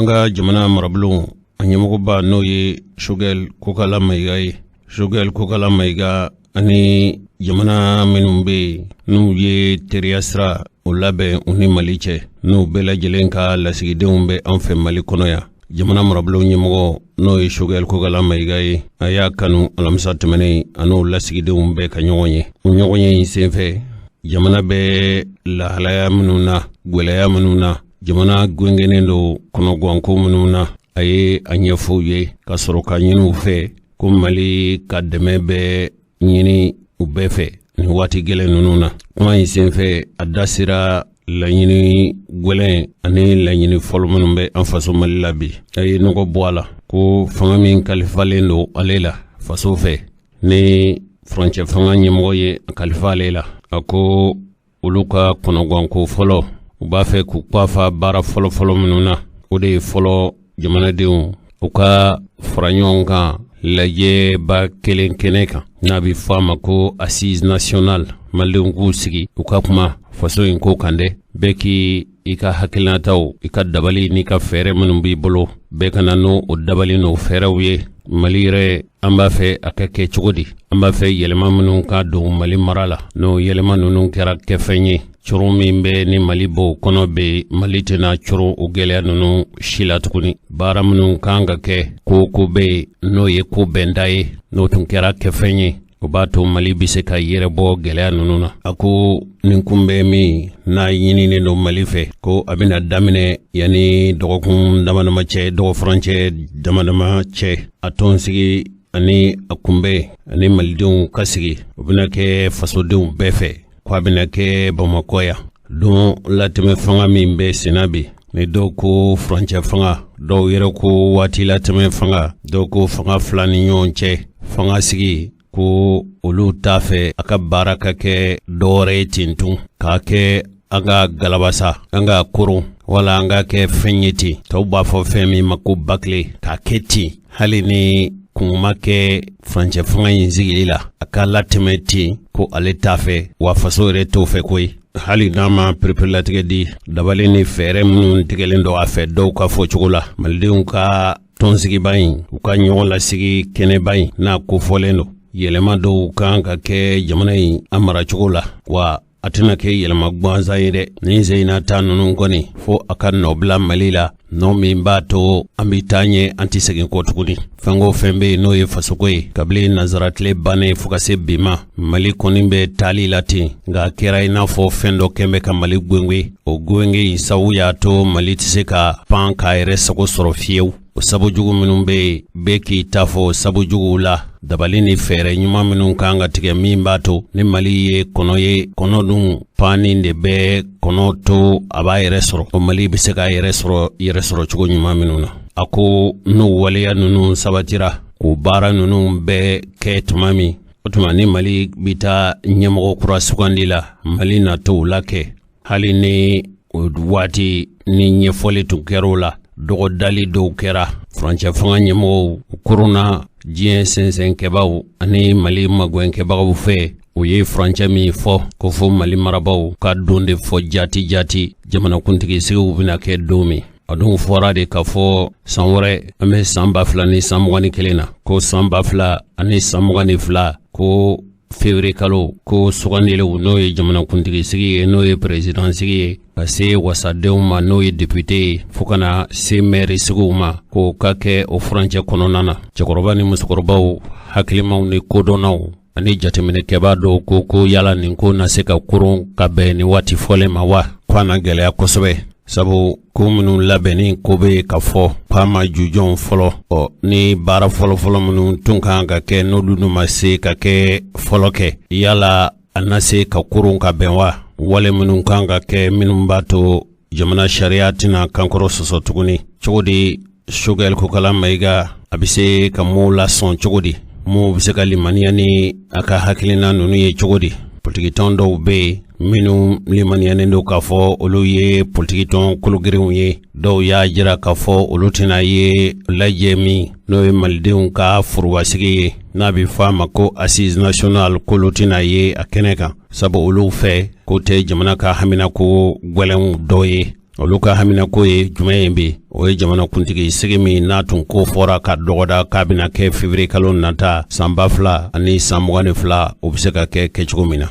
An ka jamana marabulon a ɲɛmɔgɔba n'o ye Choguel Kokala Mayiga ye. Choguel Kokala Mayiga ani jamana minnu bɛ yen n'u ye teriya sira o labɛn u ni Mali cɛ, n'u bɛɛ lajɛlen ka lasigidenw bɛ an fɛ Mali kɔnɔ yan. Jamana marabulon ɲɛmɔgɔ n'o ye Choguel Kokala Mayiga ye, a y'a kanu alamisa tɛmɛnen a n'o lasigidenw bɛɛ ka ɲɔgɔn ye. O ɲɔgɔn ye in senfɛ, jamana bɛ lahalaya minnu na, gwɛlɛya minnu na, jamana gwengwennen don kɔnɔgwanko minnu na, a ye a ɲɛfɔ u ye ka sɔrɔ ka ɲini u fɛ ko Mali ka dɛmɛ bɛ ɲini u bɛɛ fɛ nin waati gɛlɛn ninnu na. Kuma in senfɛ, a da sera laɲini gwɛlɛn ani laɲini fɔlɔ minnu bɛ an faso Mali la bi. A ye nɔgɔ bɔ a la ko fanga min kalifalen don ale la faso fɛ, ni furancɛ fanga ɲɛmɔgɔ ye a kalifa ale la, a ko olu ka kɔnɔgwanko fɔlɔ, u b'a fɛ k'u k'a fa baara fɔlɔfɔlɔ minnu na, o de ye fɔlɔ jamanadenw u ka fara ɲɔgɔn kan lajɛba kelen kɛnɛ kan n'a bɛ fɔ a ma ko assise nationale. Malidenw k'u sigi, u ka kuma faso in ko kan dɛ. Bɛɛ k'i i ka hakilinataw, i ka dabali n'i ka fɛɛrɛ minnu b'i bolo, bɛɛ ka na n'o o dabali n'o fɛɛrɛw ye. Mali yɛrɛ, an b'a fɛ a ka kɛ cogo di? An b'a fɛ yɛlɛma minnu ka don Mali mara la, n'o yɛlɛma ninnu kɛra kɛfɛn ye, coron min bɛ ni Mali b'o kɔnɔ bɛ, Mali tɛna coron o gɛlɛya ninnu si la tuguni. Baara minnu kan ka kɛ, ko ko bɛ yen n'o ye ko bɛnda ye, n'o tun kɛra kɛfɛn ye, o b'a to Mali bɛ se ka yɛrɛ bɔ gɛlɛya ninnu na. A ko nin kunbɛn min n'a ɲininen don Mali fɛ, ko a bɛna daminɛ yanni dɔgɔkun damadama cɛ, dɔgɔfurancɛ damadama cɛ, a tɔnsigi ani a kunbɛn ani malidenw ka sigi, o bɛna kɛ fasodenw bɛɛ fɛ, ko a bɛna kɛ Bamakɔ yan. Don latɛmɛ fanga min bɛ senna bi, ni dɔw ko furancɛ fanga, dɔw yɛrɛ ko waati latɛmɛ fanga, dɔw ko fanga fila ni ɲɔgɔn cɛ fanga sigi, ko olu t'a fɛ a ka baara ka kɛ dɔwɛrɛ ye ten tun, k'a kɛ an ka galabasa, an ka koron, wala an ka kɛ fɛn ye ten, tɔw b'a fɔ fɛn min ma ko bâclé, k'a kɛ ten. Hali ni kun ma kɛ furancɛ fanga in sigili la, a ka latɛmɛ ten, ko ale t'a fɛ, wa faso yɛrɛ t'o fɛ koyi. Hali n'a ma pereperelatigɛ di, dabali ni fɛɛrɛ minnu tigɛlen don a fɛ, dɔw ka fɔ cogo la, malidenw ka tɔnsigiba in, u ka ɲɔgɔn lasigi kɛnɛba in n'a kofɔlen don, yɛlɛma dɔw kan ka kɛ jamana in a maracogo la, wa a tɛna kɛ yɛlɛma gansan ye dɛ. Nin sen ta ninnu kɔni, fo a ka nɔbila Mali la, nɔ min b'a to an bɛ taa ɲɛ, an tɛ segin kɔ tuguni. Fɛn o fɛn bɛ yen n'o ye fasoko ye, kabini nanzaratile bannen fo ka se bi ma, Mali kɔni bɛ taali la ten, nka a kɛra i n'a fɔ fɛn dɔ kɛn bɛ ka Mali gwengwen. O gwenge in sabu y'a to Mali tɛ se ka pan k'a yɛrɛ sago sɔrɔ fiyewu. O sabu jugu minnu bɛ yen, bɛɛ k'i ta fɔ sabu juguw la. Dabali ni fɛɛrɛ ɲuman minnu kan ka tigɛ min b'a to ni Mali ye kɔnɔ ye, kɔnɔ dun panni de bɛ kɔnɔ to a b'a yɛrɛ sɔrɔ, o Mali bɛ se k'a yɛrɛ sɔrɔ, yɛrɛ sɔrɔ cogo ɲuman minnu na. A ko n'o waleya ninnu sabatira, k'o baara ninnu bɛɛ kɛ tuma min, o tuma ni Mali bɛ taa ɲɛmɔgɔ kura sugandi la, Mali na t'o la kɛ. Hali ni o waati ni ɲɛfɔli tun kɛra o la, dɔgɔdali dɔw kɛra furancɛ fanga ɲɛmɔgɔw koronna diɲɛ sɛnsɛnkɛbaw ani Mali magɛnkɛbagaw fɛ. O ye furancɛ min fɔ ko fo Mali marabaaw ka don de fɔ jati jati, jamanakuntigi sigiw bɛna kɛ don min. A dun fɔra de k'a fɔ san wɛrɛ, an bɛ san 2021 na, ko san 2022, ko février kalo, ko sugandilenw, n'o ye jamanakuntigi sigi ye, n'o ye président sigi ye, ka se wasadenw ma, n'o ye député ye, fo ka na se maire sigiw ma, k'o ka kɛ o furancɛ kɔnɔna na. Cɛkɔrɔba ni musokɔrɔbaw, hakilimaw ni kodɔnnaw ani jateminɛkɛbaa dɔw ko yala nin ko na se ka koron ka bɛn ni waati fɔlen ma wa? Ko a na gɛlɛya kosɛbɛ, sabu ko minnu labɛnni ko bɛ ka fɔ k'a ma jujɔn fɔlɔ. Ɔ ni baara fɔlɔfɔlɔ minnu tun kan ka kɛ, n'olu dun ma se ka kɛ fɔlɔ kɛ, yala a na se ka koron ka bɛn wa? Wale minnu kan ka kɛ, minnu b'a to jamana sariya tɛna kankɔrɔ sɔsɔ tuguni, cogo di Choguel Kokala Mayiga a bɛ se ka maaw lasɔn cogo di? Maaw bɛ se ka limaniya ni a ka hakilina ninnu ye cogo di? Politikitɔn dɔw bɛ yen minnu limaniyanen don k'a fɔ olu ye politikitɔn kologirinw ye, dɔw y'a jira k'a fɔ olu tɛna ye lajɛ min n'o ye malidenw ka forobasigi ye, n'a bɛ fɔ a ma ko assise nationale, k'olu tɛna ye a kɛnɛ kan, sabu olu fɛ ko tɛ jamana ka hamina ko gwɛlɛnw dɔ ye. Olu ka haminako ye jumɛn ye bi? O ye jamanakuntigi sigi min n'a tun ko fɔra ka dɔgɔda k'a bɛna kɛ février kalo nata san 2022, o bɛ se ka kɛ kɛcogo min na.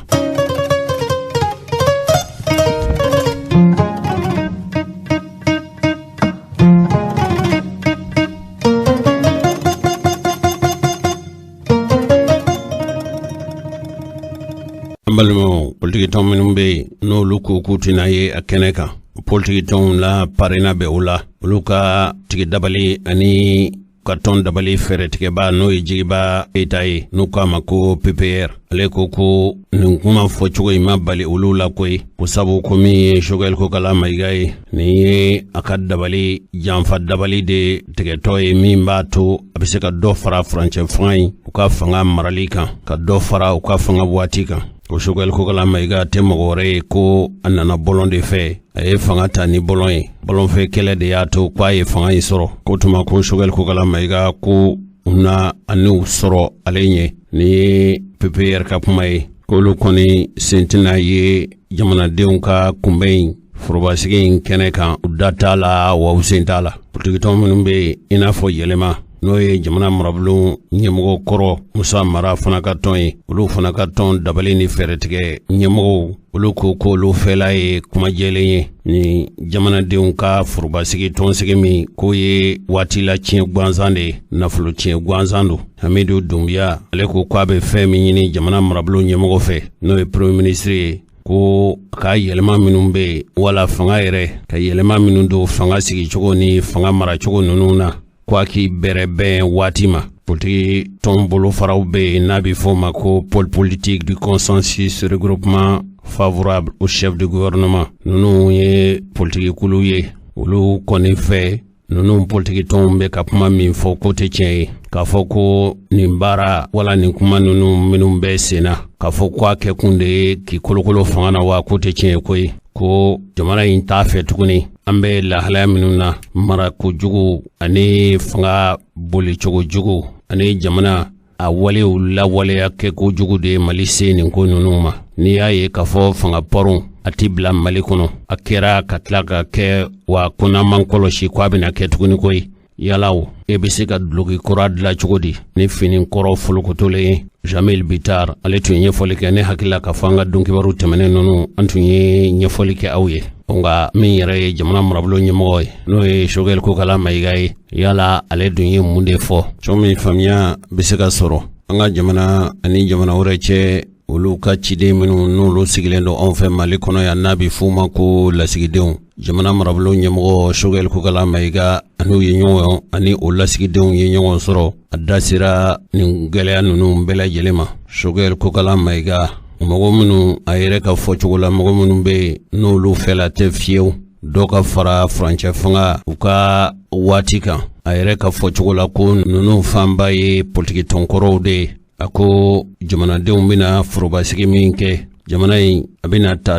An balimaw, politikitɔn minnu bɛ yen n'olu ko k'u tɛna ye a kɛnɛ kan, politikitɔnw la parena bɛ o la. Olu ka tigi dabali ani ka tɔn dabali fɛɛrɛtigɛba, n'o ye Jigiba Keyita ye, n'u k'a ma ko PPR, ale ko ko nin kuma fɔcogo in ma bali olu la koyi, ko sabu ko min ye Choguel Kokala Mayiga ye, nin ye a ka dabali janfa dabali de tigɛtɔ ye, min b'a to a bɛ se ka dɔ fara furancɛ fanga in u ka fanga marali kan, ka dɔ fara u ka fanga waati kan. Ko Choguel Kokala Mayiga tɛ mɔgɔ wɛrɛ ye, ko a nana bɔlɔn de fɛ, a ye fanga ta ni bɔlɔn ye, bɔlɔnfɛ kɛlɛ de y'a to k'a ye fanga in sɔrɔ. Ko tuma ko Choguel Kokala Mayiga ko u na a n'u sɔrɔ ale ɲɛ. Nin ye PPR ka kuma ye, k'olu kɔni sen tɛna ye jamanadenw ka kunbɛn in forobasigi in kɛnɛ kan. U da t'a la wa u sen t'a la. Politikitɔn minnu bɛ yen, i n'a fɔ Yɛlɛma, n'o ye jamana marabulon ɲɛmɔgɔ kɔrɔ Musa Mara fana ka tɔn ye, olu fana ka tɔn dabali ni fɛɛrɛtigɛ ɲɛmɔgɔw, olu ko k'olu fɛla ye kuma jɛlen ye ni jamanadenw ka forobasigi tɔnsigi min k'o ye waati la tiɲɛ gansan de ye, nafolo tiɲɛ gansan don. Hamidu Dunbiya, ale ko k'a bɛ fɛn min ɲini jamana marabulon ɲɛmɔgɔ fɛ, n'o ye premier ministre ye, ko ka yɛlɛma minnu bɛ yen wala fanga yɛrɛ ka yɛlɛma minnu don fanga sigicogo ni fanga maracogo ninnu na, ko a k'i bɛrɛ bɛn waati ma. Politiki tɔn bolofaraw bɛ yen n'a bɛ fɔ o ma ko pôle politique du consensus regroupement favorable au chef de gouvernement, ninnu ye politiki kulu ye. Olu kɔni fɛ, ninnu politiki tɔnw bɛ ka kuma min fɔ k'o tɛ tiɲɛ ye, k'a fɔ ko nin baara wala nin kuma ninnu minnu bɛ sen na, k'a fɔ ko a kɛkun de ye k'i kolokolo fanga na wa, k'o tɛ tiɲɛ ye koyi. Ko jamana in t'a fɛ tuguni an bɛ lahalaya minnu na, marako jugu ani fanga bolicogo jugu ani jamana a walew lawaleya kɛko jugu de ye Mali se nin ko ninnu ma. N'i y'a ye k'a fɔ fanga pɔrɔn a ti bila Mali kɔnɔ, a kɛra ka tila ka kɛ wa, ko n'an man kɔlɔsi ko a bɛna kɛ tuguni koyi. Yala o e bɛ se ka duloki kura dilan cogo di ni fini kɔrɔ folokotolen ye? Jamil Bitar, ale tun ye ɲɛfɔli kɛ. Ne hakili la k'a fɔ an ka donkibaru tɛmɛnen ninnu, an tun ye ɲɛfɔli kɛ aw ye. Nka min yɛrɛ ye jamana marabolo ɲɛmɔgɔ ye, n'o ye Choguel Kokala Mayiga ye, yala ale dun ye mun de fɔ? Cogo min faamuya bɛ se ka sɔrɔ an ka jamana ani jamana wɛrɛ cɛ, olu ka ciden minnu n'olu sigilen don anw fɛ Mali kɔnɔ yan, n'a bɛ f'u ma ko lasigidenw, jamana marabolo ɲɛmɔgɔ Choguel Kokala Mayiga an'u ye ɲɔgɔn ani o lasigidenw ye ɲɔgɔn sɔrɔ, a da sera nin gɛlɛya ninnu bɛɛ lajɛlen ma. Choguel Kokala Mayiga, mɔgɔ minnu a yɛrɛ ka fɔcogo la, mɔgɔ minnu bɛ yen n'olu fɛla tɛ fiyewu dɔ ka fara furancɛ fanga u ka waati kan, a yɛrɛ ka fɔcogo la ko ninnu fanba ye politiki tɔnkɔrɔw de ye. A ko jamanadenw bɛna forobasigi min kɛ, jamana in a bɛna ta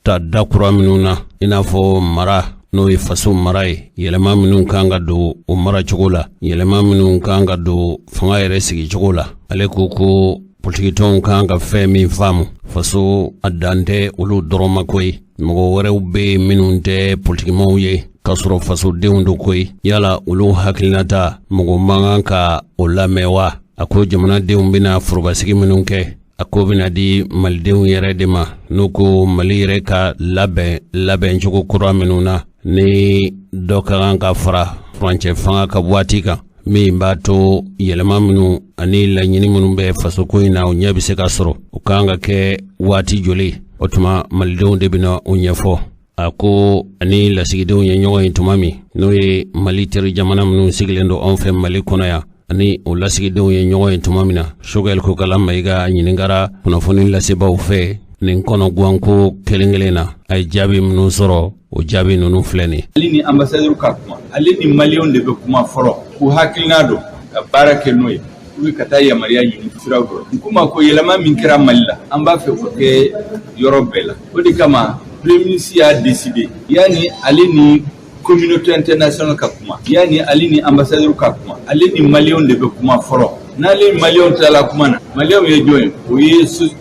ta da kura minnu na, i n'a fɔ mara, n'o ye faso mara ye, yɛlɛma minnu kan ka don o maracogo la, yɛlɛma minnu kan ka don fanga yɛrɛ sigicogo la. Ale ko ko politikitɔnw kan ka fɛn min faamu, faso a dan tɛ olu dɔrɔn ma koyi, mɔgɔ wɛrɛw bɛ yen minnu tɛ politikimɔgɔw ye k'a sɔrɔ fasodenw don koyi. Yala olu hakilinata, mɔgɔ man kan ka o lamɛn wa? A ko jamanadenw bɛna forobasigi minnu kɛ, a ko bɛna di malidenw yɛrɛ de ma, n'u ko Mali yɛrɛ ka labɛn labɛncogo kura minnu na, ni dɔ ka kan ka fara furancɛ fanga ka waati kan, min b'a to yɛlɛma minnu ani laɲini minnu bɛ fasoko in na, o ɲɛ bɛ se ka sɔrɔ, o kan ka kɛ waati joli? O tuma malidenw de bɛna o ɲɛfɔ. A ko ani lasigidenw ye ɲɔgɔn ye tuma min, n'o ye Mali teri jamana minnu sigilen don anw fɛ Mali kɔnɔ yan, ani o lasigidenw ye ɲɔgɔn ye tuma min na, Choguel Kokala Mayiga ɲininkara kunnafoni lasebaaw fɛ nin kɔnɔ guwanko kelen kelen na. A ye jaabi minnu sɔrɔ, o jaabi ninnu filɛ nin. Ale ni ambassadeur ka kuma, ale ni maliyɛnw de bɛ kuma fɔlɔ k'u hakilina dɔn ka baara kɛ n'o ye, ou ka taa yamaruya ɲini siraw dɔ. N kuma ko yɛlɛma min kɛra Mali la, an b'a fɛ o kɛ yɔrɔ bɛɛ la. O de kama premier ministre y'a décidé, yanni ale ni communauté internationale ka kuma, yanni ale ni ambassadeur ka kuma, ale ni maliyɛnw de bɛ kuma fɔlɔ. N'ale ni maliyɛnw tilala kuma na, maliyɛnw ye jɔn ye?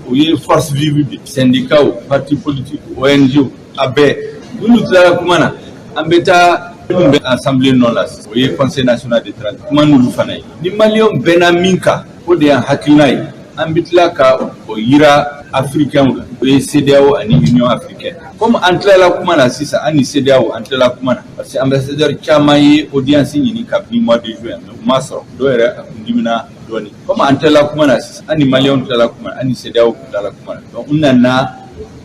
O ye force vive de, syndicat, parti politique, ONG, a bɛɛ. N'olu tilala kuma na, An bɛ taa minnu bɛ assemblée nɔ la sisan, o ye Conseil national de transition, kuma n'olu fana ye. Ni Maliyɛnw bɛnna min kan, o de y'an hakilina ye. An bɛ tila ka o yira Africains la, o ye CEDEAO ani Union africaine. Comme an tilala kuma na sisan, an ni CEDEAO, an tilala kuma na, parce que ambassadeur caman ye audience ɲini kabini mois de juin, mais u ma sɔrɔ. Dɔw yɛrɛ a kun dimina dɔɔni. Comme an tilala kuma na sisan, an ni Maliyɛnw tilala kuma na, an ni CEDEAO tilala kuma na, donc n nana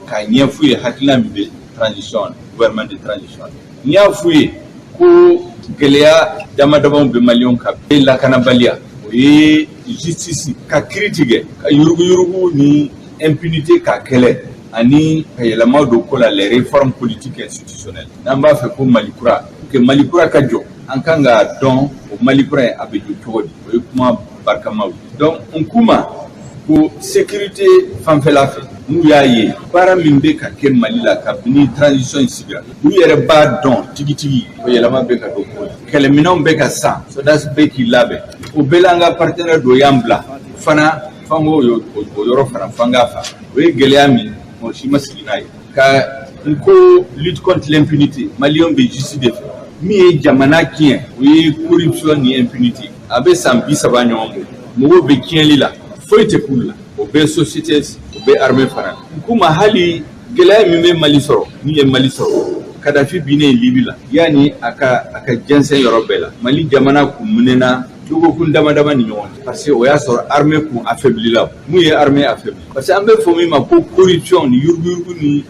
k'a ɲɛf'u ye hakilina min bɛ transition, gouvernement de transition. N y'a f'u ye ko gɛlɛya dama damaw bɛ Maliyɛnw kan: lakanabaliya, o ye justice ka kiiri tigɛ, ka yuruguyurugu ni impunité ka kɛlɛ, ani ka yɛlɛma don ko la, les réformes politiques institutionnelles. N'an b'a fɛ ko Mali kura, que Mali kura ka jɔ, an kan k'a dɔn o Mali kura in a bɛ jɔ cogo di. O ye kuma barikamaw ye. Donc n k'u ma ko sécurité fanfɛla fɛ, n'u y'a ye baara min bɛ ka kɛ Mali la kabini transition in sigira, u yɛrɛ b'a dɔn tigitigi o yɛlɛma bɛ ka don ko la. Kɛlɛminɛnw bɛ ka san, sɔrɔdasi bɛ k'i labɛn. O bɛɛ la, an ka partenaire dɔ y'an bila fana, f'an k'o o yɔrɔ fana f'an k'a fa. O ye gɛlɛya min, mɔgɔ si ma sigi n'a ye. Ka n ko lutte contre l'impunité, Maliyɛnw bɛ justice de fɛ. Min ye jamana tiɲɛ, o ye corruption ni impunité. A bɛ san 30 ɲɔgɔn bɔ, mɔgɔw bɛ tiɲɛli la, foyi tɛ k'u la. O bɛ société, o bɛ armée fana. N k'u ma, hali gɛlɛya min bɛ Mali sɔrɔ, min ye Mali sɔrɔ, Kadafi binnen Libi la, yanni a ka jɛnsɛn yɔrɔ bɛɛ la, Mali jamana kun minɛna dɔgɔkun dama dama ni ɲɔgɔn cɛ, parce que o y'a sɔrɔ armée kun affaibli la. Mun ye armée affaibli? Parce que an bɛ fɔ min ma ko corruption ni yuruguyurugu ni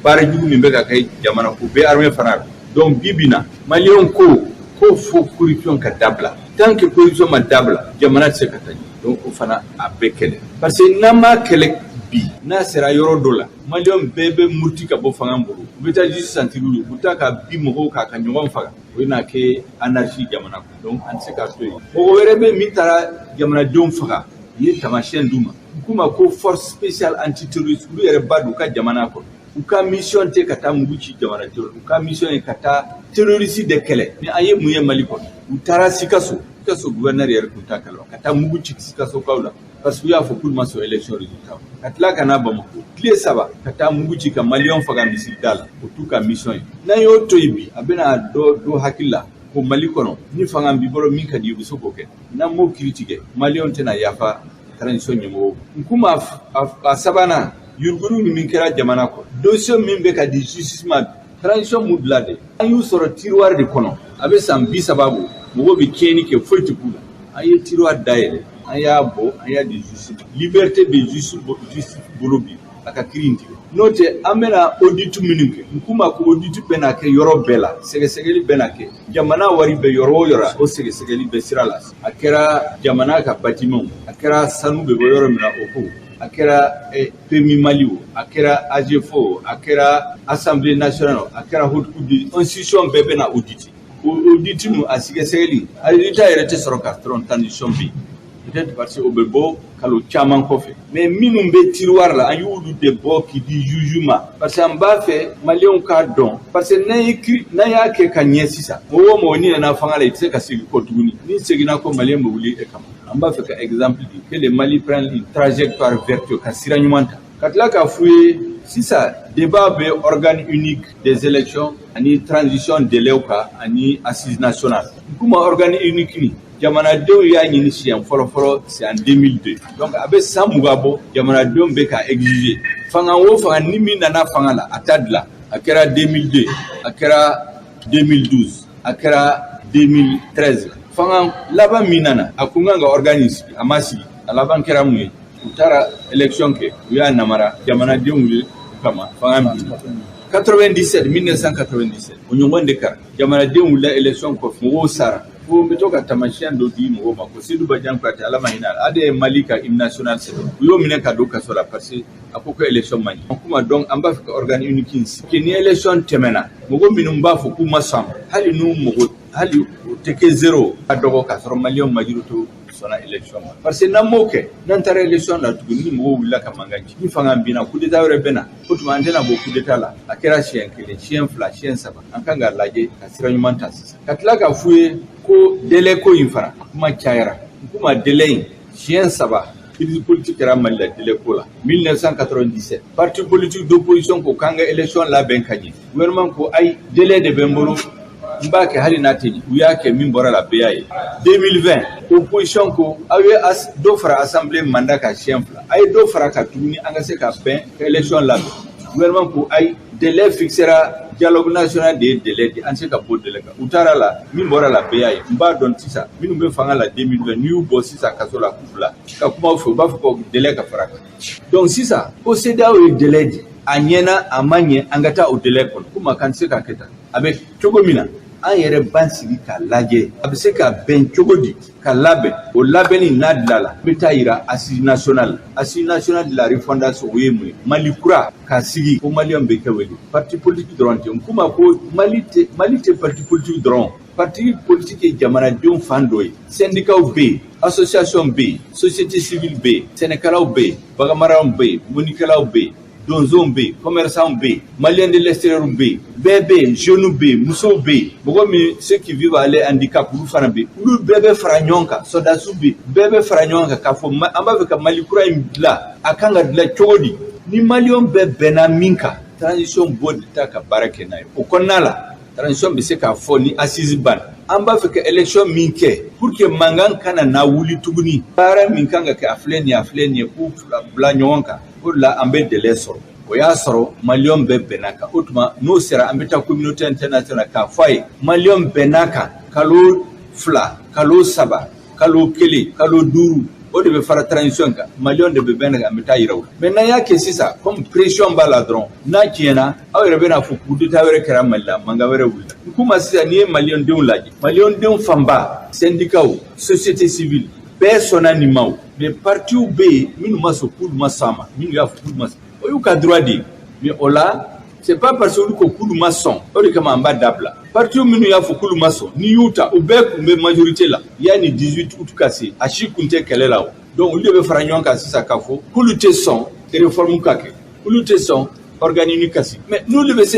baara jugu min bɛ ka kɛ jamana ko bɛɛ, armée fana la. Donc bi bi na, Maliyɛnw ko fo corruption ka dabila. Tant que corruption ma dabila, jamana tɛ se ka taa ɲɛ. Donc o fana a bɛɛ kɛlɛ, parce que n'an m'a kɛlɛ bi, n'a sera yɔrɔ dɔ la, Maliyɛnw bɛɛ bɛ muruti ka bɔ fanga bolo, u bɛ taa justice sentir, u bɛ taa ka bi mɔgɔw kan ka ɲɔgɔn faga, o bɛna kɛ anarchie jamana kɔnɔ. Donc an tɛ se k'a to yen. Mɔgɔ wɛrɛ bɛ min taara jamanadenw faga, u ye taamasiyɛn d'u ma. U k'u ma ko force spéciale antiterroriste, olu yɛrɛ ba don u ka jamana kɔnɔ. U ka mission tɛ ka taa mugu ci jamanadenw, u ka mission ye ka taa terroriste de kɛlɛ. Ni an ye mun ye Mali kɔnɔ? U taara Sikaso, Sikaso gouverneur yɛrɛ tun t'a kalama, ka taa mugu ci Sikasokaw la, parce que u y'a fɔ k'olu ma sɔn élection résultat, ka tila ka na Bamakɔ tile 3 ka taa mugu ci ka Maliyɛnw faga misiri da la. O t'u ka mission ye. N'an y'o to yen bi, a bɛna dɔ dɔ hakili la ko Mali kɔnɔ, ni fanga b'i bolo, min ka di i bɛ se k'o kɛ. N'an m'o kiiri tigɛ, Maliyɛnw tɛna yafa transition ɲɛmɔgɔw. N k'u ma, a sabanan, yuruguyurugu min kɛra jamana kɔnɔ, dossier min bɛ ka di justice ma, transition mun bila de, an y'u sɔrɔ tiroir de kɔnɔ. A bɛ san 30 bɔ, mɔgɔw bɛ tiɲɛni kɛ, foyi tɛ k'u la. An ye tiroir dayɛlɛ, an y'a bɔ, an y'a di justice. Liberté bɛ justice bolo bi, a ka kiiri in tigɛ. N'o tɛ, an bɛna audit minnu kɛ, n k'u ma ko audit bɛna kɛ yɔrɔ bɛɛ la, sɛgɛsɛgɛli bɛna kɛ jamana wari bɛ yɔrɔ o yɔrɔ, o sɛgɛsɛgɛli bɛ sira la. A kɛra jamana ka bâtiment, a kɛra sanu bɛ bɔ yɔrɔ min na, o ko, a kɛra PMU Mali o, a kɛra AGFO o, a kɛra Assemblée nationale o, a kɛra haute cour de institution bɛɛ bɛna audit. O audit ninnu, a sɛgɛsɛgɛli, a résultat yɛrɛ tɛ sɔrɔ ka sɔrɔ transition bɛ yen peut-être, parce que o bɛ bɔ kalo caman kɔfɛ. Mais minnu bɛ tiroir la, an y'olu de bɔ k'i di juge ma, parce que an b'a fɛ Maliyɛnw k'a dɔn, parce que n'an ye kiiri, n'an y'a kɛ ka ɲɛ sisan, mɔgɔ o mɔgɔ n'i nana fanga la, i tɛ se ka segin kɔ tuguni. N'i seginna kɔ, Maliyɛn bɛ wuli e kama. An b'a fɛ ka exemple di, que le Mali prenne une trajectoire vertueuse, ka sira ɲuman ta. Ka tila k'a f'u ye sisan, débat bɛ organe unique des élections ani transition délai kan ani assise nationale. N k'u ma, organe unique ni, jamanadenw y'a ɲini siɲɛ fɔlɔ fɔlɔ, c'est en 2002. Donc a bɛ san 20 bɔ, jamanadenw bɛ ka exiger. Fanga o fanga ni min nana fanga la, a t'a dilan. A kɛra 2002, a kɛra 2012, a kɛra 2013. Fanga laban min nana, a kun kan ka organe sigi, a ma sigi. A laban kɛra mun ye? U taara élection kɛ, u y'a namara, jamanadenw wuli kama, fanga bin. 97, 1997, o ɲɔgɔn de kɛra. Jamanadenw wulila élection kɔfɛ, mɔgɔw sara. Fo n bɛ to ka taamasiyɛn dɔ di mɔgɔw ma ko Seydou Badian Kuyate, Ala ma hinɛ a la, ale ye Mali ka hymne national sɛbɛn, u y'o minɛ ka don kaso la, parce que a ko ko élection man ɲi. Kuma donc, an b'a fɛ ka organe unique in sigi, ni élection tɛmɛna, mɔgɔ minnu b'a fɔ k'u ma sɔn a ma, hali n'u mɔgɔ hali o tɛ kɛ zéro, a dɔgɔ k'a sɔrɔ Maliyɛnw majorité sɔnna élection ma. Parce que n'an m'o kɛ, n'an taara élection la tuguni, ni mɔgɔw wulila ka mankan ci, ni fanga binna, coup d'état wɛrɛ bɛ na, o tuma an tɛna bɔ coup d'état la. A kɛra siɲɛ kelen, siɲɛ fila, siɲɛ saba, an kan k'a lajɛ ka sira ɲuman ta sisan. Ka tila k'a f'u ye ko délai ko in fana, kuma cayara. N k'u ma, délai in siɲɛ saba, Crise politique kɛra Mali la délai ko la. 1997, parti politique d'opposition ko k'an ka élection labɛn ka ɲɛ. Gouvernement ko ayi, délai de bɛ n bolo, n b'a kɛ hali n'a tɛ ɲɛ. U y'a kɛ, min bɔra la, bɛɛ y'a ye. 2020, opposition ko aw ye dɔ fara assemblée mandat kan siɲɛ 2, a ye dɔ fara ka tuguni, an ka se ka bɛn ka élection labɛn. Gouvernement ko ayi, délai fixera, dialogue national de ye délai di, an se ka bɔ délai kan. U taara la, min bɔra la, bɛɛ y'a ye. N b'a dɔn sisan, minnu bɛ fanga la 2020, n'i y'u bɔ sisan kaso la k'u bila ka kuma u fɛ, u b'a fɔ ko délai ka fara kan. Donc sisan ko CEDEAO ye délai di, a ɲɛna, a ma ɲɛ, an ka taa o délai kɔnɔ. Komi k'an tɛ se k'a kɛ tan, a bɛ cogo min na, an yɛrɛ b'an sigi k'a lajɛ, a bɛ se ka bɛn cogo di ka labɛn. O labɛnni n'a dilanla, n bɛ taa yira assise nationale, assise nationale de la refondation. O ye mun ye? Mali kura k'a sigi ko maliyɛnw bɛ kɛ wele. Parti politique dɔrɔn tɛ. N k'u ma ko Mali tɛ parti politique dɔrɔn. Parti politique ye jamanadenw fan dɔ ye. Syndicats bɛ yen, association bɛ yen, société civile bɛ yen, sɛnɛkɛlaw bɛ yen, baganmaraw bɛ yen, mɔnnikɛlaw bɛ yen, donsow bɛ yen, commerçants bɛ yen, maliens de l'extérieur bɛ yen, bɛɛ bɛ yen, jeunes bɛ yen, musow bɛ yen, mɔgɔ min, ceux qui vivent avec handicap, olu fana bɛ yen. Olu bɛɛ bɛ fara ɲɔgɔn kan. Sɔrɔdasiw bɛ yen, bɛɛ bɛ fara ɲɔgɔn kan k'a fɔ an b'a fɛ ka Mali kura in dilan, a kan ka dilan cogo di? Ni maliyɛnw bɛɛ bɛnna min kan, transition b'o de ta ka baara kɛ n'a ye. O kɔnɔna la, transition bɛ se k'a fɔ ni assise banna, an b'a fɛ ka élection min kɛ pour que mankan kana na wuli tuguni, baara min kan ka kɛ, a filɛ nin ye, a filɛ nin ye, k'u bila ɲɔgɔn kan. O de la an bɛ délai sɔrɔ. O y'a sɔrɔ maliyɛnw bɛɛ bɛnna kan. O tuma n'o sera, an bɛ taa communauté internationale k'a fɔ a ye maliyɛnw bɛnna kan, kalo 2, kalo 3, kalo 1, kalo 5, o de bɛ fara transition kan. Maliyɛnw de bɛ bɛn kan, an bɛ taa yira u la. Mais n'an y'a kɛ sisan, comme pression b'a la dɔrɔn, n'a tiɲɛna, aw yɛrɛ bɛna fɔ coup d'état wɛrɛ kɛra Mali la, mankan wɛrɛ wulila. N k'u ma sisan, n'i ye maliyɛn denw lajɛ, maliyɛn denw fanba, syndicats, société civile, bɛɛ sɔnna nin ma. O mais partiw bɛ yen minnu ma sɔn, k'olu ma sɔn a ma. Minnu y'a fɔ k'olu ma sɔn, o y'u ka droit de ye. Mais o la, c'est pas parce que olu ko k'olu ma sɔn, o de kama an b'a dabila. Partiw minnu y'a fɔ k'olu ma sɔn, n'i y'u ta, u bɛɛ tun bɛ majorité la yanni 18 août ka se, a si kun tɛ kɛlɛ la. O donc olu de bɛ fara ɲɔgɔn kan sisan k'a fɔ k'olu tɛ sɔn réforme ka kɛ, olu tɛ sɔn organe unique ka sigi. Mais n'olu bɛ se,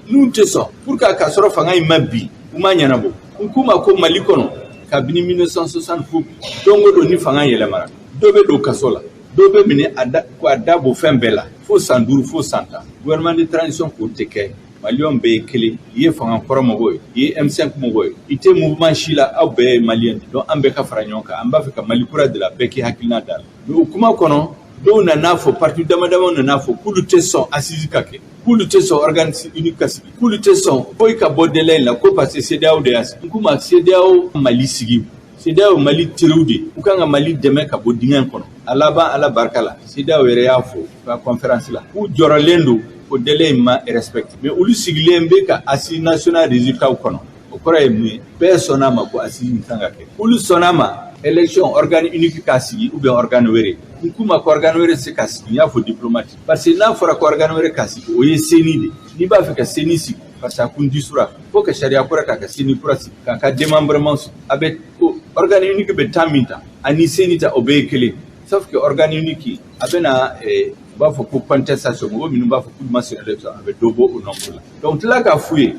n'u tɛ sɔn, pour que k'a sɔrɔ fanga in ma bin, u ma ɲɛnabɔ. N k'u ma ko Mali kɔnɔ, kabini 1960 fo don o don, ni fanga yɛlɛmara, dɔ bɛ don kaso la, dɔ bɛ minɛ, a da ko a da bɔ fɛn bɛɛ la, fo san 5, fo san 10. Gouvernement de transition k'o tɛ kɛ. Maliyɛnw bɛɛ ye kelen i ye, fanga kɔrɔ mɔgɔw ye, i ye M5 mɔgɔ ye, i tɛ mouvement si la, aw bɛɛ ye maliyɛn de. Donc an bɛɛ ka fara ɲɔgɔn kan, an b'a fɛ ka Mali kura de la, bɛɛ k'i hakilina d'a la. Mais o kuma kɔnɔ, dɔw nana fɔ, parti dama dama nana fɔ k'olu tɛ sɔn assise ka kɛ, k'olu tɛ sɔn organe unique ka sigi, k'olu tɛ sɔn foyi ka bɔ délai in la, ko parce que CEDEAO de y'a sigi. N k'u ma, CEDEAO Mali sigi, CEDEAO Mali teriw de, u kan ka Mali dɛmɛ ka bɔ dingɛ in kɔnɔ. A laban, Ala barika la, CEDEAO yɛrɛ y'a fɔ u ka conférence la k'u jɔrɔlen don ko délai in ma respecté, mais olu sigilen bɛ ka assise nationale résultat kɔnɔ. O kɔrɔ ye mun ye? Bɛɛ sɔnn'a ma ko assise in kan ka kɛ. Olu sɔnn'a ma, élection, organe unique k'a sigi ou bien organe wɛrɛ. N k'u ma ko organe wɛrɛ tɛ se ka sigi. N y'a fɔ diplomate, parce que n'a fɔra ko organe wɛrɛ ka sigi, o ye CENI de. N'i b'a fɛ ka CENI sigi, parce que a kun disura fo ka sariya kura ta ka CENI kura sigi, k'a ka démembrement sigi. A bɛ ko organe unique bɛ temps min ta ani CENI ta, o bɛɛ ye kelen, sauf que organe unique a bɛ na, u b'a fɔ ko contestation, mɔgɔ minnu b'a fɔ k'olu ma sɔn élection, a bɛ dɔ bɔ o nombre la. Donc tila k'a f'u ye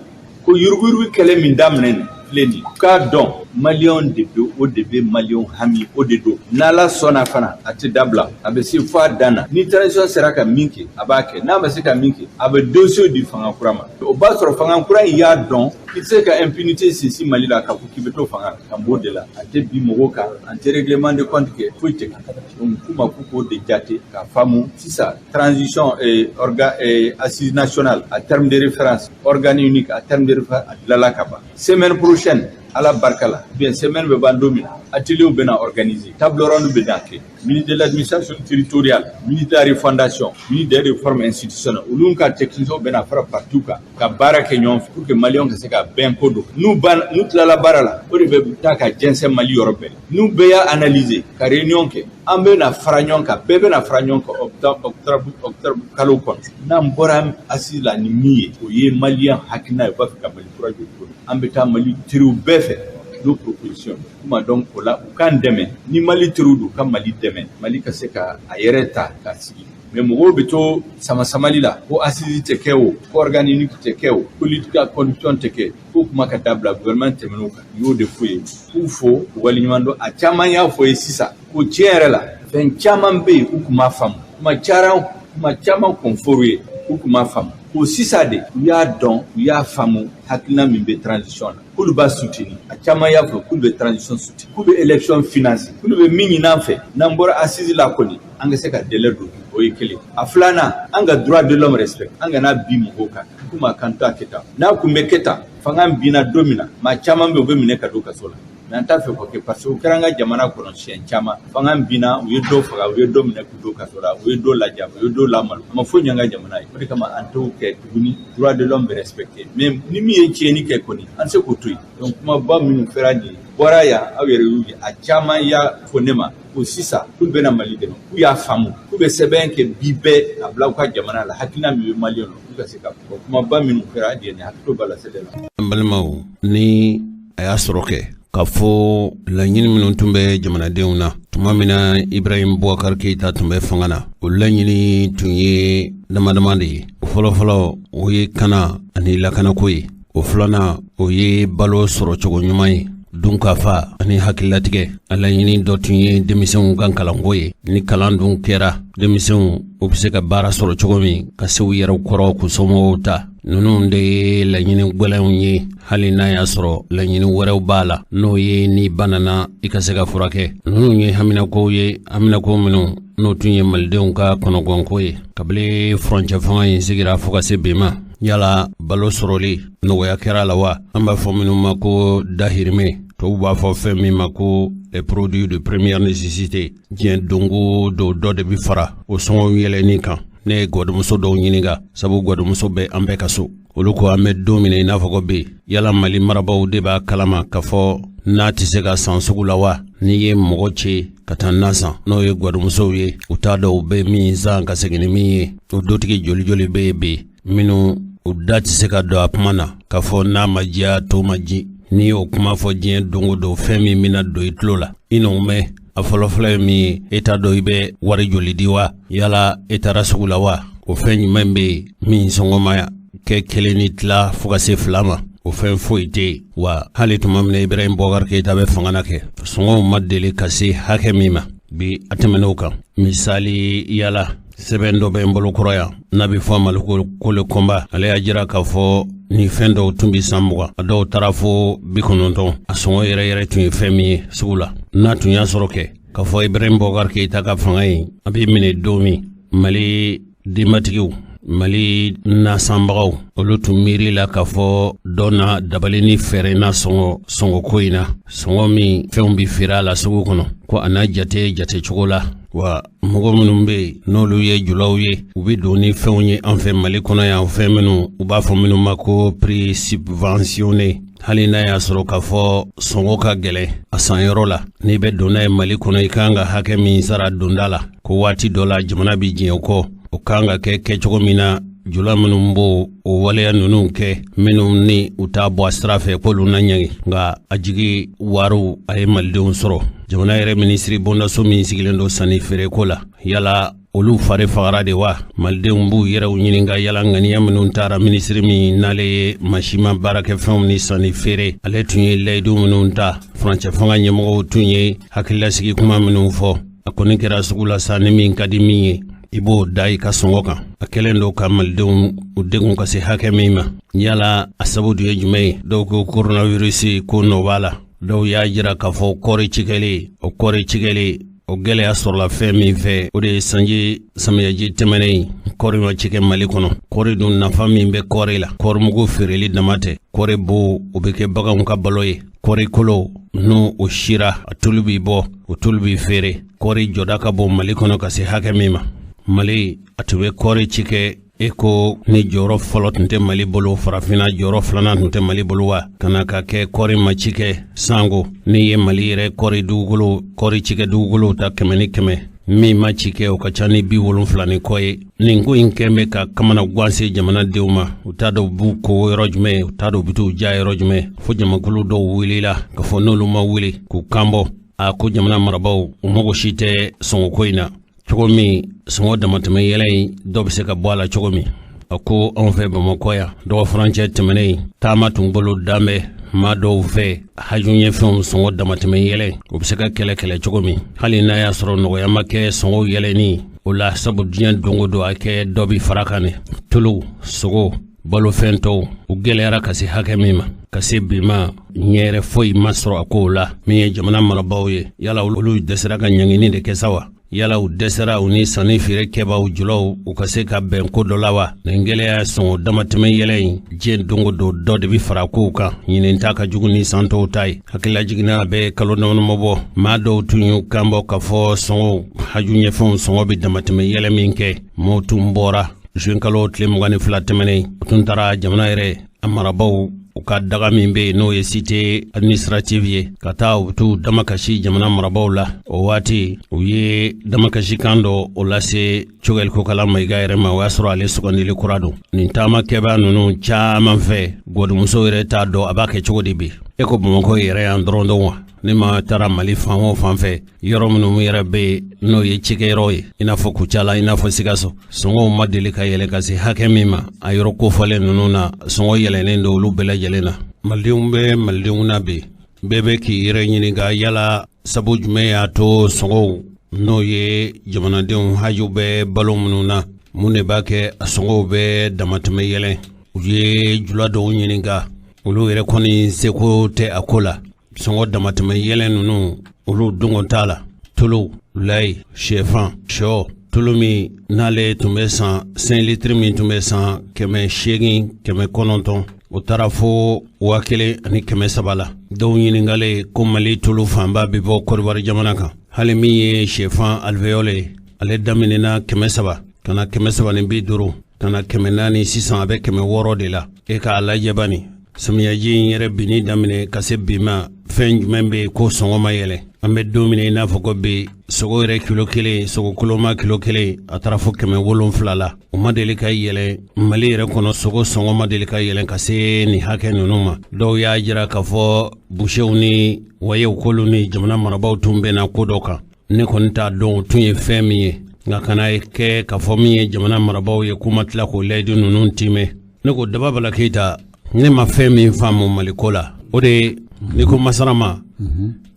ko yuruguyurugu kɛlɛ min daminɛ nin filɛ nin ye, k'a dɔn maliyɛnw de bɛ, o de bɛ maliyɛnw hami, o de don. N'Ala sɔnna fana, a tɛ dabila, a bɛ se fo a dan na. Ni transition sera ka min kɛ, a b'a kɛ. N'a ma se ka min kɛ, a bɛ dossier di fanga kura ma. O b'a sɔrɔ fanga kura in y'a dɔn i tɛ se ka impunité sinsin Mali la k'a fɔ k'i bɛ to fanga la. Kan b'o de la, a tɛ bin mɔgɔw kan, an tɛ règlement de compte kɛ, foyi tɛ kɛ. Donc k'u ma k'u k'o de jate k'a faamu sisan, transition organe assise nationale à terme de référence, organe unique à terme de référence, a dilanla ka ban. Semaine prochaine, Ala barika la, bien semaine bɛ ban don min na, atelier bɛna organiser, table ronde bɛna kɛ. Ministre de l'administration territoriale, ministre de la refondation, ministre des réformes institutionnelles, olu ka techniciens bɛna fara partout kan ka baara kɛ ɲɔgɔn fɛ pour que maliyɛnw ka se ka bɛn ko don. N'u ban, n'u tilala baara la, o de bɛ taa ka jɛnsɛn Mali yɔrɔ bɛɛ. N'u bɛɛ y'a analyser ka réunion kɛ, an bɛna fara ɲɔgɔn kan, bɛɛ bɛna fara ɲɔgɔn kan octobre kalo kɔnɔ. N'an bɔra assise la ni min ye, o ye maliyɛn hakilina ye, u b'a fɛ ka Mali kura jɔ cogo min. An bɛ taa Mali teriw bɛɛ fɛ n'o proposition kuma. Donc o la, u k'an dɛmɛ. Ni Mali teriw don, ka Mali dɛmɛ, Mali ka se ka a yɛrɛ ta ka sigi. Mais mɔgɔw bɛ to sama samali la ko assise tɛ kɛ, o ko organe unique tɛ kɛ, o politique ka condition tɛ kɛ, ko kuma ka dabila. Gouvernement tɛmɛn'o kan, n y'o de f'u ye, k'u fo, u waleɲuman dɔn. A caman y'a fɔ ye sisan ko tiɲɛ yɛrɛ la, Fɛn caman bɛ yen, u tun m'a faamu. Kuma cayara, kuma caman kun fɔr'u ye, u tun m'a faamu. O sisan de, u y'a dɔn, u y'a faamu hakilina min bɛ transition na, k'olu b'a soutenir. A caman y'a fɔ k'olu bɛ transition soutenir, k'u bɛ élection financer, k'olu bɛ min ɲini an fɛ n'an bɔra assise la kɔni, an ka se ka délai don. O ye kelen. A filanan, an ka droit de l'homme respect, an kana bin mɔgɔw kan. K'u ma kan to a kɛ tan. N'a kun bɛ kɛ tan, fanga binna don min na, maa caman bɛ yen, u bɛ minɛ ka don kaso la. Mais an t'a fɛ k'o kɛ, parce que o kɛra an ka jamana kɔnɔ siɲɛ caman. Fanga binna, u ye dɔw faga, u ye dɔw minɛ k'u don kaso la, u ye dɔw lajaba, u ye dɔw lamalo. A ma foyi ɲɛ an ka jamana ye. O de kama an t'o kɛ tuguni. Droit de l'homme bɛ respecté, mais ni min ye tiɲɛni kɛ kɔni, an tɛ se k'o to yen. Donc kumaba minnu kɛra nin bɔra yan, aw yɛrɛ y'u ye, a caman y'a fɔ ne ma ko sisan k'olu bɛna Mali dɛmɛ, k'u y'a faamu, k'u bɛ sɛbɛn kɛ bi bɛɛ a bila u ka jamana la, hakilina min bɛ maliyɛn na, k'u ka se ka fɔ. Kumaba minnu kɛra nin ye, hakili b'a la sɛbɛn la. An balimaw, ni a y'a sɔrɔ kɛ k'a fɔ laɲini minnu tun bɛ jamanadenw na tuma min na Ibrahim Boubacar Keïta tun bɛ fanga na, o laɲini tun ye dama dama de ye. O fɔlɔfɔlɔ, o ye kana ani lakanako ye. O filanan, o ye balo sɔrɔcogo ɲuman ye, dunkafa ani hakililatigɛ. A laɲini dɔ tun ye denmisɛnw ka kalanko ye. Ni kalan dun kɛra, denmisɛnw u bɛ se ka baara sɔrɔ cogo min ka se u yɛrɛw kɔrɔ, k'u somɔgɔw ta. Ninnu de ye laɲini gwɛlɛnw ye, hali n'a y'a sɔrɔ laɲini wɛrɛw b'a la, n'o ye ni banana i ka se ka furakɛ. Ninnu ye haminakow ye, haminako minnu n'o tun ye malidenw ka kɔnɔgɔnko ye kabini furancɛ fanga in sigira fo ka se bi ma. Yala balo sɔrɔli nɔgɔya kɛra la wa? An b'a fɔ minnu ma ko dahirimɛ, tubabu b'a fɔ fɛn min ma ko les produits de première nécessité. Diɲɛ don o don, dɔ de bɛ fara o sɔngɔw yɛlɛnni kan. Ne ye gwadumuso dɔw ɲininka, sabu gwadumuso bɛ an bɛɛ ka so. Olu ko an bɛ don min na i n'a fɔ ko bi, yala Mali marabaw de b'a kalama k'a fɔ n'a tɛ se ka san sugu la wa? N'i ye mɔgɔ ci ka taa na san, n'o ye gwadumusow ye, u t'a dɔn u bɛ min san ka segin ni min ye. O dutigi joli joli bɛ yen bi minnu u da tɛ se ka don a kuma na k'a fɔ n'a ma diya to ma ji? N'i y'o kuma fɔ diɲɛ don o don, fɛn min bɛna don i tulo la, i n'o mɛn. A fɔlɔfɔlɔ ye min ye, e t'a dɔn i bɛ wari joli di wa? Yala e taara sugu la wa? O fɛn jumɛn bɛ yen min sɔngɔ ma kɛ kelen ni tila fo ka se 2 ma? O fɛn foyi tɛ yen. Wa hali tuma min na Ibrahim Boubacar Keïta bɛ fanga na kɛ, sɔngɔw ma deli ka se hakɛ min ma bi, a tɛmɛn'o kan. Misali yala, sɛbɛn dɔ bɛ n bolo kɔrɔ yan n'a bɛ fɔ a ma ko Le Combat. Ale y'a jira k'a fɔ ni fɛn dɔw tun bɛ san 20, a dɔw taara fo 90. A sɔngɔ yɛrɛ yɛrɛ tun ye fɛn min ye sugu la, n'a tun y'a sɔrɔ kɛ k'a fɔ Ibrahim Boubacar Keïta ka fanga ye a bɛ minɛ don min, Mali denbatigiw, Mali nasanbagaw, olu tun miiri la k'a fɔ dɔ na dabali ni fɛɛrɛ na sɔngɔ sɔngɔko in na, sɔngɔ min fɛnw bɛ feere a la sugu kɔnɔ, ko a n'a jate jate cogo la. Wa mɔgɔ minnu bɛ yen n'olu ye julaw ye, u bɛ don ni fɛnw ye an fɛ Mali kɔnɔ yan, fɛn minnu u b'a fɔ minnu ma ko prix subventionné, hali n'a y'a sɔrɔ k'a fɔ sɔngɔ ka gɛlɛn a sanyɔrɔ la, n'i bɛ don n'a ye Mali kɔnɔ, i kan ka hakɛ min sara donda la, ko waati dɔ la jamana bɛ diɲɛ kɔ, o kan ka kɛ kɛcogo min na, jula minnu b'o o waleya ninnu kɛ, minnu ni u t'a bɔ a sira fɛ, k'olu na ɲangi. Nka a jigi wariw a ye malidenw sɔrɔ. Jamana yɛrɛ minisiri bondaso min sigilen don sanni feereko la, yala olu fari fagara de wa? Malidenw b'u yɛrɛw ɲininka, yala ŋaniya minnu taara minisiri min n'ale ye masima baarakɛfɛnw ni sanni feere, ale tun ye layidu minnu ta, furancɛ fanga ɲɛmɔgɔw tun ye hakililasigi kuma minnu fɔ, a kɔni kɛra sugu la sa, ni min ka di min ye, i b'o da i ka sɔngɔ kan. A kɛlen don ka malidenw u degun ka se hakɛ min ma, yala a sababu dun ye jumɛn ye? Dɔw ko coronavirus ko nɔ b'a la, dɔw y'a jira k'a fɔ kɔɔri cikɛlen, o kɔɔri cikɛlen o gɛlɛya sɔrɔla fɛn min fɛ, o de ye sanji samiyɛji tɛmɛnen, kɔɔri ma cikɛ Mali kɔnɔ. Kɔɔri dun, nafa min bɛ kɔɔri la, kɔɔrimugu feereli dama tɛ. Kɔɔri bo, o bɛ kɛ baganw ka balo ye. Kɔɔri kolo, n'o o sira, a tulu bɛ bɔ, o tulu bɛ feere. Kɔɔri jɔda ka bon Mali kɔnɔ ka se hakɛ min ma, Mali a tun bɛ kɔɔri cikɛ e ko ni jɔyɔrɔ fɔlɔ tun tɛ Mali bolo farafinna, jɔyɔrɔ filanan tun tɛ Mali bolo wa? Ka na ka kɛ kɔɔri ma cikɛ sango n'i ye Mali yɛrɛ kɔɔri dugukolo, kɔɔri cikɛ dugukolow ta 100 ni 100, min ma cikɛ, o ka ca ni 70 ni kɔ ye. Nin ko in kɛn bɛ ka kamana ganse jamanadenw ma. U t'a dɔn u b'u ko yɔrɔ jumɛn, u t'a dɔn u bɛ t'u ja yɔrɔ jumɛn, fo jamakulu dɔw wulila k'a fɔ n'olu ma wuli k'u kanbɔ, a ko jamana marabaaw u mago si tɛ sɔngɔko in na, cogo min sɔngɔ damatɛmɛ yɛlɛ in dɔ bɛ se ka bɔ a la cogo min. A ko anw fɛ Bamakɔ yan, dɔgɔfurancɛ tɛmɛnen, taama tun bolo dan bɛ maa dɔw fɛ haju ɲɛfɛnw sɔngɔ damatɛmɛ yɛlɛ, o bɛ se ka kɛlɛ kɛlɛ cogo min, hali n'a y'a sɔrɔ nɔgɔya ma kɛ sɔngɔw yɛlɛnni o la, sabu diɲɛ don o don a kɛ dɔ bɛ fara kan dɛ. Tulu, sogo, balofɛn tɔw, u gɛlɛyara ka se hakɛ min ma, ka se bi ma, ɲɛ yɛrɛ foyi ma sɔrɔ a kow la. Min ye jamana marabaaw ye, yala olu dɛsɛra ka ɲangini de kɛ sa wa? Yala u dɛsɛra u ni sanni feere kɛbaaw julaw u ka se ka bɛn ko dɔ la wa? Nin gɛlɛya sɔngɔ damatɛmɛ yɛlɛ in, diɲɛ don o don dɔ de bɛ fara kow kan. Ɲinan ta ka jugu ni san tɔw ta ye. Hakililajigin na bɛ kalo damadama bɔ, maa dɔw tun y'u kan bɔ k'a fɔ sɔngɔw, haju ɲɛfɛnw sɔngɔ bɛ damatɛmɛ yɛlɛ min kɛ. Maaw tun bɔra juin kalo tile 22 tɛmɛnen, u tun taara jamana yɛrɛ a marabaaw u ka daga min bɛ yen, n'o ye cité administrative ye, ka taa u t'u damakasi jamana marabaaw la. O waati, u ye damakasikan dɔ o lase Choguel Kokalla Maïga yɛrɛ ma. O y'a sɔrɔ ale sugandili kura don. Nin taamakɛbaa ninnu caman fɛ, gɔdumuso yɛrɛ t'a dɔn a b'a kɛ cogo di bi. E ko Bamakɔ yɛrɛ yan dɔrɔn dɔn wa? Ne ma taara Mali fan o fan fɛ, yɔrɔ minnu yɛrɛ bɛ yen n'o ye cikɛyɔrɔ ye, i n'a fɔ Kucala, i n'a fɔ Sikaso, sɔngɔw ma deli ka yɛlɛ ka se hakɛ min ma a yɔrɔ kofɔlen ninnu na. Sɔngɔ yɛlɛnnen don olu bɛɛ lajɛlen na. Malidenw bɛ malidenw na bi, bɛɛ bɛ k'i yɛrɛ ɲininka yala sabu jumɛn y'a to sɔngɔw, n'o ye jamanadenw haju bɛ balo minnu na, mun de b'a kɛ a sɔngɔw bɛ damatɛmɛ yɛlɛ? U ye jula dɔw ɲininka, olu yɛrɛ kɔni seko tɛ a ko la. Sɔngɔ damatɛmɛ yɛlɛ ninnu, olu dɔngɔ t'a la. Tulu, layi, shɛfan, shɔ, tulu min n'ale tun bɛ san, 5 litres min tun bɛ san 800, 900, o taara fo 1300 la. Dɔw ɲininkalen ko Mali tulu fanba bɛ bɔ Kɔdiwari jamana kan. Hali min ye shɛfan alvéole ye, ale daminɛna 300 ka na 350, ka na 400, sisan a bɛ 600 de la. E k'a lajɛ bani, samiyaji in yɛrɛ binni daminɛ ka se bi ma, fɛn jumɛn bɛ yen ko sɔngɔ ma yɛlɛ? An bɛ don min na i n'a fɔ ko bi, sogo yɛrɛ kilo kelen, sogo koloma kilo kelen, a taara fo 700 la. O ma deli ka yɛlɛ Mali yɛrɛ kɔnɔ. Sogo sɔngɔ ma deli ka yɛlɛ ka se nin hakɛ ninnu ma. Dɔw y'a jira k'a fɔ busew ni wayew k'olu ni jamana marabaaw tun bɛnna ko dɔ kan. Ne kɔni t'a dɔn o tun ye fɛn min ye, nka kana kɛ k'a fɔ min ye jamana marabaaw ye k'u ma tila k'o layidu ninnu timɛ. Ne ko Daba Bala Keyita, ne ma fɛn min faamu Maliko la, o de ye n'i ko masara ma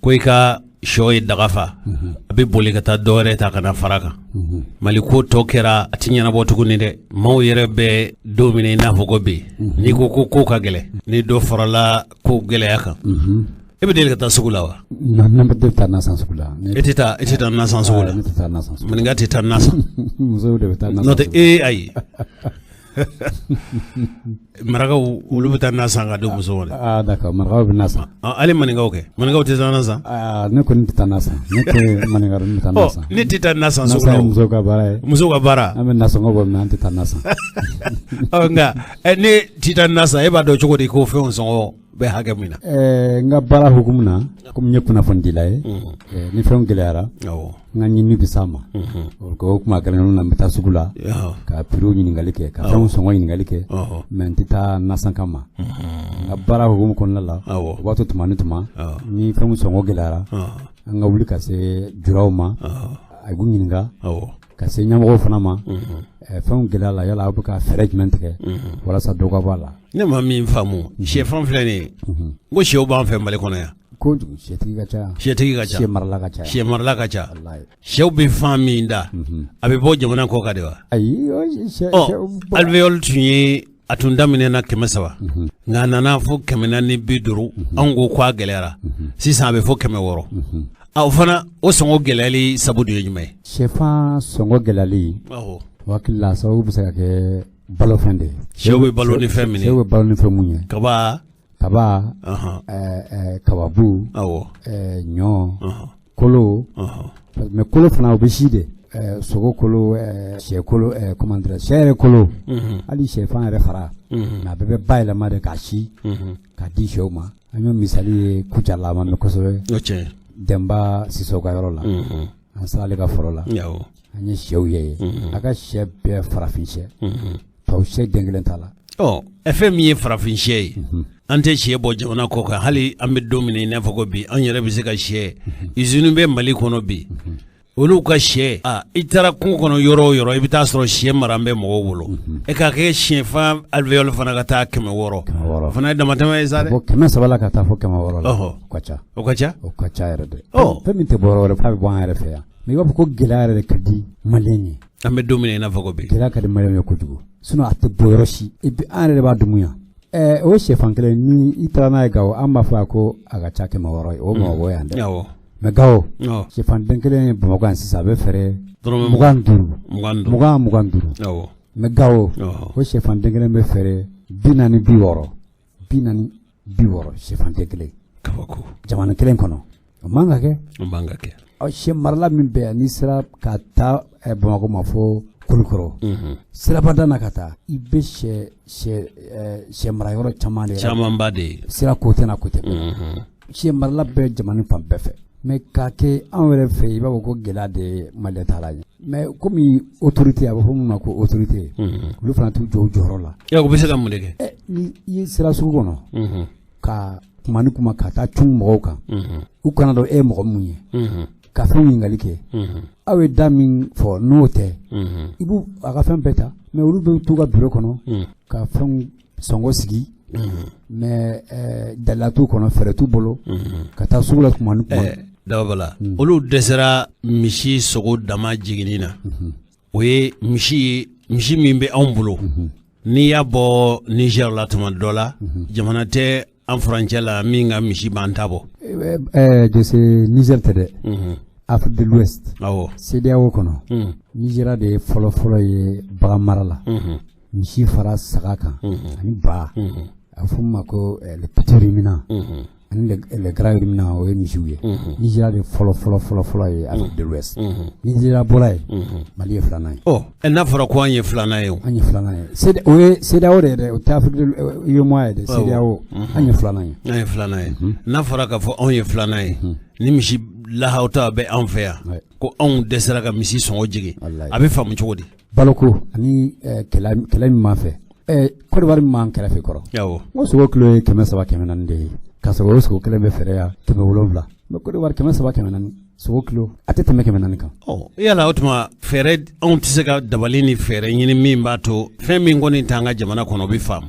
ko i ka sɔ ye daga fa, a bɛ boli ka taa dɔ wɛrɛ ta ka na fara kan. Maliko tɔ kɛra a ti ɲɛnabɔ tuguni dɛ. Maaw yɛrɛ bɛ don min na i n'a fɔ ko bi, n'i ko ko ko ka gɛlɛn, ni dɔ farala ko gɛlɛya kan. E bɛ deli ka taa sugu la wa? Ne tɛ taa nasan sugu la. E tɛ taa nasan sugu la? Ne tɛ taa nasan sugu la. Maninka tɛ taa nasan? Musow de bɛ taa nasan. N'o tɛ e, ayi, marakaw olu bɛ taa nasan ka di musow ma dɛ. Ah d'accord, marakaw bɛ nasan. Hali maninkaw kɛ, maninkaw tɛ taa nasan? Ah, ne kɔni tɛ taa nasan. Ne tɛ maninka, ne tɛ taa nasan. Ne tɛ taa nasan sugu la. Nasan ye musow ka baara ye. Musow ka baara. An bɛ nasɔngɔ bɔ, mais an tɛ taa nasan. Ɔ, nka ne tɛ taa nasan, e b'a dɔn cogo di ko fɛnw sɔngɔ bɛ hakɛ min na? N ka baara hukumu na, komi n ye kunnafonidila ye, ni fɛnw gɛlɛyara, n ka ɲinini bɛ s'a ma. O kuma kɛrɛnkɛrɛnnen na, n bɛ taa sugu la ka prix ɲininkali kɛ, ka fɛnw sɔngɔ ɲininkali kɛ, mais n tɛ taa nasan kama. N ka baara hukumu kɔnɔna la, o b'a to tuma ni tuma, ni fɛnw sɔngɔ gɛlɛyara, an ka wuli ka se juraw ma, a b'u ɲininka, ka se ɲɛmɔgɔw fana ma, fɛnw gɛlɛya la, yala aw bɛ ka fɛɛrɛ jumɛn tigɛ walasa dɔ ka bɔ a la? Ne ma min faamu, sɛfan filɛ nin ye, n ko sɛw b'an fɛ Mali kɔnɔ yan. Kojugu, sɛtigi ka ca. Sɛtigi ka ca. Sɛ marala ka ca. Sɛ marala ka ca. Sɛw bɛ fan min da, a bɛ bɔ jamana kɔ kan de wa? Ayi. Ɔ, alvéole tun ye, a tun daminɛna 300, nka a nana fo 450. Anw ko k'a gɛlɛyara, sisan a bɛ fɔ 600. O fana, o sɔngɔ gɛlɛyali sabu dun ye jumɛn ye? Sɛfan sɔngɔ gɛlɛyali, o hakili la, sababu bɛ se ka kɛ balofɛn de ye. Sɛw bɛ balo ni fɛn min ye. Sɛw bɛ balo ni fɛn mun ye? Kaba. Kaba, kababu, ɲɔ, kolo. Mais kolo fana, o bɛ si de. Sogo kolo, sɛ kolo, comment dire, sɛ yɛrɛ kolo, hali sɛfan yɛrɛ fara, mais a bɛɛ bɛ bayɛlɛma de k'a si k'a di sɛw ma. An y'o misali ye Kucala, a ma mɛn kosɛbɛ. O tiɲɛ. Denba Sisow ka yɔrɔ la, an sera ale ka foro la, an ye sɛw ye, a ka sɛ bɛɛ farafin sɛ, tubabu sɛ den kelen t'a la. Ɔ, fɛn min ye farafin sɛ ye, an tɛ sɛ bɔ jamana kɔ kan. Hali an bɛ don min na i n'a fɔ ko bi, an yɛrɛ bɛ se ka sɛ, usine bɛ Mali kɔnɔ bi. Olu ka sɛ, a i taara kungo kɔnɔ yɔrɔ o yɔrɔ, i bɛ taa sɔrɔ sɛ mara bɛ mɔgɔw bolo. E k'a kɛ sɛfan alvéole fana ka taa 600, o fana ye damatɛmɛ ye sa dɛ. 300 la ka taa fo 600 la, o ka ca. O ka ca, o ka ca yɛrɛ dɛ. Fɛn min tɛ bɔ yɔrɔ wɛrɛ f'a bɛ bɔ an yɛrɛ fɛ yan. Mais i b'a fɔ ko gɛlɛya yɛrɛ de ka di maliyɛn ye. An bɛ don min na i n'a fɔ ko bi. Gɛlɛya ka di maliyɛn ye kojugu. Sinon a tɛ bɔ yɔrɔ si. Et puis an yɛrɛ de b'a dumu yan. O sɛfan kelen ni i taara n'a ye Gawo, an b'a fɔ a ko a ka ca 600 ye. O Bamakɔ yan dɛ. Awɔ. Mais Gawo, sɛfan den kelen ye Bamakɔ yan sisan, a bɛ feere 25. 20, 25. Awɔ. Mais Gawo, o sɛfan den kelen bɛ feere 40, 60. 40, 60 sɛfan den kelen. Kabako. Jamana kelen kɔnɔ. O man ka kɛ. O man ka kɛ. Sɛ marala min bɛ yan, n'i sera ka taa Bamakɔ ma fo Kulukɔrɔ, sirabada na ka taa, i bɛ sɛ mara yɔrɔ caman de ye. Camanba de ye. Sira côté n'a côté bɛɛ. Sɛ marala bɛ jamana fan bɛɛ fɛ. Mais k'a kɛ anw yɛrɛ fɛ, i b'a fɔ ko gɛlɛya de ye maliyɛn ta la ye. Mais komi autorité, a bɛ fɔ min ma ko autorité, olu fana t'u jɔ u jɔyɔrɔ la. U bɛ se ka mun de kɛ? Ni i sera sugu kɔnɔ, ka kuma ni kuma ka taa cun mɔgɔw kan, u kana dɔn e ye mɔgɔ mun ye, ka fɛn ɲininkali kɛ, aw ye da min fɔ n'o tɛ, i b'u a ka fɛn bɛɛ ta. Mais olu bɛ t'u ka bureau kɔnɔ ka fɛnw sɔngɔ sigi, mais dalila t'u kɔnɔ, fɛɛrɛ t'u bolo ka taa sugu la kuma ni kuma. Dababala, olu dɛsɛra misi sogo dama jiginni na. O ye misi ye, misi min bɛ anw bolo, n'i y'a bɔ Niger la tuma dɔ la, jamana tɛ an furancɛ la min ka misi b'an ta bɔ. Jose, Niger tɛ dɛ. Afrique de l'Ouest. Awɔ. CEDEAO kɔnɔ. Nigeria de ye fɔlɔ-fɔlɔ ye bagan mara la. Misi fara saga kan ani ba. A bɛ fɔ min ma ko le petit ruminant ani le grand ruminant, o ye misiw ye. Nigeria de fɔlɔ fɔlɔ fɔlɔ fɔlɔ ye Afrique de l'Ouest. Nigeria bɔra yen, Mali ye filanan ye. Ɔ, n'a fɔra ko an ye filanan ye o. An ye filanan ye. O ye CEDEAO de ye dɛ, o tɛ Afrique de UEMOA ye dɛ, CEDEAO. An ye filanan ye. An ye filanan ye. N'a fɔra k'a fɔ anw ye filanan ye, ni misi lahawta bɛ anw fɛ yan, ko anw dɛsɛra ka misi sɔngɔ jigin, a bɛ faamu cogo di? Baloko ani kɛlɛ min b'an fɛ. Côte d'Ivoire min b'an kɛrɛfɛ kɔrɔ. Awɔ. N ko sogo kilo ye 300, 400 de ye. K'a sɔrɔ o sogo kelen bɛ feere yan 700. Mais Côte d'Ivoire 300, 400 sogo kilo a tɛ tɛmɛ 400 kan. Yala o tuma fɛɛrɛ, anw tɛ se ka dabali ni fɛɛrɛ ɲini min b'a to fɛn min kɔni t'an ka jamana kɔnɔ o bɛ faamu.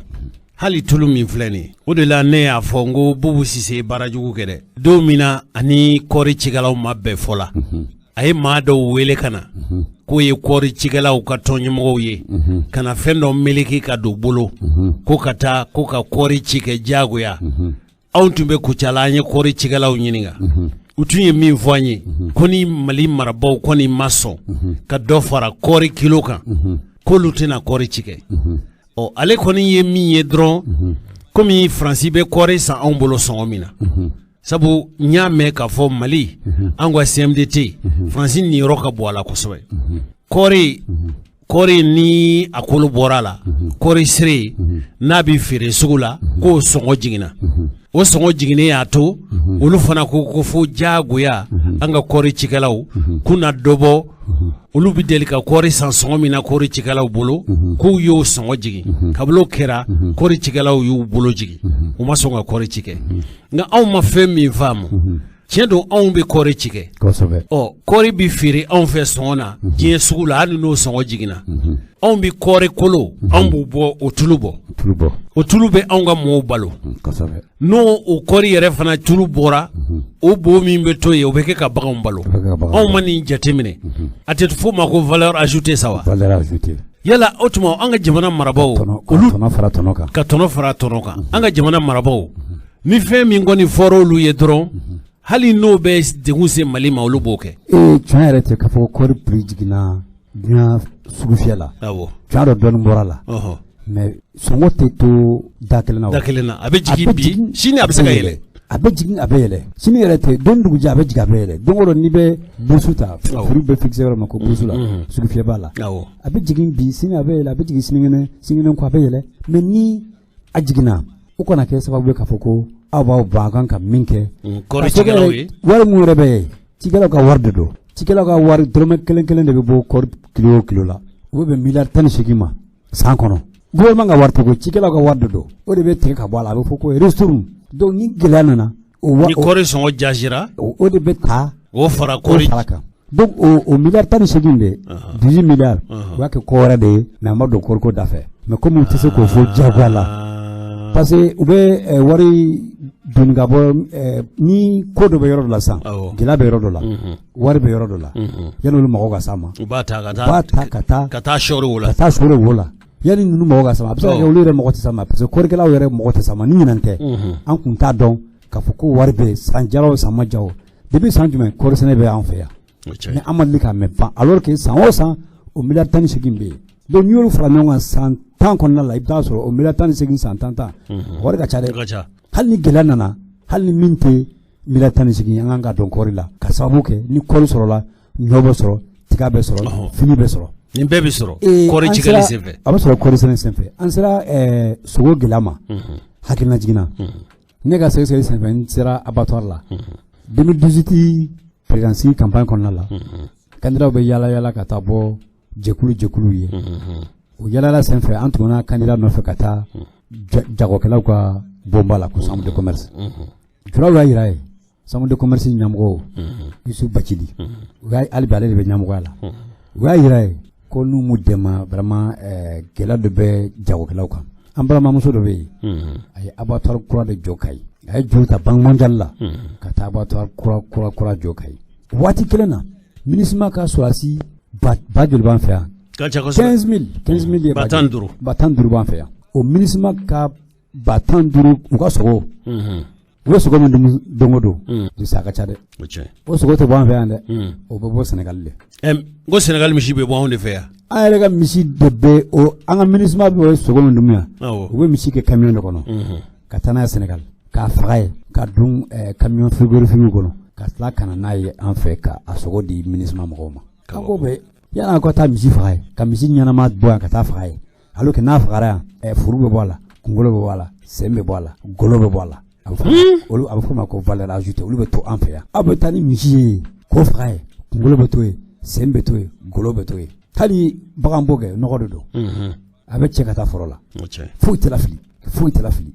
Hali tulu min filɛ nin ye, o de la ne y'a fɔ n ko Bubu Sise ye baara jugu kɛ dɛ. Don min na ani kɔɔri cikɛlaw ma bɛn fɔ la, a ye maa dɔw wele ka na k'o ye kɔɔri cikɛlaw ka tɔn ɲɛmɔgɔw ye, ka na fɛn dɔ meleke ka don bolo, ko ka taa ko ka kɔɔri ci kɛ diyagoya. Anw tun bɛ Kucala, an ye kɔɔri cikɛlaw ɲininka, u tun ye min fɔ an ye, ko ni Mali marabaaw kɔni ma sɔn ka dɔ fara kɔɔri kilo kan, k'olu tɛna kɔɔri ci kɛ. Ɔ, ale kɔni ye min ye dɔrɔn, komi Faransi bɛ kɔɔri san anw bolo sɔngɔ min na, sabu n y'a mɛn k'a fɔ Mali, an ka CMDT, Faransi niyɔrɔ ka bon a la kosɛbɛ. Kɔɔri ni a kolo bɔra a la, kɔɔri sere n'a bɛ feere sugu la, k'o sɔngɔ jiginna. O sɔngɔ jiginnen y'a to olu fana ko fo diyagoya an ka kɔɔri cikɛlaw k'u na dɔ bɔ. Olu bɛ deli ka kɔɔri san sɔngɔ min na kɔɔri cikɛlaw bolo, k'u y'o sɔngɔ jigin. Kabini o kɛra, kɔɔri cikɛlaw y'u bolo jigin, u ma sɔn ka kɔɔri ci kɛ. Nka anw ma fɛn min faamu, tiɲɛ don, anw bɛ kɔɔri ci kɛ. Ɔ, kɔɔri bɛ feere anw fɛ sɔngɔ na diɲɛ sugu la, hali n'o sɔngɔ jiginna, anw bɛ kɔɔri kolo, anw b'o bɔ, o tulu bɔ, o tulu bɛ anw ka mɔgɔw balo. N'o o kɔɔri yɛrɛ fana tulu bɔra, o bo min bɛ to yen, o bɛ kɛ ka baganw balo. Anw ma nin jateminɛ, a tɛ f'o ma ko valeur ajoutée sa wa? Yala o tuma an ka jamana marabaaw, olu tɔnɔ fara tɔnɔ kan, ka tɔnɔ fara tɔnɔ kan. An ka jamana marabaaw, ni fɛn min kɔni fɔra olu ye dɔrɔn, hali n'o bɛ degun se Mali ma, olu b'o kɛ. Tiɲɛ yɛrɛ tɛ k'a fɔ kɔɔri prix jiginna diɲɛ sugu fiyɛ la. Awɔ. Tiɲɛ dɔ dɔɔnin bɔra la. Mais sɔngɔ tɛ to da kelen na. Da kelen na, a bɛ jigin bi, sini a bɛ se ka yɛlɛ. A bɛ jigin, a bɛ yɛlɛ. Sini yɛrɛ tɛ, don dugujɛ a bɛ jigin, a bɛ yɛlɛ. Don o don n'i bɛ bourse ta, prix bɛ fixé yɔrɔ min ko bourse la, sugu fiyɛ b'a la. Awɔ. A bɛ jigin bi, sini a bɛ yɛlɛ, a bɛ jigin sinikɛnɛ, sinikɛnɛ ko a bɛ yɛlɛ. Mais ni a jiginna, o kana kɛ sababu ye k'a fɔ ko aw b'aw ban kan ka min kɛ. Kɔɔri cikɛlaw ye. Wari mun yɛrɛ bɛ yen, cikɛlaw ka wari de don. Cikɛlaw ka wari dɔrɔmɛ kelen kelen de bɛ bɔ kɔɔri kilo o kilo la. O bɛ bɛn miliyari 18 ma san kɔnɔ. Gouvernement ka wari tɛ ko, cikɛlaw ka wari de don. O de bɛ tigɛ ka bɔ a la, a bɛ fɔ ko ristourne. Donc ni gɛlɛya nana, o ni kɔɔri sɔngɔ jasira, o de bɛ ta o fara kɔɔri kan. Donc o miliyari 18 de, 18 milliards, u y'a kɛ ko wɛrɛ de ye, mais a ma don kɔɔriko da fɛ. Mais comme u tɛ se k'o fɔ diyagoya la, parce que u bɛ wari doni ka bɔ ni ko dɔ bɛ yɔrɔ dɔ la sisan, gɛlɛya bɛ yɔrɔ dɔ la, wari bɛ yɔrɔ dɔ la, yanni olu mago ka s'a ma, u b'a ta ka taa, u b'a ta ka taa ka taa sɔɔri o la, ka taa sɔɔri o la, yanni ninnu mago ka s'a ma. A bɛ se ka kɛ olu yɛrɛ mago tɛ s'a ma, parce que kɔɔrikɛlaw yɛrɛ mago tɛ s'a ma. Ni ɲinan tɛ, an kun t'a dɔn k'a fɔ ko wari bɛ san jara o san ma ja o. Depuis san jumɛn kɔɔri sɛnɛ bɛ an fɛ yan? Mais an ma deli k'a mɛn ban, alors que san o san o miliyari 18 bɛ yen. Donc n'i y'olu fara ɲɔgɔn kan san 10 kɔnɔna la, i bɛ taa sɔrɔ o miliyari 18 san 10 10, o wari ka ca dɛ. Hali ni gɛlɛya nana, hali ni min tɛ miliyari 18, an kan ka dɔn kɔɔri la, ka sababu kɛ ni kɔɔri sɔrɔla, ɲɔ bɛ sɔrɔ, tiga bɛ sɔrɔ, fini bɛ sɔrɔ. Nin bɛɛ bɛ sɔrɔ kɔɔri cikɛli senfɛ. A bɛ sɔrɔ kɔɔri sɛnɛ senfɛ. An sera sogo gɛlɛya ma, hakilina jiginna. Ne ka sɛgɛsɛgɛli senfɛ, n sera abattoir la. 2018 présidence campagne kɔnɔna la, candidat bɛ yaala yaala ka taa bɔ jɛkulu jɛkulu ye. O yaala senfɛ, an tuguna candidat nɔfɛ ka taa jagokɛlaw ka bonba la, ko chambre de commerce. Julaw y'a yira ye, chambre de commerce ɲɛmɔgɔ Yusuf Bacili, u y'a hali bi ale de bɛ ɲɛmɔgɔya la. U y'a yira ye ko n'u m'u dɛmɛ vraiment, gɛlɛya dɔ bɛ jagokɛlaw kan. An balimamuso dɔ bɛ yen, a ye abattoir kura de jɔ Kayi. A ye juru ta Banque mondiale la ka taa abattoir kura kura kura jɔ Kayi. Waati kelen na, MINUSMA ka sɔrɔdasi ba joli b'an fɛ yan? 15 000, 15 000 ye. Ba 15. Ba 15 b'an fɛ yan. O MINUSMA ka ba 15, u ka sogo, u bɛ sogo min dun don o don, a ka ca dɛ. O sogo tɛ bɔ an fɛ yan dɛ, o bɛ bɔ Sénégal de. N ko Sénégal misi bɛ bɔ anw de fɛ yan. An yɛrɛ ka misi de bɛ o, an ka MINUSMA bɛ sogo min dun yan, u bɛ misi kɛ camion de kɔnɔ ka taa n'a ye Sénégal, k'a faga yen, ka don camion frigorifique kɔnɔ, ka tila ka na n'a ye an fɛ, ka a sogo di MINUSMA mɔgɔw ma. An ko bɛ yan'a ka taa misi faga yen, ka misi ɲɛnama bɔ yan ka taa faga yen, alors que n'a fagara yan, furu bɛ bɔ a la, kunkolo bɛ bɔ a la, sen bɛ bɔ a la, golo bɛ bɔ a la. A bɛ olu, a bɛ f'o ma ko valeur ajoutée. Olu bɛ to an fɛ yan. Aw bɛ taa ni misi ye k'o faga yen, kunkolo bɛ to yen, sen bɛ to yen, golo bɛ to yen. Hali bagan b'o kɛ, nɔgɔ de don, a bɛ cɛ ka taa foro la, foyi tɛ lafili, foyi tɛ lafili.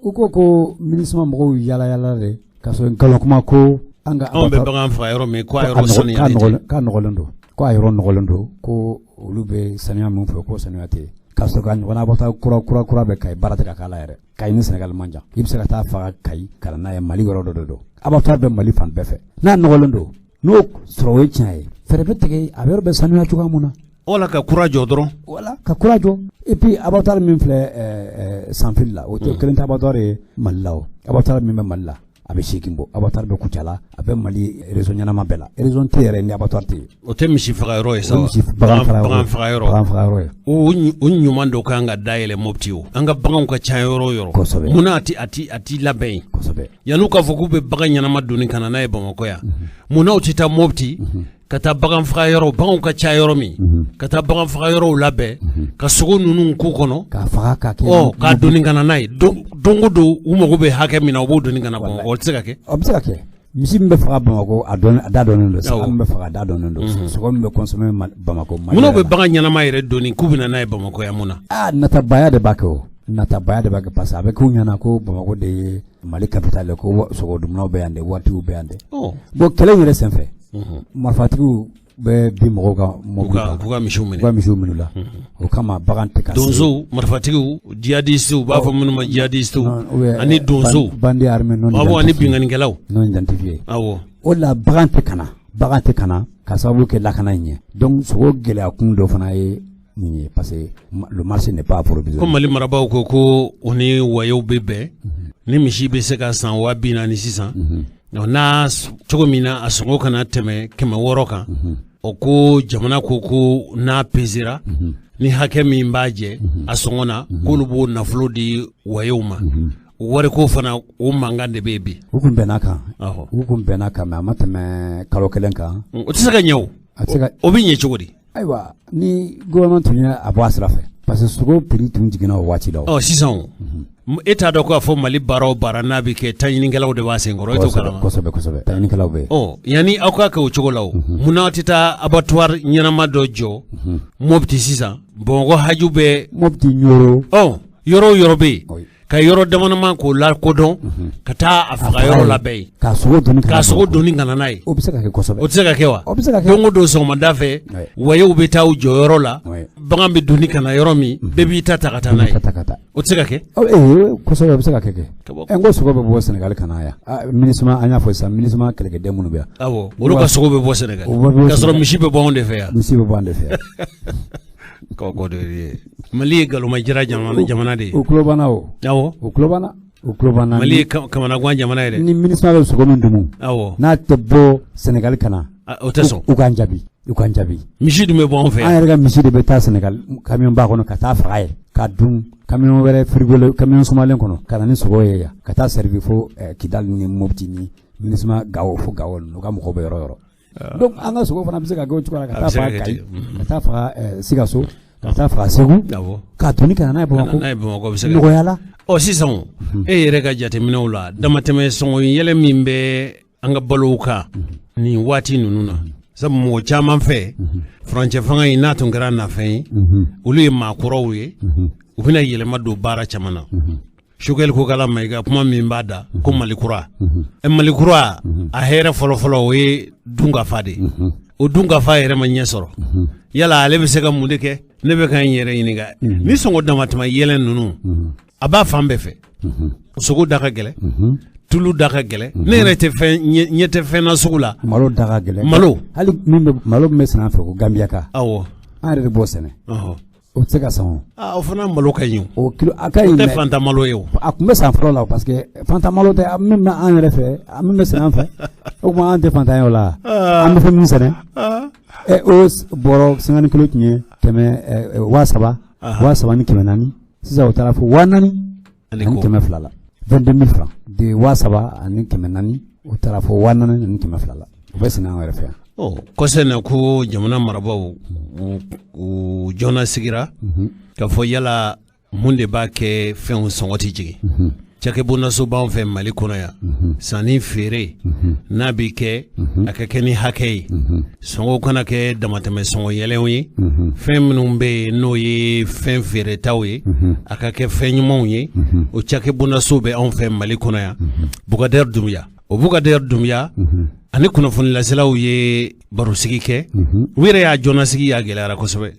U ko ko MINUSMA mɔgɔw yaala yaala de ka sɔrɔ nkalon kuma ko an ka anw bɛ bagan faga yɔrɔ min, ko a yɔrɔ sanuyalen tɛ. K'a nɔgɔlen don, ko a yɔrɔ nɔgɔlen don, ko olu bɛ sanuya min fɛ, k'o sanuya tɛ yen. K'a sɔrɔ ka ɲɔgɔnna abattoir kura kura kura bɛ Kayi, baara tɛ ka k'a la yɛrɛ. Kayi ni Sénégal man jan, i bɛ se ka taa faga Kayi ka na n'a ye Mali yɔrɔ dɔ de don. Abattoir bɛ Mali fan bɛɛ fɛ. N'a nɔgɔlen don, n'o sɔrɔ o ye tiɲɛ ye, fɛɛrɛ bɛ tigɛ a bɛ yɔrɔ bɛ sanuya cogoya mun na. Wala ka kura jɔ dɔrɔn. Wala ka kura jɔ. Et puis abattoir min filɛ Sanfili la, o tɛ kelen tɛ abattoir ye Mali la. O abattoir min bɛ Mali la, a bɛ 8 bɔ. Abattoir bɛ Kucala, a bɛ Mali région ɲɛnama bɛɛ la. Région tɛ yɛrɛ ni abattoir tɛ yen. O tɛ misi faga yɔrɔ ye sa. O misi bagan faga yɔrɔ. Bagan faga yɔrɔ ye. O ɲuman dɔ kan ka dayɛlɛ Mopti. O an ka baganw ka ca yɔrɔ o yɔrɔ. Kosɛbɛ. Munna a ti labɛn yen? Kosɛbɛ. Yan'u k'a fɔ k'u bɛ bagan ɲɛnama doni ka na n'a ye Bamakɔ yan, munna u tɛ taa Mopti ka taa bagan faga yɔrɔ, baganw ka ca yɔrɔ min, ka taa bagan faga yɔrɔw labɛn, ka sogo ninnu k'u kɔnɔ, k'a faga k'a kɛ. Ɔ, k'a doni ka na n'a ye don o don, u mago bɛ hakɛ min na, u b'o doni ka na Bamakɔ? O tɛ se ka kɛ. O bɛ se ka kɛ. Misi min bɛ faga Bamakɔ, a dɔn, a da dɔnnen don. Saga min bɛ faga, a da dɔnnen don. Sogo min bɛ consommer Bamakɔ. Munna bɛ bagan ɲɛnama yɛrɛ doni k'u bɛ na n'a ye Bamakɔ yan, mun na? Aa, natabaya de b'a kɛ. O natabaya de b'a kɛ, parce que a bɛ k'u ɲɛna ko Bamakɔ de ye Mali capitale ye, ko sogo dumunanw bɛ yan de, waritigiw bɛ yan de. Bon, kɛlɛ in yɛrɛ senfɛ, marifatigiw bɛ bin mɔgɔw ka mobili kan, k'u ka misiw minɛ, k'u ka misiw minɛ u la. O kama bagan tɛ ka se. Donsow, marifatigiw, jihadistes, u b'a fɔ minnu ma jihadistes, ani donsow, bandits armés non awɔ, ani binkannikɛlaw non identifiés. Awɔ. O la bagan tɛ ka na, bagan tɛ ka na, ka sababu kɛ lakana in ye. Donc sogo gɛlɛya kun dɔ fana ye nin ye, parce que le marché n'est pas approvisionné. Ko Mali marabaaw ko ko u ni wayew bɛ bɛn ni misi bɛ se ka san 40 000 sisan, n'a cogo min na a sɔngɔ kana tɛmɛ 600 kan. O ko jamana ko ko n'a pesera ni hakɛ min b'a jɛ a sɔngɔ na, k'olu b'o nafolo di wayew ma. O wariko fana, o mankan de bɛ yen bi. U kun bɛn'a kan, u kun bɛn'a kan, mais a ma tɛmɛ kalo kelen kan. O tɛ se ka ɲɛ o. A tɛ se ka. O bɛ ɲɛ cogo di? Ayiwa, ni gouvernement tun ye a bɔ a sira fɛ, parce que sogo prix tun jiginna o waati la. Ɔ, sisan o, e t'a dɔn k'a fɔ Mali baara o baara n'a bɛ kɛ, taɲinikɛlaw de b'a senkɔrɔ, e t'o kalama? Kosɛbɛ, kosɛbɛ, taɲinikɛlaw bɛ yen. Ɔ, yanni aw k'a kɛ o cogo la, o munna aw tɛ taa abattoir ɲɛnama dɔ jɔ Mopti sisan? Bamakɔ haju bɛ Mopti, Ɲoro. Ɔ, yɔrɔ o yɔrɔ bɛ yen. Ka yɔrɔ damanama k'o lakodɔn ka taa a faga yɔrɔ labɛn yen, k'a sogo doni k'a sogo doni ka na n'a ye. O bɛ se ka kɛ kosɛbɛ. O tɛ se ka kɛ wa? O bɛ se ka kɛ. Don o don sɔgɔmada fɛ, wayew bɛ taa u jɔyɔrɔ la, bagan bɛ doni ka na yɔrɔ min, bɛɛ b'i ta ta ka taa n'a ye. O tɛ se ka kɛ? Kosɛbɛ, o bɛ se ka kɛ kɛ. N ko sogo bɛ bɔ Senegali ka na yan. MINUSMA, an y'a fɔ sisan, MINUSMA kɛlɛkɛden minnu bɛ yan. Awɔ, olu ka sogo bɛ bɔ Senegali. K'a sɔrɔ misi bɛ bɔ anw de fɛ yan. Misi bɛ bɔ an de fɛ yan. Kabako de ye. Mali ye galomajira jamana de ye. O tulo banna o. Awɔ. O tulo banna. O tulo banna. Mali ye kamanagan jamana ye dɛ. Ni MINUSMA bɛ sogo min dumu. Awɔ. N'a tɛ bɔ Senegali ka na. O tɛ sɔn. U k'an jaabi. U k'an jaabi. Misi dun bɛ bɔ anw fɛ yan. An yɛrɛ ka misi de bɛ taa Senegali camion ba kɔnɔ ka taa faga yen ka dun camion wɛrɛ frigo camion sumalen kɔnɔ ka na ni sogo ye yan ka taa servi fo Kidali ni Mopti ni MINUSMA Gawo fo Gawo ninnu u ka mɔgɔw bɛ yɔrɔ yɔrɔ. Donc an ka sogo fana bɛ se ka kɛ o cogo la, ka taa faga Kayi, ka taa faga Sikaso, ka taa faga Segu, k'a doni ka na n'a ye Bamakɔ nɔgɔya la. Ɔ sisan e yɛrɛ ka jateminɛw la, damatɛmɛ sɔngɔ yɛlɛ min bɛ an ka balow kan nin waati ninnu na, sabu mɔgɔ caman fɛ furancɛ fanga in n'a tun kɛra nafɛn ye, olu ye maakɔrɔw ye, u bɛna yɛlɛma don baara caman na. Choguel Kokalla Maïga kuma min b'a da ko Mali kura, Mali kura a hɛrɛ fɔlɔfɔlɔ o ye dunkafa de ye. O dunkafa yɛrɛ ma ɲɛ sɔrɔ, yala ale bɛ se ka mun de kɛ? Ne bɛ ka n yɛrɛ ɲininka ni sɔngɔ damatɛmɛ yɛlɛ ninnu a b'a fan bɛɛ fɛ. Sogo da ka gɛlɛn, tulu da ka gɛlɛn, ne yɛrɛ tɛ fɛn ɲɛ tɛ fɛn na sugu la. Malo da ka gɛlɛn. Malo hali min bɛ malo min bɛ sɛnɛ an fɛ ko Gambiaka. Awɔ. An yɛrɛ de b'o sɛnɛ. O tɛ se ka san o. Aa, o fana malo ka ɲi o. O kilo a ka ɲi. O tɛ fanta malo ye o. A tun bɛ san fɔlɔ la parce que fanta malo tɛ min bɛ an yɛrɛ fɛ, min bɛ sɛnɛ an fɛ. O tuma an tɛ fantan ye o la. An bɛ fɛn min sɛnɛ. O bɔrɔ 50 kilo tun ye kɛmɛ 3000, 3400. Sisan o taara fo 4200 la. 22 000 francs de 3400, o taara fo 4200 la. O bɛ sɛnɛ an yɛrɛ fɛ yan. Ɔ kɔsa in na ko jamana marabaaw u joona sigira k'a fɔ yala mun de b'a kɛ fɛnw sɔngɔ tɛ jigin. Cakɛbondaso b'an fɛ Mali kɔnɔ yan, sanni feere n'a bɛ kɛ a ka kɛ ni hakɛ ye, sɔngɔw kana kɛ damatɛmɛ sɔngɔ yɛlɛnw ye, fɛn minnu bɛ yen n'o ye fɛn feeretaw ye, a ka kɛ fɛn ɲumanw ye. O cakɛbondaso bɛ anw fɛ Mali kɔnɔ yan. Bukadɛri Dunbiya, o Bukadɛri Dunbiya ani kunnafonilaselaw ye barosigi kɛ, u yɛrɛ y'a joona sigi y'a gɛlɛyara kosɛbɛ.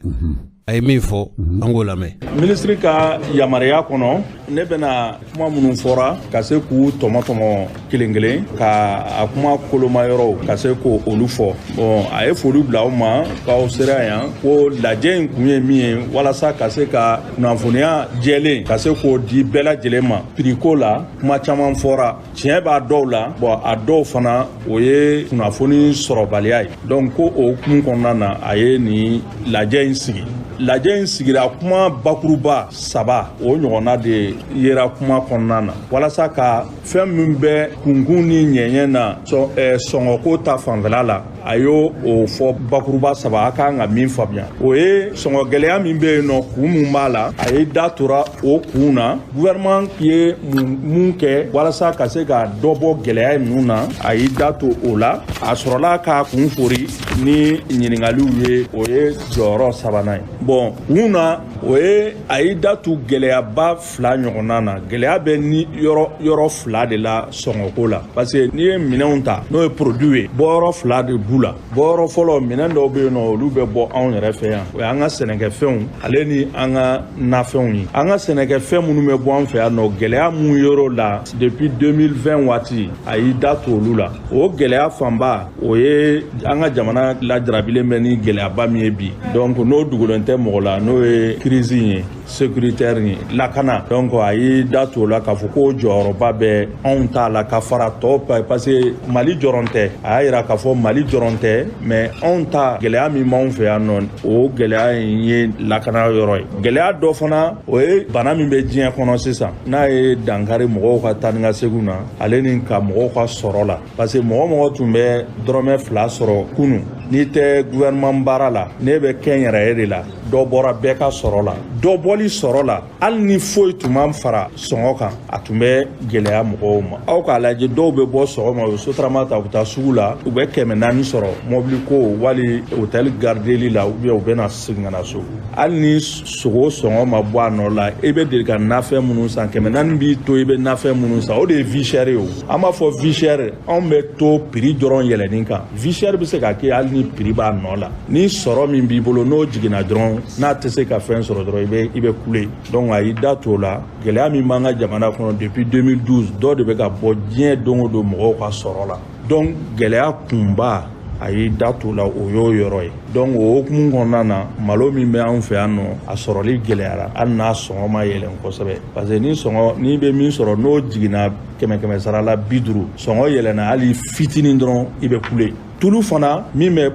A ye min fɔ an k'o lamɛn. Minisiri ka yamaruya kɔnɔ, ne bɛna kuma minnu fɔra ka se k'u tɔmɔ tɔmɔ kelen kelen, ka a kuma koloma yɔrɔw ka se k'olu fɔ. Bon, a ye foli bila aw ma k'aw sera yan, ko lajɛ in kun ye min ye, walasa ka se ka kunnafoniya jɛlen ka se k'o di bɛɛ lajɛlen ma. Prix ko la, kuma caman fɔra, tiɲɛ b'a dɔw la, bon, a dɔw fana o ye kunnafoni sɔrɔbaliya ye. Donc ko o hukumu kɔnɔna na, a ye nin lajɛ in sigi. Lajɛ in sigira, kuma bakuruba saba o ɲɔgɔnna de yera kuma kɔnɔna na, walasa ka fɛn min bɛ kunkun ni ɲɛɲɛ na sɔngɔko ta fanfɛla la, a y'o o fɔ bakuruba saba. A kan ka min faamuya, o ye sɔngɔ gɛlɛya min bɛ yen nɔ, kun mun b'a la, a ye da tora o kun na. Gouvernement ye mun kɛ walasa ka se ka dɔ bɔ gɛlɛya ninnu na, a y'i da to o la. A sɔrɔla k'a kun fori ni ɲininkaliw ye, o ye jɔyɔrɔ sabanan ye. Bon, kun na, o ye a y'i da tu gɛlɛyaba fila ɲɔgɔnna na. Gɛlɛya bɛ ni yɔrɔ yɔrɔ fila de la sɔngɔko la, parce que n'i ye minɛnw ta, n'o ye produit ye, bɔyɔrɔ fila de b'u la. Bɔyɔrɔ fɔlɔ, minɛn dɔw bɛ yen nɔ, olu bɛ bɔ anw yɛrɛ fɛ yan, o y'an ka sɛnɛkɛfɛnw ale ni an ka nafɛnw ye. An ka sɛnɛkɛfɛn minnu bɛ bɔ an fɛ yan nɔ, gɛlɛya mun yɔrɔ la depuis 2020 waati, a y'i da tu olu la. O gɛlɛya fanba, o ye an ka jamana lajarabilen bɛ ni gɛlɛyaba min ye bi, donc n'o dogolen tɛ mɔgɔ la, n'o ye crise ye sécuritaire ye, lakana. Donc a y'i da tu o la k'a fɔ ko jɔyɔrɔba bɛ anw ta la ka fara tɔw, parce que Mali dɔrɔn tɛ. A y'a yira k'a fɔ Mali dɔrɔn tɛ, mais anw ta gɛlɛya min b'anw fɛ yan nɔ, o gɛlɛya in ye lakana yɔrɔ ye. Gɛlɛya dɔ fana, o ye bana min bɛ diɲɛ kɔnɔ sisan, n'a ye dankari mɔgɔw ka taa ni ka segin na, ale ni ka mɔgɔw ka sɔrɔ la, parce que mɔgɔ mɔgɔ tun bɛ dɔrɔmɛ 2 sɔrɔ kunun, n'i tɛ gouvernement baara la, n'e bɛ kɛnyɛrɛye de la, Dɔ bɔra bɛɛ ka sɔrɔ la, dɔ bɔli sɔrɔ la, hali ni foyi tun ma fara sɔngɔ kan, a tun bɛ gɛlɛya mɔgɔw ma. Aw k'a lajɛ, dɔw bɛ bɔ sɔgɔma, u bɛ sotarama ta, u bɛ taa sugu la, u bɛ 400 sɔrɔ mobili ko wali hôtel gardeli la, ou bien u bɛ na segin ka na so. Hali ni sogo sɔngɔ ma bɔ a nɔ la, i bɛ deli ka nafɛn minnu san, 400 b'i to i bɛ nafɛn minnu san, o de ye vie chère ye. O an b'a fɔ vie chère, anw bɛ to prix dɔrɔn yɛlɛnni kan. Vie chère bɛ se ka kɛ hali ni prix b'a nɔ la. Ni sɔrɔ min b'i bolo n'o jiginna dɔrɔn, n'a tɛ se ka fɛn sɔrɔ dɔrɔn, i bɛ kule. Donc a y'i da t'o la. Gɛlɛya min b'an ka jamana kɔnɔ depuis 2012, dɔ de bɛ ka bɔ diɲɛ don o don mɔgɔw ka sɔrɔ la. Donc gɛlɛya kunba, a y'i da t'o la, o y'o yɔrɔ ye. Donc o hukumu kɔnɔna na, malo min bɛ anw fɛ yan nɔ, a sɔrɔli gɛlɛyara, hali n'a sɔngɔ ma yɛlɛn kosɛbɛ, parce que ni sɔngɔ, n'i bɛ min sɔrɔ n'o jiginna 100 sara la 50, sɔngɔ yɛlɛnna hali fitinin dɔrɔn, i bɛ kule. Tulu fana min bɛ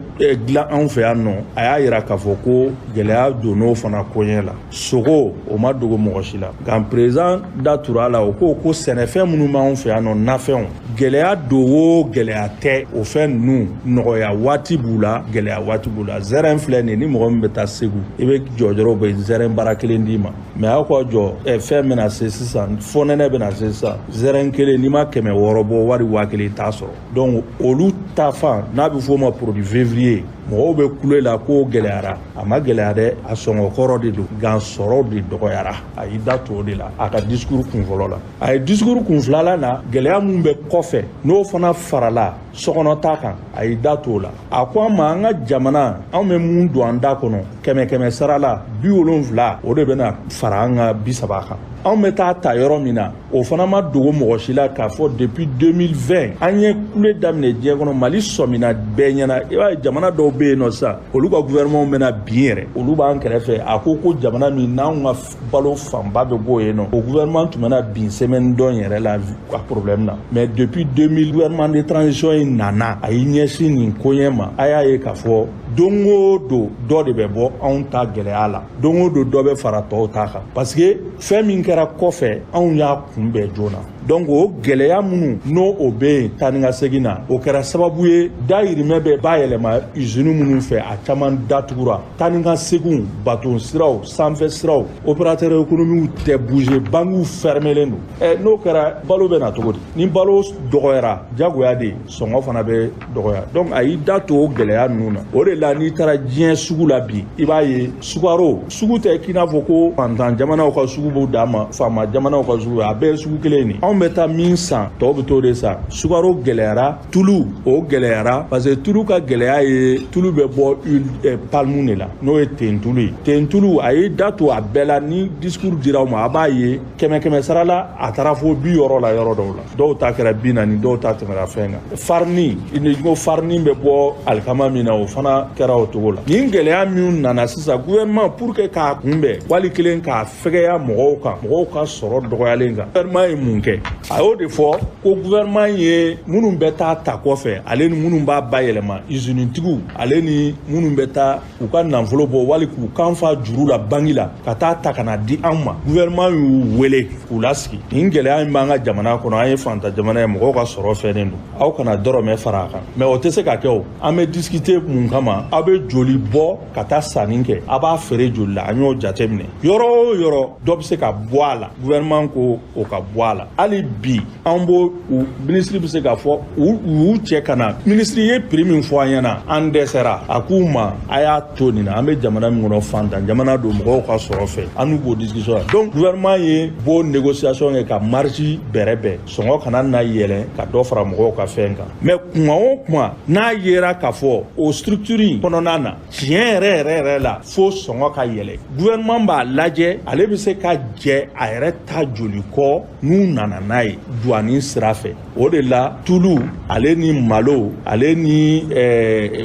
dilan anw fɛ yan nɔ, a y'a yira k'a fɔ ko gɛlɛya donn'o fana koɲɛ la. Sogo, o ma dogo mɔgɔ si la, nka président da tura a la. O ko ko sɛnɛfɛn minnu b'anw fɛ yan nɔ, nafɛnw, gɛlɛya don o gɛlɛya tɛ, o fɛn ninnu nɔgɔya waati b'u la, gɛlɛya waati b'u la. Zɛrɛn filɛ nin ye, ni mɔgɔ min bɛ taa Segu, i bɛ jɔ dɔrɔn, u bɛ zɛrɛn bara kelen d'i ma. Mais aw ka jɔ, fɛn bɛna se sisan, fɔnɛnɛ bɛna se sisan, zɛrɛn kelen, n'i ma 600 bɔ, wari 1000 t'a sɔrɔ. Donc olu ta fan n'a bɛ f'o ma produit vivrier, mɔgɔw bɛ kule la k'o gɛlɛyara. A ma gɛlɛya dɛ, a sɔngɔ kɔrɔ de don, gan sɔrɔ de dɔgɔyara. A y'i da to o de la a ka discours kun fɔlɔ la. A ye discours kun filanan na, gɛlɛya mun bɛ kɔfɛ, n'o fana farala sokɔnɔ ta kan, a y'i da to o la. A ko an ma, an ka jamana, anw bɛ mun don an da kɔnɔ, 100 sara la 70, o de bɛna fara an ka 30 kan. Anw bɛ taa ta yɔrɔ min na, o fana ma dogo mɔgɔ si la k'a fɔ depuis 2020 an ye kule daminɛ diɲɛ kɔnɔ. Mali sɔmina bɛɛ ɲɛna. I b'a ye, jamana dɔw bɛ yen nɔ sisan, olu ka gouvernement bɛna bin yɛrɛ, olu b'an kɛrɛfɛ. A ko ko jamana min n'anw ka balo fanba bɛ bɔ yen nɔ, o gouvernement tun bɛna bin semaine dɔ yɛrɛ la a problème na. Mais depuis 2000, gouvernement de transition in nana, a y'i ɲɛsin nin koɲɛ ma. A y'a ye k'a fɔ don o don dɔ de bɛ bɔ anw ta gɛlɛya la, don o don dɔ bɛ fara tɔw ta kan, parce que fɛn min kɛra kɔfɛ, anw y'a kunbɛn joona. Donc o gɛlɛya minnu n'o o bɛ yen taa ni ka segin na, o kɛra sababu ye dayirimɛ bɛ bayɛlɛma usine minnu fɛ, a caman datugura. Taa ni ka segin, bateau siraw, sanfɛ siraw, opérateur économique tɛ bouger, banques fermelen don. Ɛ, n'o kɛra, balo bɛ na cogo di? Ni balo dɔgɔyara, jagoya de sɔngɔ fana bɛ dɔgɔya. Donc a y'i da to o gɛlɛya ninnu na. O de la, n'i taara diɲɛ sugu la bi, i b'a ye sukaro sugu tɛ k'i n'a fɔ ko fantan jamanaw ka sugu b'u d'a ma, faama jamanaw ka sugu, a bɛɛ ye sugu kelen de. Anw bɛ taa min san, tɔw bɛ t'o de san. Sukaro gɛlɛyara, tulu o gɛlɛyara, parce que tulu ka gɛlɛya ye, tulu bɛ bɔ huile palme de la, n'o ye tentulu ye. Tentulu, a ye da to a bɛɛ la. Ni discours dira aw ma, a b'a ye 100 sara la, a taara fo 60 la yɔrɔ dɔw la. Dɔw ta kɛra 40, dɔw ta tɛmɛra fɛn kan. Farini, ni ko farini bɛ bɔ alikama min na, o fana kɛra o cogo la. Nin gɛlɛya minnu nana sisan, gouvernement, pour que k'a kunbɛn, wali kelen k'a fɛgɛya mɔgɔw kan, mɔgɔw ka sɔrɔ dɔgɔyalen kan, gouvernement ye mun kɛ? A y'o de fɔ ko gouvernement ye minnu bɛ taa ta kɔfɛ, ale ni minnu b'a bayɛlɛma, usinitigiw, ale ni minnu bɛ taa u ka nafolo bɔ wali k'u kan fa juru la banki la ka taa ta ka na di anw ma, gouvernement y'u wele k'u lasigi. Nin gɛlɛya in b'an ka jamana kɔnɔ, an ye fantan jamana ye, mɔgɔw ka sɔrɔ fɛnnen don, aw kana dɔrɔmɛ fara a kan. Mais o tɛ se ka kɛ. O an bɛ discuter mun kama? Aw bɛ joli bɔ ka taa sanni kɛ, a b'a feere joli la? An y'o jateminɛ. Yɔrɔ o yɔrɔ dɔ bɛ se ka bɔ a la, gouvernement ko o ka bɔ a la. Hali bi an b'o u minisiri bɛ se k'a fɔ u y'u cɛ ka na, minisiri ye prix min fɔ an ɲɛna, an dɛsɛra. A k'u ma, a y'a to nin na, an bɛ jamana min kɔnɔ, fantan jamana don, mɔgɔw ka sɔrɔ fɛ, an n'u b'o discussion la. Donc gouvernement ye b'o négociation kɛ ka marge bɛrɛ bɛn, sɔngɔ kana na yɛlɛ ka dɔ fara mɔgɔw ka fɛn kan. Mais kuma o kuma n'a yera k'a fɔ o structure in kɔnɔna na, tiɲɛ yɛrɛ yɛrɛ yɛrɛ la, fo sɔngɔ ka yɛlɛ, gouvernement b'a lajɛ, ale bɛ se ka jɛ a yɛrɛ ta joli kɔ n'u nana n'a ye douane sira fɛ. O de la, tulu, ale ni malo, ale ni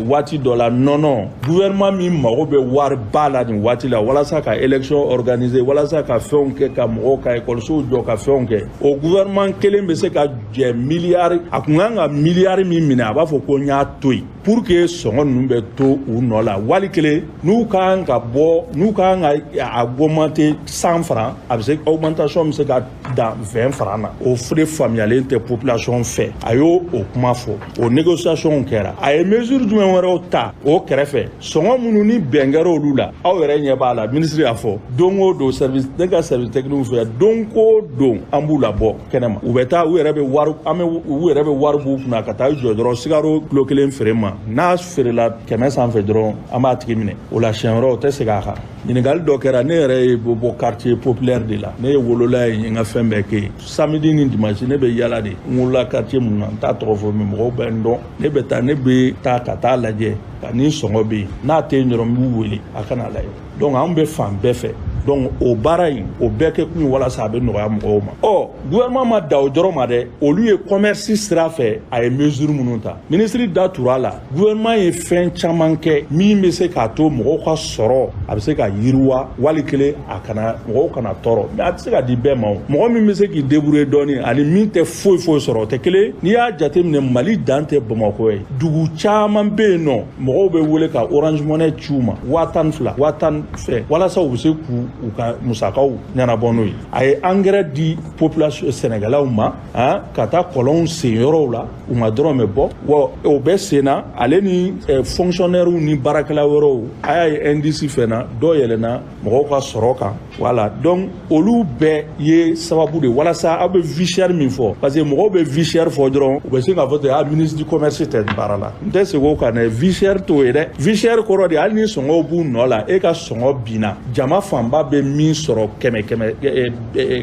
waati dɔ la nɔnɔ, gouvernement min mago bɛ wariba la nin waati la walasa ka élection organiser, walasa ka fɛnw kɛ, ka mɔgɔw ka ekɔlisow jɔ, ka fɛnw kɛ, o gouvernement kelen bɛ se ka jɛ miliyari, a kun kan ka miliyari min minɛ, a b'a fɔ ko n y'a to yen pour que sɔngɔ ninnu bɛ to u nɔ la. Wali kelen, n'u kan ka bɔ, n'u kan ka augmenter 100 francs, a bɛ se, augmentation bɛ se ka dan 20 francs na. O de faamuyalen tɛ population fɛ. A y'o o kuma fɔ, o négociation kɛra. A ye mesure jumɛn wɛrɛw ta o kɛrɛfɛ? Sɔngɔ minnu ni bɛn kɛra olu la, aw yɛrɛ ɲɛ b'a la, ministre y'a fɔ, don o don service, ne ka service technique fɛ, don o don an b'u labɔ kɛnɛma. U bɛ taa, u yɛrɛ bɛ wari, an bɛ u yɛrɛ bɛ wari b'u kunna ka taa jɔ dɔrɔn, sukaro kilo kelen feere ma, n'a feerela 100 sanfɛ dɔrɔn, an b'a tigi minɛ o la. Siɲɛ wɛrɛ o tɛ segin a kan. Ɲininkali dɔ kɛra, ne yɛrɛ ye bɔ quartier populaire de la, ne ye wolola ye, n ka fɛn bɛɛ kɛ yen. Samedi ni dimanche ne bɛ yala de. N wolola quartier mun na, n t'a tɔgɔ fɔ, mais mɔgɔw bɛ n dɔn. Ne bɛ taa ka taa lajɛ ka ni sɔngɔ bɛ yen, n'a tɛ yen dɔrɔn, n b'u wele a ka n'a lajɛ. Donc an bɛ fan bɛɛ fɛ. Donc o baara in, o bɛɛ kɛ kun ye walasa a bɛ nɔgɔya mɔgɔw ma. Ɔ, gouvernement ma da o dɔrɔn ma dɛ. Olu ye commerce sira fɛ, a ye mesure minnu ta, ministre da tura la. Gouvernement ye fɛn caman kɛ min bɛ se k'a to mɔgɔw ka sɔrɔ a bɛ se ka yiriwa, wali kelen a kana mɔgɔw kana tɔɔrɔ. Mais a tɛ se ka di bɛɛ ma. O mɔgɔ min bɛ se k'i débrouiller dɔɔni ani min tɛ foyi foyi sɔrɔ, o tɛ kelen. N'i y'a jateminɛ, Mali dan tɛ Bamakɔ ye. Dugu caman bɛ yen nɔ, mɔgɔw bɛ wele ka Orange Money ci u ma, 12,000, 10,000 fɛ, walasa u bɛ se k'u u ka musakaw ɲɛnabɔ n'o ye. A ye engrais di population sɛnɛkɛlaw ma, han, ka taa kɔlɔnw sen yɔrɔw la, u ma dɔrɔn bɛ bɔ wa, o bɛ sen na. Ale ni fonctionnaires ni baarakɛla wɛrɛw, a y'a ye indice fɛn na, dɔ yɛlɛnna mɔgɔw ka sɔrɔ kan. Voilà, donc olu bɛɛ ye sababu de walasa aw bɛ vie chère min fɔ, parce que mɔgɔw bɛ vie chère fɔ dɔrɔn, u bɛ se k'a fɔ ten: a ministre du commerce tɛ baara la. N tɛ segin o kan dɛ. Vie chère t'o ye dɛ. Vie chère kɔrɔ de, hali ni sɔngɔw b'u nɔ la, e ka sɔngɔ binna, jama fanba bɛ min sɔrɔ kɛmɛ kɛmɛ,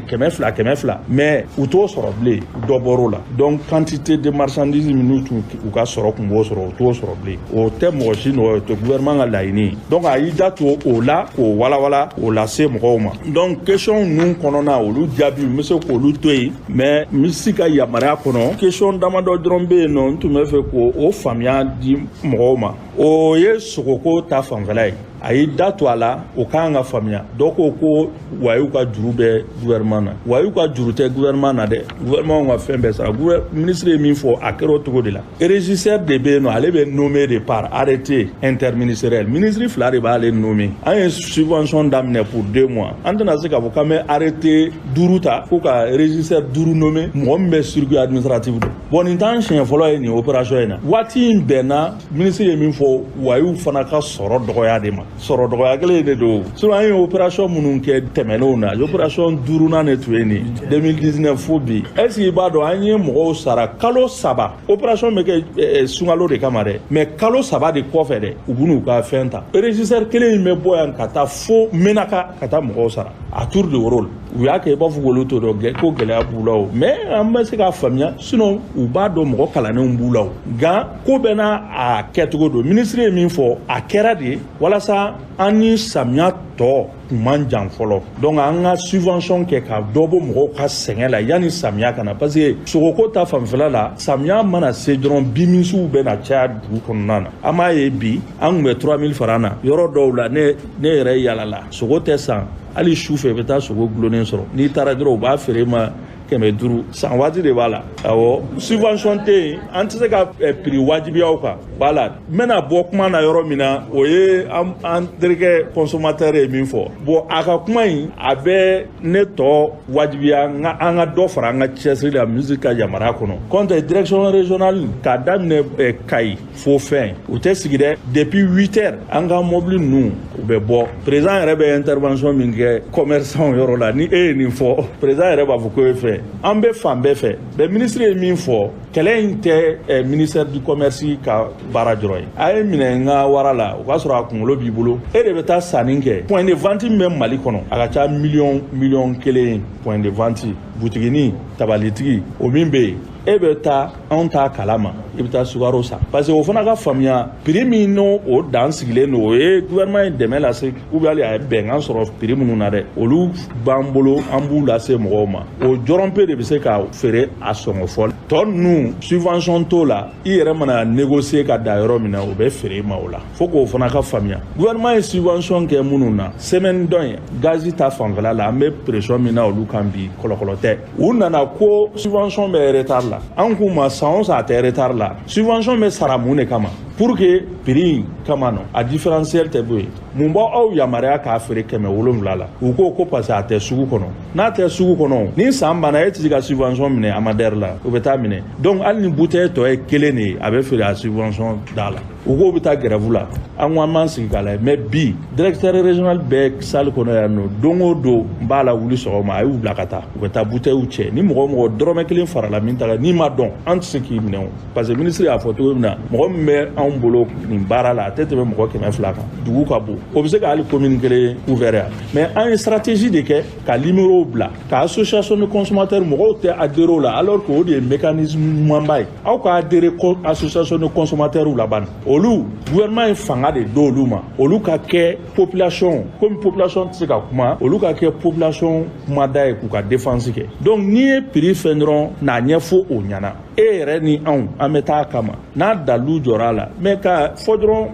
200 200, mais u t'o sɔrɔ bilen, dɔ bɔr'o la. Donc quantité de marchandise minnu tun u ka sɔrɔ tun b'o sɔrɔ, u t'o sɔrɔ bilen. O tɛ mɔgɔ si nɔ ye, o tɛ gouvernement ka laɲini ye. Donc a y'i da to o la k'o walawala, k'o lase mɔgɔw ma. Donc question ninnu kɔnɔna, olu jaabi, n bɛ se k'olu to yen, mais n bɛ se ka yamaruya kɔnɔ, question damadɔ dɔrɔn bɛ yen nɔ, n tun bɛ fɛ k'o faamuya di mɔgɔw ma. O ye sogoko ta fanfɛla ye. A y'i da to a la, o kan ka faamuya. Dɔ ko ko wayiw ka juru bɛ gouvernement na. Wayiw ka juru tɛ gouvernement na dɛ. Gouvernement ka fɛn bɛɛ sara. Ministre ye min fɔ, a kɛra o cogo de la. Régisseur de bɛ yen nɔ, ale bɛ nommé de par arrêté interministériel. Ministre fila de b'ale nommé. An ye subvention daminɛ pour 2 mois, an tɛna se k'a fɔ k'an bɛ arrêté duuru ta ko ka régisseur duuru nommé, mɔgɔ min bɛ circuit administratif dɔn. Bon, nin t'an siɲɛ fɔlɔ ye nin opération in na. Waati in bɛnna, ministre ye min fɔ, wayiw fana ka sɔrɔ dɔgɔya de ma. Sɔrɔ dɔgɔya kelen de don. Sinon an ye opération minnu kɛ tɛmɛnenw na, opération duurunan de tun ye nin 2019 fo bi. Est ce que i b'a dɔn, an ye mɔgɔw sara kalo 3? Opération bɛ kɛ sunkalo de kama dɛ, mais kalo 3 de kɔfɛ dɛ, u b'u n'u ka fɛn ta. Régisseur kelen in bɛ bɔ yan ka taa fo Menaka ka taa mɔgɔw sara à tour de rôle. U y'a kɛ i b'a fɔ k'olu t'o dɔn ko gɛlɛya b'u la o, mais an bɛ se k'a faamuya. Sinon u b'a dɔn, mɔgɔ kalannenw b'u la o. Nka ko bɛɛ n'a a kɛcogo don. Ministre ye min fɔ, a kɛra de walasa an ni samiya tɔ kun man jan fɔlɔ. Donc an ka subvention kɛ ka dɔ bɔ mɔgɔw ka sɛgɛn la yanni samiya ka na, parce que sogoko ta fanfɛla la, samiya mana se dɔrɔn, bimisiw bɛ na caya dugu kɔnɔna na. An b'a ye bi, an tun bɛ 3000 francs na yɔrɔ dɔw la. Ne yɛrɛ yalala, sogo tɛ san. Hali su fɛ, i bɛ taa sogo gulonnen sɔrɔ. N'i taara dɔrɔn, u b'a feere ma 500. San waati de b'a la. Awɔ, subvention tɛ yen, an tɛ se ka prix wajibiya kan. Wala n bɛna bɔ kuma na yɔrɔ min na, o ye an terikɛ consommateur ye min fɔ. Bon, a ka kuma in, a bɛ ne tɔ wajibiya n ka an ka dɔ fara an ka cɛsiri la ministre ka yamaruya kɔnɔ. Kɔntɛ direction régionale, k'a daminɛ Kayi fo fɛn, u tɛ sigi dɛ. Depuis 8 heures, an ka mobili ninnu, u bɛ bɔ. Président yɛrɛ bɛ intervention min kɛ commerçant yɔrɔ la, ni e ye nin fɔ, président yɛrɛ b'a fɔ ko e fɛ, an bɛ fan bɛɛ fɛ. Mais ministre ye min fɔ, kɛlɛ in tɛ ministère du commerce ka baara dɔrɔn ye. A ye minɛ n ka wara la, o k'a sɔrɔ a kunkolo b'i bolo, e de bɛ taa sanni kɛ. Point de vente min bɛ Mali kɔnɔ, a ka ca miliyɔn 1 miliyɔn ye. Point de vente, butiginin, tabalitigi, o min bɛ yen, e bɛ taa, anw t'a kalama, i bɛ taa sukaro san, parce que o fana ka faamuya, prix min n'o o dan sigilen don, o ye gouvernement ye dɛmɛ lase ou bien hali a ye bɛnkan sɔrɔ prix minnu na dɛ, olu b'an bolo, an b'u lase mɔgɔw ma. O dɔrɔn pe de bɛ se ka feere a sɔngɔ fɔ. Tɔ ninnu, subvention t'o la. I yɛrɛ mana négocier ka da yɔrɔ min na, o bɛ feere ma o la. Fo k'o fana ka faamuya, gouvernement ye subvention kɛ minnu na, semaine dɔ in, gazi ta fanfɛla la, an bɛ pression min na olu kan bi, kɔlɔkɔlɔ tɛ. U nana ko subvention bɛ retard la. An k'u ma, san o san a tɛ retard la. Subvention bɛ sara mun de kama? Pour que prix in kama nɔ, a différentiel tɛ bɔ yen. Mun b'aw yamaruya k'a feere 700 la? U ko ko parce que a tɛ sugu kɔnɔ. N'a tɛ sugu kɔnɔ, ni san banna, e tɛ se ka subvention minɛ Amadɛri la, u bɛ taa minɛ. Donc hali ni bouteille tɔ ye kelen de ye, a bɛ feere a subvention da la. U k'o bɛ taa grève la. An ko an b'an sigi k'a lajɛ. Mais bi, directeur régional bɛɛ salle kɔnɔ yan nɔ, don o don n b'a la wuli sɔgɔma, a y'u bila ka taa, u bɛ taa bouteille cɛ. Ni mɔgɔ o mɔgɔ dɔrɔmɛ kelen farala min ta kan, n'i ma dɔn, an tɛ se k'i minɛ o. Parce que ministre y'a fɔ cogo min na, mɔgɔ min bɛ anw bolo nin baara la, a tɛ tɛmɛ mɔgɔ 200 kan. Dugu ka bon, o bɛ se ka hali commune kelen couvert yan. Mais an ye stratégie de kɛ ka numéro bila ka association de consommateurs. Mɔgɔw tɛ adhérer o la, alors que o de ye mécanisme ɲumanba ye. Aw ka adhérer association de consommateurs la ban, olu gouvernement ye fanga de d'olu ma, olu ka kɛ population, comme population tɛ se ka kuma, olu ka kɛ population kumada ye k'u ka défense kɛ. Donc n'i ye prix fɛn dɔrɔn n'a ɲɛfɔ o ɲɛna, e yɛrɛ ni anw, an bɛ taa a kama n'a dalilu jɔra a la. Mais ka fɔ dɔrɔn,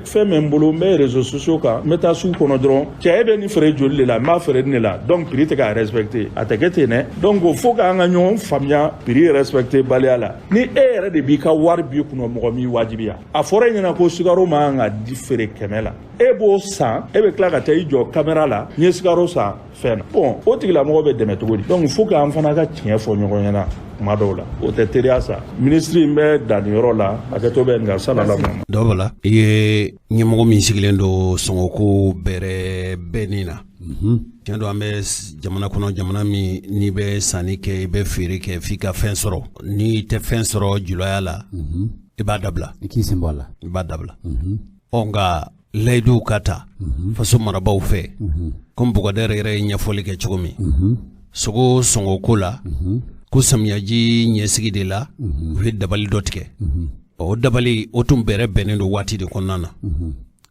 fɛn bɛ n bolo, n bɛ réseaux sociaux kan, n bɛ taa sugu kɔnɔ dɔrɔn, cɛ, e bɛ nin feere joli de la? N b'a feere nin de la, donc prix tɛ ka respecter. A tɛ kɛ ten dɛ. Donc fo k'an ka ɲɔgɔn faamuya prix respecter baliya la. Ni e yɛrɛ de b'i ka wari b'i kunna, mɔgɔ m'i wajibiya. A fɔra e ɲɛna ko sukaro man kan ka di feere 100 la, e b'o san, e bɛ tila ka taa i jɔ caméra la, n ye sukaro san fɛn na. Bon, o tigilamɔgɔ bɛ dɛmɛ cogo di? Donc fo k'an fana ka tiɲɛ fɔ ɲɔgɔn ɲɛna kuma dɔw la, o tɛ teriya sa. Minisiri, n bɛ dan nin yɔrɔ la, hakɛto bɛ nka salala. Dɔ la, i ye ɲɛmɔgɔ min sigilen don sɔngɔko bɛrɛ bɛnni na, tiɲɛ don, an bɛ jamana kɔnɔ, jamana min n'i bɛ sanni kɛ, i bɛ feere kɛ, f'i ka fɛn sɔrɔ. N'i tɛ fɛn sɔrɔ julaya la, i b'a dabila. I k'i sen bɔ a la. I b'a dabila. Ɔ nka layiduw ka ta faso marabaw fɛ, komi Bukadɛri yɛrɛ ye ɲɛfɔli kɛ cogo min sogo sɔngɔko la, ko samiyaji ɲɛsigi de la, u ye dabali dɔ tigɛ. O dabali o tun bɛrɛ bɛnnen don waati de kɔnɔna na.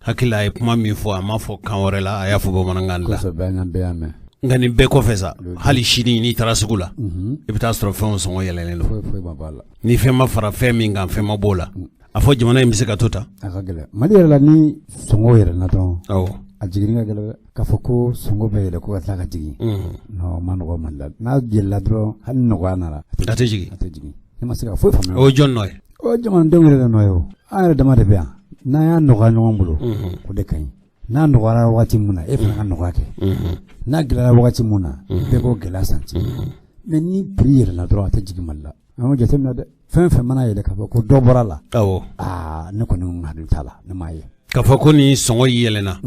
Hakili a ye kuma min fɔ, a m'a fɔ kan wɛrɛ la, a y'a fɔ bamanankan de la. Nka nin bɛɛ kɔfɛ sa, hali sini n'i taara sugu la, i bɛ taa sɔrɔ fɛnw sɔngɔ yɛlɛlen don. Ni fɛn ma fara fɛn min kan, fɛn ma b'o la. A fɔ jamana in bɛ se ka to tan? A ka gɛlɛn. Mali yɛrɛ la, ni sɔngɔ yɛlɛnna dɔrɔn, a jiginni ka gɛlɛn. K'a fɔ ko sɔngɔ bɛ yɛlɛ ko ka tila ka jigin, non, ma nɔgɔ Mali la. N'a yɛlɛla dɔrɔn, hali ni nɔgɔya nana, a tɛ jigin. A tɛ jigin. Ne ma se ka foyi faamuya. O ye jɔn nɔ ye? O ye jamanadenw yɛrɛ de nɔ ye. O an yɛrɛ dama de bɛ yan. N'an y'a nɔgɔya ɲɔgɔn bolo, o de ka ɲi. N'a nɔgɔyara wagati min na, e fana ka nɔgɔya kɛ. N'a gɛlɛyara wagati min na, bɛɛ k'o gɛlɛya santi. Mais ni prix yɛlɛnna dɔrɔn, a tɛ jigin Mali la. An k'o jateminɛ dɛ. Fɛn fɛn mana yɛlɛ, k'a fɔ ko dɔ bɔra la, aa, ne kɔni hakili t'a la, ne m'a ye. K'a fɔ ko ni sɔngɔ yɛlɛnna,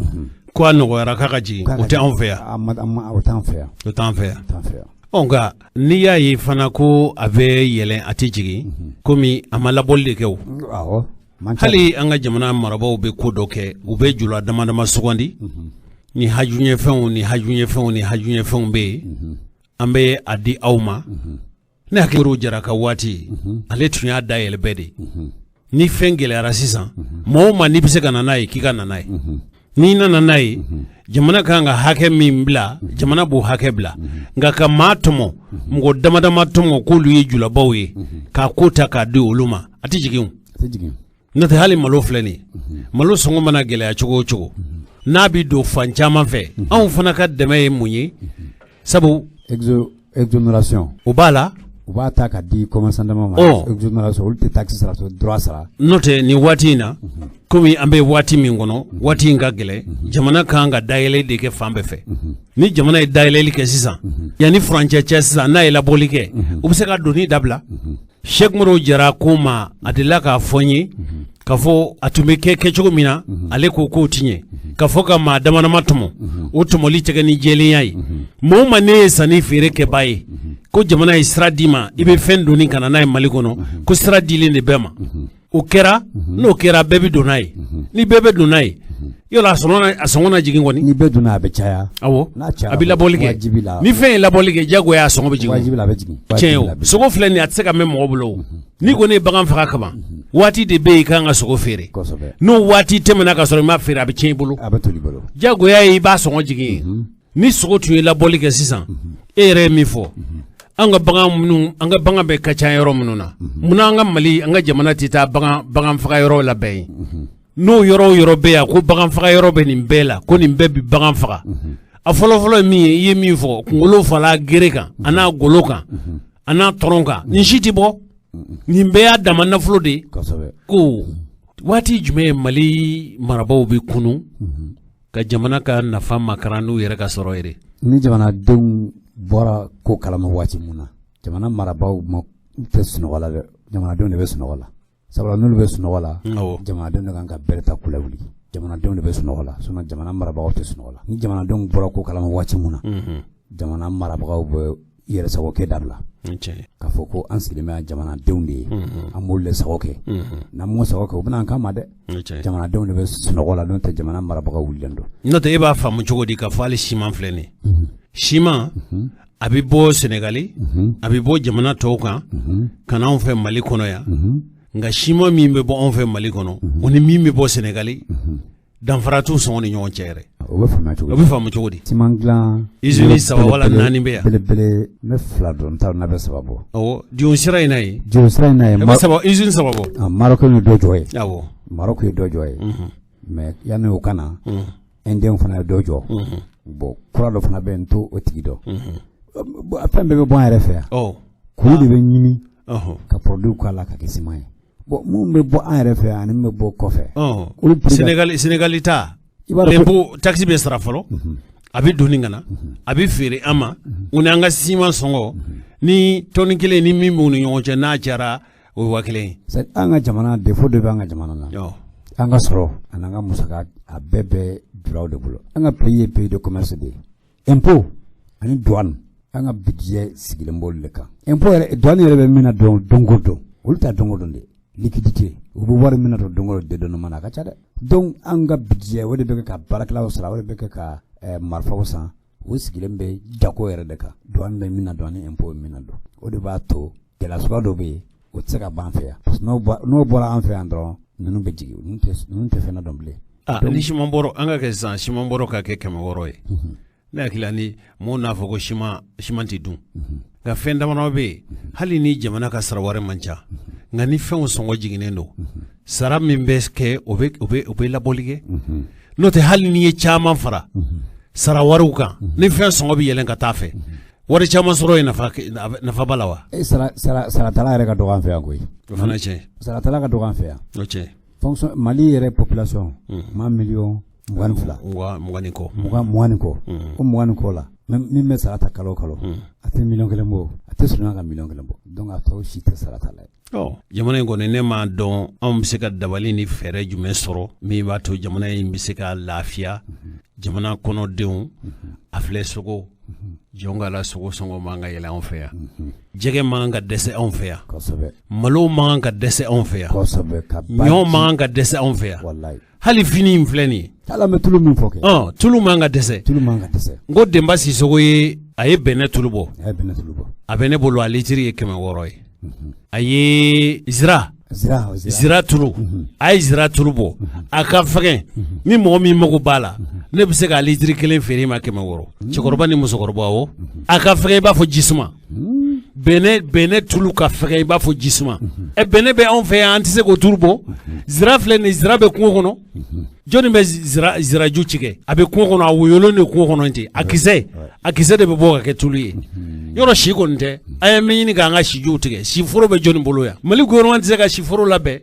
ko a nɔgɔyara k'a ka jigin, o tɛ anw fɛ yan. O t'an fɛ yan. O t'an fɛ yan. O t'an fɛ yan. Ɔ nka n'i y'a ye fana ko a bɛ yɛlɛn, a tɛ jigin, komi a ma labɔli de kɛ o. Awɔ. Hali an ka jamana marabaaw bɛ ko dɔ kɛ, u bɛ jula dama dama sugandi, ni hajuɲɛfɛnw ni hajuɲɛfɛnw ni hajuɲɛfɛnw bɛ yen, an bɛ a di aw ma. Ne hakili jara ka waati, ale tun y'a dayɛlɛ bɛɛ de. Ni fɛn gɛlɛyara sisan, mɔgɔ o ma n'i bɛ se ka na n'a ye, k'i ka na n'a ye. N'i nana n'a ye, jamana kan ka hakɛ min bila, jamana b'o hakɛ bila. Nka ka maa tɔmɔ, mɔgɔ dama dama tɔmɔ k'olu ye julabaw ye, k'a ko ta k'a di olu ma, a tɛ jigin. N'o tɛ, hali malo filɛ nin ye, malo sɔngɔ mana gɛlɛya cogo o cogo, n'a bɛ don fan caman fɛ, anw fana ka dɛmɛ ye mun ye? Sabu exonération o b'a la. U b'a ta ka di commerçant dama ma. Exonération, olu tɛ taxe sara, droit sara. N'o tɛ, nin waati in na, komi an bɛ waati min kɔnɔ, waati in ka gɛlɛn, jamana kan ka dayɛlɛ de kɛ fan bɛɛ fɛ. Ni jamana ye dayɛlɛli kɛ sisan, yanni furancɛ cɛ sisan, n'a ye labɔli kɛ, u bɛ se ka doni dabila. Sɛki Umaru Jara ko ma, a delila k'a fɔ n ye k'a fɔ a tun bɛ kɛ kɛcogo min na, ale ko k'o ti ɲɛ. K'a fɔ ka maa dama dama tɔmɔ, o tɔmɔli tɛ kɛ ni jɛlenya ye. Maa o maa ne ye sanni feere kɛbaa ye, ko jamana ye sira d'i ma, i bɛ fɛn doni ka na n'a ye Mali kɔnɔ, ko sira dilen de bɛɛ ma. O kɛra, n'o kɛra, bɛɛ bɛ don n'a ye. Ni bɛɛ bɛ don n'a ye, yɔrɔ a sɔngɔ na jigin kɔni. Ni bɛɛ donna, a bɛ caya. Awɔ, a bɛ labɔli kɛ. Ni fɛn ye labɔli kɛ, diyagoya a sɔngɔ bɛ jigin. Wajibi la, a bɛ jigin. Tiɲɛ o, sogo filɛ nin ye, a tɛ se ka mɛn mɔgɔ bolo o. N'i kɔni ye bagan faga kaban, waati de bɛ yen i kan ka sogo feere. N'o waati tɛmɛna ka sɔrɔ i ma feere, a bɛ tiɲɛ i bolo. A bɛ toli i bolo. Diyagoya ye i b'a sɔngɔ jigin ye. Ni sogo tun ye labɔli kɛ sisan, e yɛrɛ ye min fɔ, an ka bagan minnu, an ka bagan bɛ ka ca yɔrɔ minnu na, munna an ka Mali, an ka jamana tɛ taa bagan faga yɔrɔ labɛn ye? N'o yɔrɔ o yɔrɔ bɛ yan, ko bagan faga yɔrɔ bɛ nin bɛɛ la, ko nin bɛɛ bɛ bagan faga. A fɔlɔfɔlɔ ye min ye, i ye min fɔ, kunkolo fala gere kan, a n'a golo kan, a n'a tɔrɔn kan, nin si tɛ bɔ. Nin bɛɛ y'a dama nafolo de ye. Ko Waati jumɛn Mali marabaaw bɛ kunun ka jamana ka nafa makaran n'u yɛrɛ ka sɔrɔ ye? Ni jamanadenw bɔra ko kalama waati min na, jamana marabaaw ma tɛ sunɔgɔ la dɛ, jamanadenw de bɛ sunɔgɔ la. Sabula n'olu bɛ sunɔgɔ la, jamanadenw de kan ka bɛrɛ ta k'u lawuli. Jamanadenw de bɛ sunɔgɔ la, sinon jamana marabagaw tɛ sunɔgɔ la. Ni jamanadenw bɔra ko kalama waati min na, jamana marabagaw bɛ yɛrɛ sago kɛ dabila. K'a fɔ ko an sigilen bɛ jamanadenw de ye, an b'olu de sago kɛ. N'an m'o sago kɛ, u bɛna an kama dɛ. Jamanadenw de bɛ sunɔgɔ la, n'o tɛ jamana marabagaw wulilen don. N'o tɛ, e b'a faamu cogo di k'a fɔ hali siman filɛ nin ye? Siman a bɛ bɔ Senegali, a bɛ bɔ jamana tɔw kan ka na anw fɛ Mali kɔnɔ yan. Nka siman min bɛ bɔ anw fɛ Mali kɔnɔ, o ni min bɛ bɔ Senegali, danfara t'u sɔngɔ ni ɲɔgɔn cɛ yɛrɛ. O bɛ faamuya cogo di? O bɛ faamu cogo di? Siman dilan usine 3 wala 4 bɛ yan. Belebele, n bɛ 2 dɔn, n t'a dɔn n'a bɛ 3 bɔ. Awɔ, Dion sira in na yen. Dion sira in na yen. E bɛ 3 usine 3 bɔ. Maroc ye dɔ jɔ yen. Awɔ. Maroc ye dɔ jɔ yen. Mais yanni o ka na, Indien fana ye dɔ jɔ. Bon, kura dɔ fana bɛ yen, n t'o tigi dɔn. Fɛn bɛɛ bɛ bɔ an yɛrɛ fɛ yan. Kuru de bɛ ɲini ka produit k'a la ka kɛ siman ye. Bon, mun bɛ bɔ an yɛrɛ fɛ yan ani mun bɛ bɔ kɔfɛ. Olu Sénégal ta. L'impôt taxe bɛ sara fɔlɔ, a bɛ doni ka na, a bɛ feere an ma, u ni an ka siman sɔngɔ ni tɔni kelen ni min b'u ni ɲɔgɔn cɛ, n'a cayara o ye 5000 ye. An ka jamana défaut dɔ bɛ an ka jamana na. An ka sɔrɔ ani an ka musaka a bɛɛ bɛ juraw de bolo. An ka pays ye pays de commerce de ye. Impôt ani douane, an ka budget sigilen b'olu de kan. Impôt yɛrɛ, douane yɛrɛ bɛ min na don o don, olu t'a don o don de. Liquidité, u bɛ wari min na don o don dédouanement na, a ka ca dɛ. Donc an ka budget, o de bɛ kɛ ka baarakɛlaw sara, o de bɛ kɛ ka marifaw san, o sigilen bɛ jago yɛrɛ de kan. Douane bɛ min na don ani impôt bɛ min na don. O de b'a to gɛlɛya suguya dɔ bɛ yen, o tɛ se ka ban an fɛ yan. Parce que n'o bɔra an fɛ yan dɔrɔn, ninnu bɛ jigin, ninnu tɛ fɛn dɔn bilen. Ni siman bɔrɔ, an ka kɛ sisan siman bɔrɔ ka kɛ 600 ye. Ne hakili la ni mɔgɔw n'a fɔ ko siman tɛ dun. Nka fɛn damadɔ bɛ yen, hali ni jamana ka sara wari man ca, nka ni fɛnw sɔngɔ jiginnen don, sara min bɛ kɛ o bɛ labɔli kɛ. N'o tɛ, hali n'i ye caman fara sara wariw kan, ni fɛn sɔngɔ bɛ yɛlɛn ka taa fɛ, wari caman sɔrɔ ye nafa b'a la wa? Saratala yɛrɛ ka dɔgɔ an fɛ yan koyi. O fana tiɲɛ. Saratala ka dɔgɔ an fɛ yan. O tiɲɛ. Fonction Mali yɛrɛ population maa miliyɔn 22. 20 ni kɔ. 20 ni kɔ. O 20 ni kɔ la, min bɛ sara ta kalo kalo, a tɛ miliyɔn 1 bɔ, a tɛ surunya ka miliyɔn 1 bɔ. Donc a tɔw si tɛ sara ta la ye. Jamana in kɔni, ne m'a dɔn anw bɛ se ka dabali ni fɛɛrɛ jumɛn sɔrɔ min b'a to jamana in bɛ se ka lafiya. Jamana kɔnɔdenw, a filɛ sogo, jɔn ka la sogo sɔngɔ man ka yɛlɛ anw fɛ yan. Jɛgɛ man ka dɛsɛ anw fɛ yan. Malo man ka dɛsɛ anw fɛ yan. Ɲɔ man ka dɛsɛ anw fɛ yan. Hali fini in filɛ nin ye. Hali an bɛ tulu min fɔ kɛ. Tulu man ka dɛsɛ. Tulu man ka dɛsɛ. N ko Denba Sisoko ye, a ye bɛnɛ tulu bɔ. A ye bɛnɛ tulu bɔ. A bɛ ne bolo, a litiri ye 600 ye. A ye zira tulu, a ye zira tulu bɔ. A ka fɛgɛn, ni mɔgɔ min mago b'a la, ne bɛ se ka litiri 1 feere ma 600. Cɛkɔrɔba ni musokɔrɔba, awɔ. A ka fɛgɛn i b'a fɔ jisuma. Bɛnɛ tulu ka fɛgɛn i b'a fɔ jisuma. Bɛnɛ bɛ anw fɛ yan, an tɛ se k'o tulu bɔ. Zira filɛ nin, zira bɛ kungo kɔnɔ. Jɔnni bɛ ziraju tigɛ? A bɛ kungo kɔnɔ, a woyolen de kungo kɔnɔ ten. A kisɛ de bɛ bɔ ka kɛ tulu ye. Yɔrɔ si kɔni tɛ. An ye min ɲini k'an ka sijuw tigɛ. Siforo bɛ jɔnni bolo yan? Mali gouvernement tɛ se ka siforo labɛn,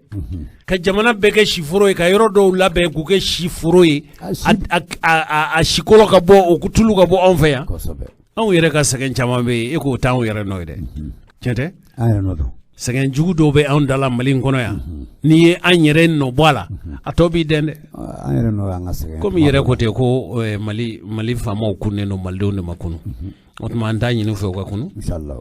ka jamana bɛɛ kɛ siforo ye, ka yɔrɔ dɔw labɛn k'u kɛ siforo ye, a sikolo ka bɔ, o tulu ka bɔ anw fɛ yan. Anw yɛrɛ ka sɛgɛn caman bɛ yen, e k'o t'anw yɛrɛ nɔ ye dɛ. Tiɲɛ tɛ? An yɛrɛ nɔ don. Sɛgɛn jugu dɔw bɛ anw da la Mali in kɔnɔ yan. N'i ye an yɛrɛ nɔ bɔ a la, a tɔ b'i dɛn dɛ. An yɛrɛ nɔ y'an ka sɛgɛn. Komi yɛrɛ ko ten ko Mali faamaw kunnen don, Malidenw de ma kunu. O tuma an t'a ɲini u fɛ u ka kunu. Inshallah.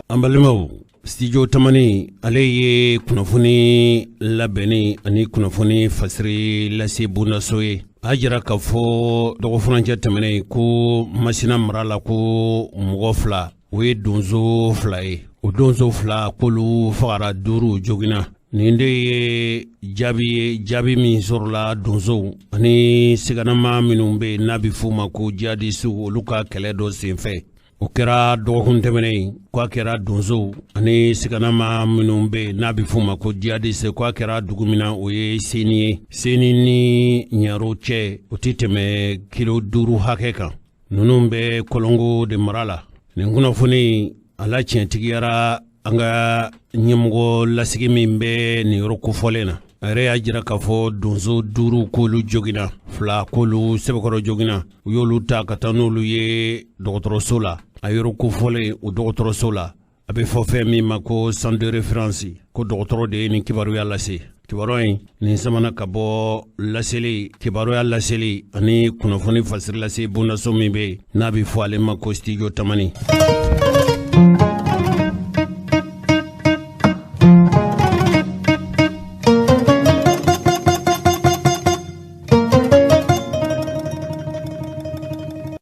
An balimaw, studio Tamani ale ye kunnafoni labɛnni ani kunnafoni fasiri lase bondaso ye. A jira k'a fɔ dɔgɔfurancɛ tɛmɛnen ko Masina mara la ko mɔgɔ 2, o ye donso 2 ye. O donso 2 k'olu fagara, 5 joginna. Nin de ye jaabi ye, jaabi min sɔrɔla donsow ani siganama minnu bɛ yen n'a bɛ f'u ma ko jihadisiw, olu ka kɛlɛ dɔ senfɛ. O kɛra dɔgɔkun tɛmɛnen in, k'a kɛra donsow ani siganama minnu bɛ yen n'a bɛ f'u ma ko jihadiste, k'a kɛra dugu min na, o ye Seni ye. Seni ni Ɲaro cɛ, o tɛ tɛmɛ kilo 5 hakɛ kan. Ninnu bɛ Kɔlɔngo de mara la. Nin kunnafoni a la tiɲɛtigiyara an ka ɲɛmɔgɔ lasigi min bɛ nin yɔrɔ kofɔlen na. A yɛrɛ y'a jira k'a fɔ donso 5 k'olu joginna, 2 k'olu sɛbɛkɔrɔ joginna. U y'olu ta ka taa n'olu ye dɔgɔtɔrɔso la. A yɔrɔ kofɔlen o dɔgɔtɔrɔso la, a bɛ fɔ fɛn min ma ko centre de référence, ko dɔgɔtɔrɔ de ye nin kibaruya lase. Kibaruya in nin samana ka bɔ laseli, kibaruya laseli ani kunnafoni fasiri lase bondaso min bɛ yen n'a bɛ fɔ ale ma ko studio Tamani.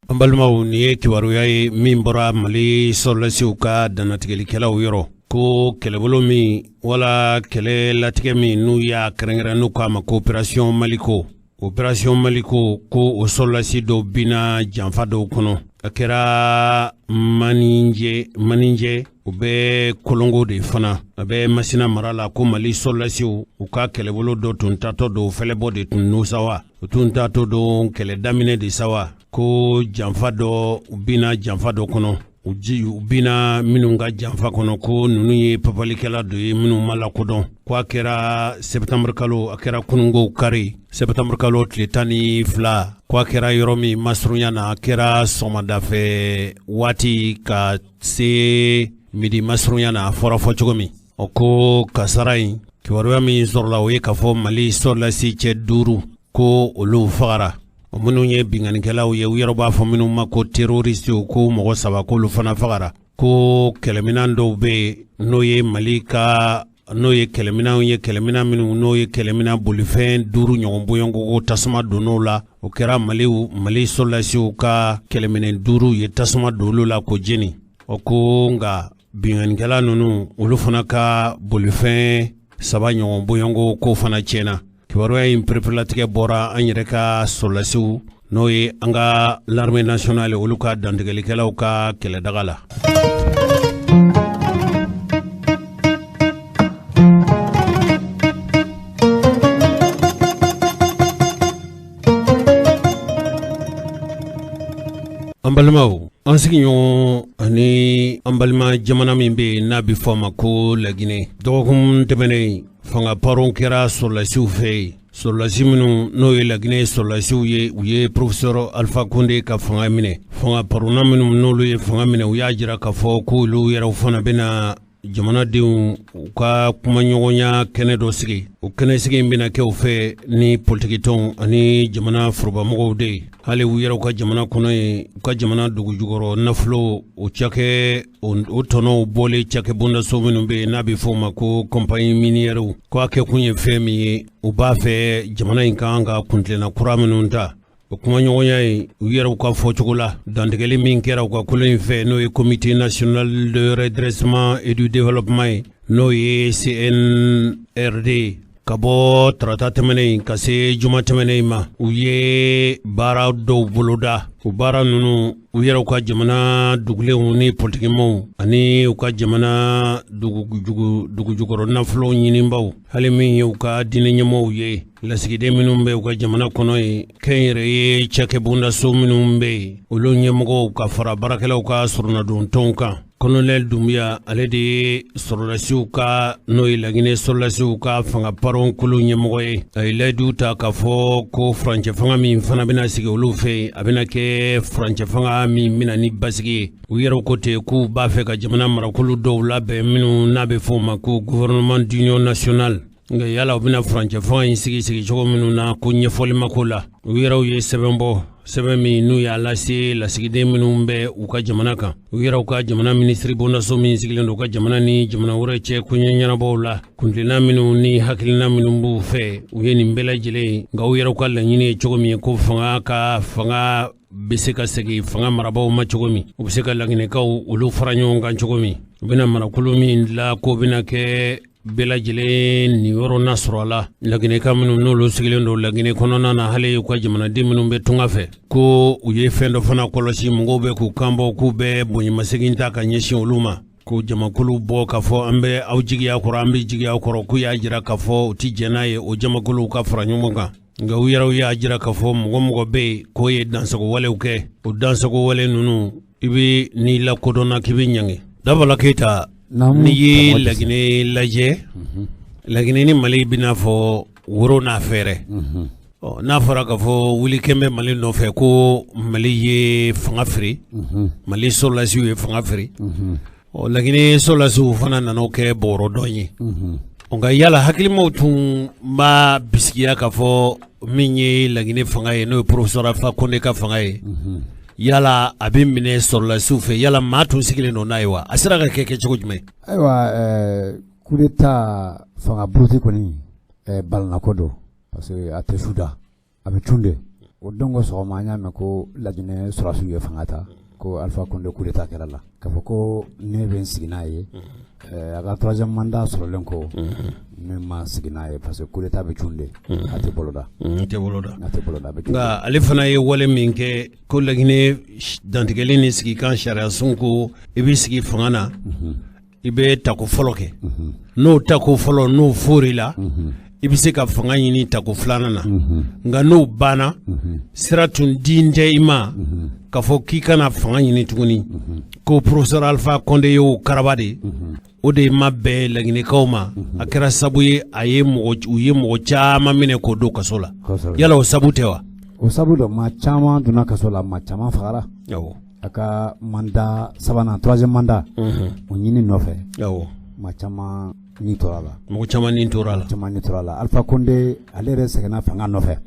An balimaw, nin ye kibaruya ye min bɔra Mali sɔrɔdasiw ka dannatigɛlikɛlaw yɔrɔ, ko kɛlɛbolo min wala kɛlɛ latigɛ min n'u y'a kɛrɛnkɛrɛn n'u k'a ma ko opération Maliko. Opération Maliko, ko o sɔrɔdasi dɔw binna janfa dɔw kɔnɔ. A kɛra Maninjɛ, o bɛ Kolongo de fana, a bɛ Masina mara la, ko Mali sɔrɔdasiw u ka kɛlɛbolo dɔ tun tatɔ don fɛlɛbɔ de tun n'u sa wa, u tun tatɔ don kɛlɛ daminɛ de sa wa, ko janfa dɔ, u binna janfa dɔ kɔnɔ. U ji u binna minnu ka janfa kɔnɔ, ko ninnu ye papalikɛla dɔ ye minnu ma lakodɔn. Ko a kɛra septembre kalo, a kɛra kununko kari, septembre kalo tile 12, ko a kɛra yɔrɔ min masurunya na, a kɛra sɔgɔmadafɛ waati ka se midi masurunya na, a fɔra fɔ cogo min. O ko kasara in kibaruya min sɔrɔla, o ye k'a fɔ Mali sɔrɔdasi cɛ 5 ko olu fagara. O minnu ye binkannikɛlaw ye, u yɛrɛ b'a fɔ minnu ma ko terroriste, ko mɔgɔ 3 k'olu fana fagara. Ko kɛlɛminan dɔw bɛ yen n'o ye Mali ka, n'o ye kɛlɛminanw ye, kɛlɛminan minnu n'o ye kɛlɛminan bolifɛn 5 ɲɔgɔn bɔɲɔgɔnko tasuma donn'o la. O kɛra Mali sɔrɔdasiw ka kɛlɛminɛn 5 ye tasuma don olu la k'o jeni. O ko nka binkannikɛla ninnu, olu fana ka bolifɛn 3 ɲɔgɔn bɔɲɔgɔnko k'o fana tiɲɛna. Kibaruya in pereperelatigɛ bɔra an yɛrɛ ka sɔrɔdasiw, n'o ye an ka l'armée nationale, olu ka dantigɛlikɛlaw ka kɛlɛdaga la. An balimaw, an sigiɲɔgɔn ani an balima jamana min bɛ yen n'a bɛ fɔ a ma ko Laginɛ, dɔgɔkun tɛmɛnen fanga paron kɛra sɔrɔdasiw fɛ yen. Sɔrɔdasi minnu n'o ye Laginɛ sɔrɔdasiw ye, u ye professeur Alpha Condé ka fanga minɛ. Fanga paronna minnu n'olu ye fanga minɛ, u y'a jira k'a fɔ k'olu yɛrɛw fana bɛna jamanadenw u ka kumaɲɔgɔnya kɛnɛ dɔ sigi. O kɛnɛ sigi in bɛna kɛ u fɛ ni politikitɔnw ani jamana forobamɔgɔw de ye. Hali u yɛrɛw ka jamana kɔnɔ yen, u ka jamana dugu jukɔrɔ nafolo o cakɛ o tɔnɔw bɔlen cakɛ bondaso minnu bɛ yen n'a bɛ fɔ o ma ko compagnie minière, ko a kɛkun ye fɛn min ye, u b'a fɛ jamana in kan ka kuntilenna kura minnu ta. O kumaɲɔgɔnya in, u yɛrɛw ka fɔcogo la, dantigɛli min kɛra u ka kolo in fɛ, n'o ye comité national de redressement et du développement ye, n'o ye CNRD, ka bɔ tarata tɛmɛnen ka se juma tɛmɛnen in ma, u ye baara dɔw boloda. O baara ninnu, u yɛrɛw ka jamana dugulenw ni politikimɔgɔw ani u ka jamana dugu jukɔrɔ nafolo ɲinibaw, hali min ye u ka diinɛ ɲɛmɔgɔw ye, lasigiden minnu bɛ u ka jamana kɔnɔ yen, kɛnyɛrɛye cakɛbondaso minnu bɛ yen, olu ɲɛmɔgɔw ka fara baarakɛlaw ka sɔrɔnadon kan. Colonel Doumbouya, ale de ye sɔrɔdasiw ka, n'o ye Laginɛ sɔrɔdasiw ka fanga paron kulu ɲɛmɔgɔ ye. A ye layidu ta k'a fɔ ko furancɛ fanga min fana bɛna sigi olu fɛ yen, a bɛna kɛ furancɛ fanga min bɛna ni basigi ye. U yɛrɛw ko ten k'u b'a fɛ ka jamana marakulu dɔw labɛn minnu n'a bɛ fɔ o ma ko gouvernement d'union nationale. Nka yala u bɛna furancɛ fanga in sigi sigicogo minnu na, ko ɲɛfɔli ma k'o la. U yɛrɛw ye sɛbɛn bɔ, sɛbɛn min n'u y'a lase lasigiden minnu bɛ u ka jamana kan, u yɛrɛw ka jamana minisiri bondaso min sigilen don u ka jamana ni jamana wɛrɛ cɛ koɲɛ ɲɛnabɔw la, kuntilenna minnu ni hakilina minnu b'u fɛ, u ye nin bɛɛ lajɛlen. Nka u yɛrɛw ka laɲini ye cogo min ye, ko fanga ka fanga bɛ se ka segin fanga marabaaw ma cogo min, u bɛ se ka Laginɛkaw olu fara ɲɔgɔn kan cogo min, u bɛna marakolo min dilan k'o bɛna kɛ Bɛɛ lajɛlen niyɔrɔ na sɔrɔ a la. Laginɛka minnu n'olu sigilen don Laginɛ kɔnɔna na, hali u ka jamanaden minnu bɛ tunga fɛ, ko u ye fɛn dɔ fana kɔlɔsi, mɔgɔw bɛ k'u kan bɔ k'u bɛ bonyamasegin ta ka ɲɛsin olu ma, ko jamakulu bɔ k'a fɔ an bɛ aw jigiya kɔrɔ, an bɛ jigiya kɔrɔ, k'u y'a jira k'a fɔ u tɛ jɛn n'a ye o jamakuluw ka fara ɲɔgɔn kan. Nka u yɛrɛw y'a jira k'a fɔ mɔgɔ mɔgɔ bɛ yen k'o ye dansagowalew kɛ, o dansagowale ninnu, i bɛ n'i lakodɔnna k'i bɛ ɲangi. Dabala Keyita, n'i ye Laginɛ lajɛ, Laginɛ ni Mali bɛna fɔ woro n'a fɛɛrɛ. Ɔ, n'a fɔra k'a fɔ wuli kɛn bɛ Mali nɔfɛ ko Mali ye fanga feere, Mali sɔrɔdasiw ye fanga feere, ɔ, Laginɛ sɔrɔdasiw fana nana kɛ bɔrɔdɔn ye. Nka yala hakilimaw tun b'a bisigiya k'a fɔ min ye Laginɛ fanga ye, n'o ye professeur Alpha Condé ka fanga ye, yala a bɛ minɛ sɔrɔdasiw fɛ? Yala maa tun sigilen don n'a ye wa? A sera ka kɛ cogo jumɛn? Ayiwa, coup d'état, fanga buruti kɔni, balanako don, parce que a tɛ su da, a bɛ cun de. O don ko sɔgɔma, an y'a mɛn ko Laginɛ sɔrɔdasiw ye fanga ta, ko Alpha Condé, coup d'état kɛra la. K'a fɔ ko ne bɛ n sigi n'a ye, a ka troisième mandat sɔrɔlen ko, ne ma sigi n'a ye, parce que coup d'état bɛ cun de, a tɛ boloda. A tɛ boloda. A tɛ boloda, a bɛ cun. Nka ale fana ye wale min kɛ, ko Laginɛ dantigɛli ni sigikan sariyasun ko i bɛ sigi fanga na, i bɛ tako fɔlɔ kɛ, n'o tako fɔlɔ n'o for'i la, i bɛ se ka fanga ɲini tako filanan na. Nka n'o banna, sira tun di tɛ i ma k'a fɔ k'i kana fanga ɲini tuguni. Ko professeur Alpha Condé y'o karaba de, o de ma bɛn Laginɛkaw ma. A kɛra sabu ye a ye mɔgɔ u ye mɔgɔ caman minɛ k'o don kaso la. Yala o sabu tɛ wa? O sabu dɔ, maa caman donna kaso la, maa caman fagara. A ka mandat sabanan, troisième mandat, o ɲini nɔfɛ, maa caman ni tora la. Mɔgɔ caman ni tora la. Caman ni tora la. Alpha Condé, ale yɛrɛ sɛgɛnna fanga nɔfɛ.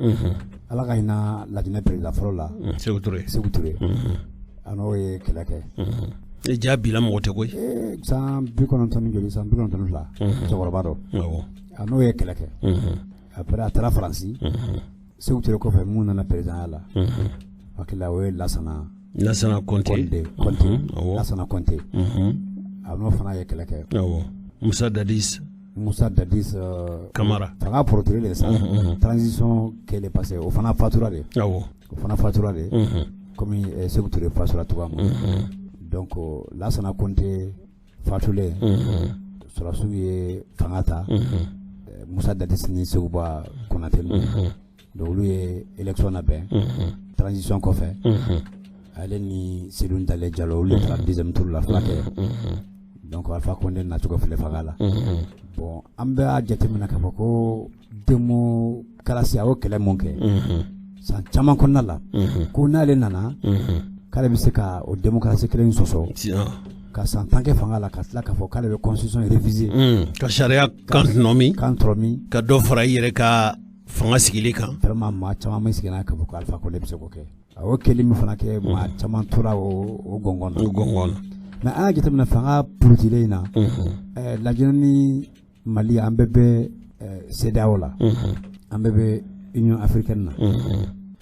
Ala ka hinɛ Laginɛ président fɔlɔ la. Sékou Touré. Sékou Touré, a n'o ye kɛlɛ kɛ. E ja bila mɔgɔ tɛ koyi. San 90 ni joli, san 92, cɛkɔrɔba dɔ. A n'o ye kɛlɛ kɛ. Après a taara Faransi. Sékou Touré kɔfɛ, mun nana président la, hakili la, o ye Lasana. Lasana Conté. Conté, Lasana Conté. A n'o fana ye kɛlɛ kɛ. Awɔ, Musa Dadis. Musa Dadis Kamara. Fanga porotire de sa, transition kɛlen, parce que o fana fatura de. O fana fatura de, komi Sékou Touré fatura cogoya min. Donc Lasana Conté fatulen, sɔrɔdasiw ye fanga ta. Musa Dadis ni Seguba Konate ninnu, donc olu ye élection labɛn. Transition kɔfɛ, ale ni Cellou Dalein Diallo, olu de taara deuxième tour la, fila kɛ. Donc Alpha Condé nacogo filɛ fanga la. Bon, an bɛ a jateminɛ k'a fɔ ko démocratie, a y'o kɛlɛ mun kɛ san caman kɔnɔna la, ko n'ale nana k'ale bɛ se ka o démocratie kelen sɔsɔ, ka san 10 kɛ fanga la, ka tila k'a fɔ k'ale bɛ constitution réviser. Ka sariya kan tɔnɔmi. Kan tɔrɔmi. Ka dɔ fara i yɛrɛ ka fanga sigili kan. Vraiment, maa caman bɛ sigi n'a ye k'a fɔ ko Alpha Condé bɛ se k'o kɛ. A y'o kɛli min fana kɛ, maa caman tora o gɔngɔn na. O gɔngɔn na. Mais an y'a jateminɛ, fanga purutilen in na, Laginɛ ni Mali, an bɛɛ bɛ CEDEAO la, an bɛɛ bɛ Union africaine na.